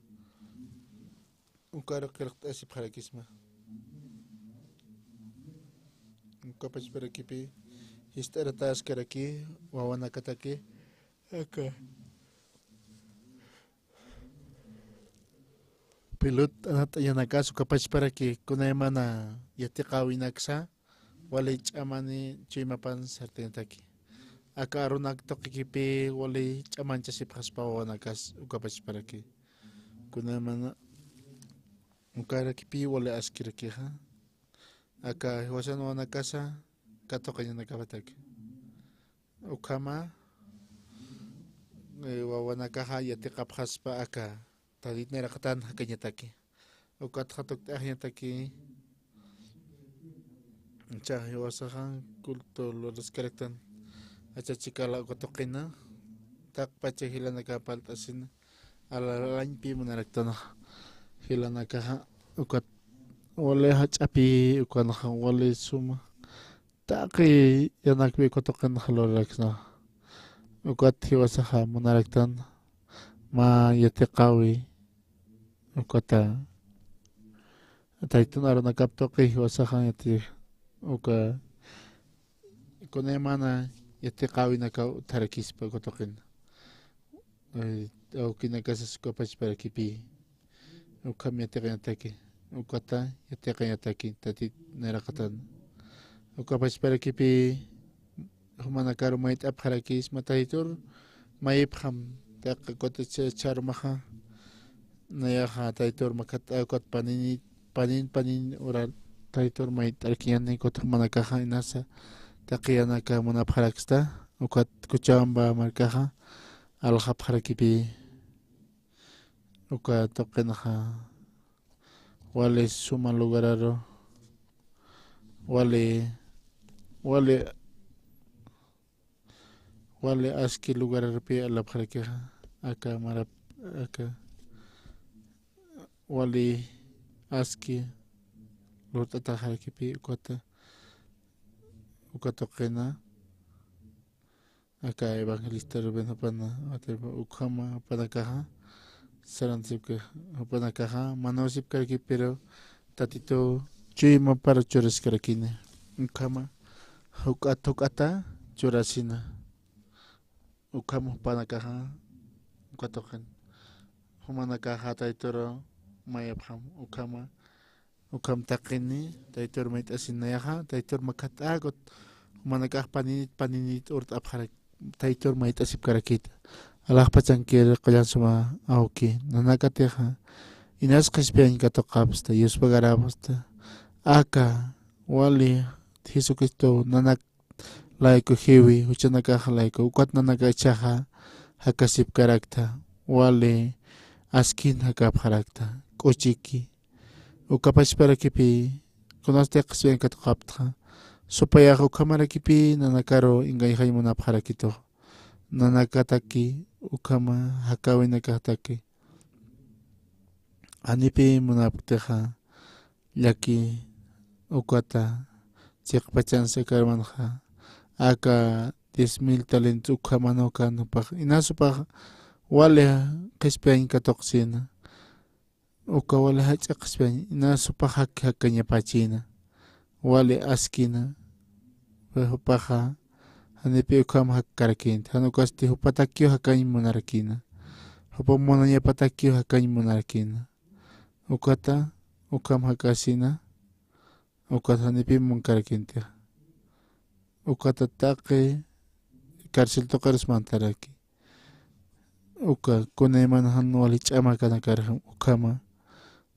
ukaru qillqt'asipxarakisma. Ukapachparakipi, jist'arataskaraki, wawanakataki, aka. Pelota anat'añanakas ukapachparaki kunaymana yatiqäwinaksa, wali ch'amani chuymapan sartañataki. Aka arunak tuqikipi wali ch'amanchasipxaspa wawanakas ukapachparaki. Kunaymana ukarakipi wali askirakixa. Aka jiwasan wawanakasa katuqañanakapataki. Ukhama, eh, wawanakaxa yatiqapxaspa aka Tatit nayraqatan jakañataki. Ukatxa tukt'ayañataki. Jichhax jiwasaxa culto luraskaraktan. Achachikala uka tuqina. Taqpacha jilanaka parlt'asina. Alañpi munaraktanxa jilanakaxa, ukat wali jach'api ukanxa wali suma taqi yanakpi uka tuqinxa luraraksa. Ukat jiwasaxa munaraktan mä yatiqäwi ukata taytun arunakap tuqi jiwasaxa yati uka kunaymana yatiqäwinakaw utjarakispa uka tuqin. Eh, awkinakasas uka pachparakipï ukham yatiqañataki, ukata yatiqañataki Tatit nayraqatan. Uka pachparakipï jumanakaru mayt'apxarakisma taytur mayipxam taqi ukat chharumaxa. Nayaxa taytur makhat'a ukat panin panin panin ura taytur mayt'arkiñani ukat jumanakaxa inasa taqi yanaka munapxaraksta. Ukat Cochabamba markaxa aljapxarakipï uka tuqinxa wali suma lugararu wali wali wali aski lugararpi alapxarakixa aka marap aka wali aski lurt'ataxarakipï ukata uka tuqina aka evangelista Rubén jupana ukhama jupanakaxa sarantasipki jupanakaxa manawsipkaraki pero Tatitu chuymapar churaskarakini ukhama juk'at juk'ata churasina. Ukham jupanakaxa uka tuqin jumanakaxa tayturu mayapxam ukhama ukham taqini taytur mayt'asin nayaxa taytur makhat'äkut jumanakax paninit paninit urt'apxarak taytur mayt'asipkarakita. Alaxpachankir qullan suma awki nanakatixa inas qhispiyañ katuqapsta yuspagarapsta aka wali Jesucristo nanak layku jiwi juchanakax layku ukat nanaka ichhaxa jakasipkarakta wali askin jakapxarakta k'uchiki. Uka pachparakipï kunasti qhispiyañ katuqaptxa supayax ukhamarakipï nanakaru engañxañ munapxarakitux nanakataki ukhama jakäwinakaxtaki. Janipï munapktixa llaki ukata chiqpachansa karmanxa aka diez mil talentos ukhaman ukan jupax inas jupax wali qhispiyañ katuqsina. Uka wali jach'a qhispiyañ inas jupax jak jakañapachina wali askina. Jupaxa janipï ukham jakkarakïnti jan ukasti jupatakiw jakañ munarakïna jupa munañapatakiw jakañ munarakïna. Ukata ukham jakasina ukat janipï munkarakïnti. Ukata taqi carcel tuqirus mantaraki uka kunayman jan wali ch'amakanakarjam ukhama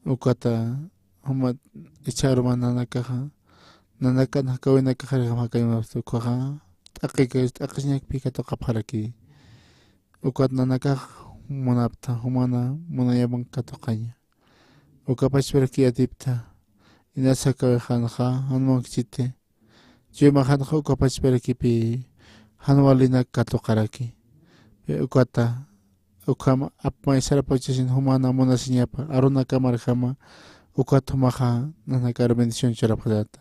ukata juma ichharuman nanakaxa nanakan jakäwinakaxarjam jakañmapsta ukhaxa t'aqi t'aqisiñakpi katuqapxaraki. Ukat nanakax munapta jumana munayaman katuqaña. Uka pachparaki atipta inas jakäwixanxa jan munkchiti chuymaxanxa uka pachparakipï jan walinak katuqaraki. Ukata ukham apmay sarapawchasin jumana munasiñapa arunakamarjama ukat jumaxa nanakaru bendición churapxtata.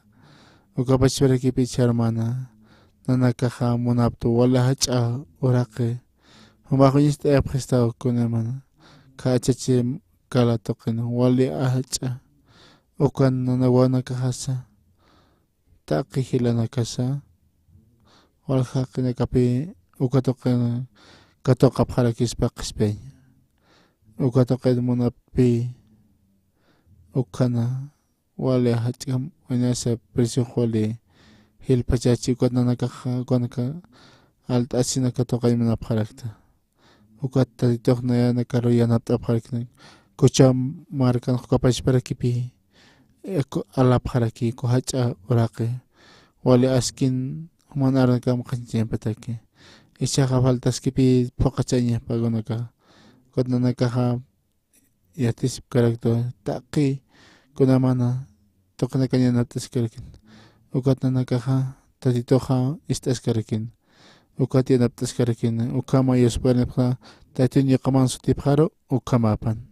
Uka pachparakipï ichharumana nanakaxa munaptu wali jach'a uraqi jumax uñist'ayapxistaw kunamana khachachi kala tuqin wali jach'a ukan nanawanakaxasa taqi jilanakasa wal jaqinakapï uka tuqin katuqapxarakispa qhispiyañ. Uka tuqin munapï ukhana wali jach'am uñasa precio wali jilpachachi ukat nanakaxa ukanaka alt'asina katuqañ munapxarakta. Ukat Tatitux nayanakaru yanapt'apxarakina Cochabamba markan uka pachparakipï alapxaraki uka jach'a uraqi wali askin juman arunakam qanchañapataki. Ichhaxa faltaskipï phuqachañapa ukanaka ukat nanakaxa yatisipkarakta taqi kunamana tuqinakan yanapt'askarakin. Ukat nanakaxa Tatituxa ist'askarakin ukat yanapt'askarakin ukhama yuspagarapxta Taytañ yuqaman sutipxaru ukhamapan.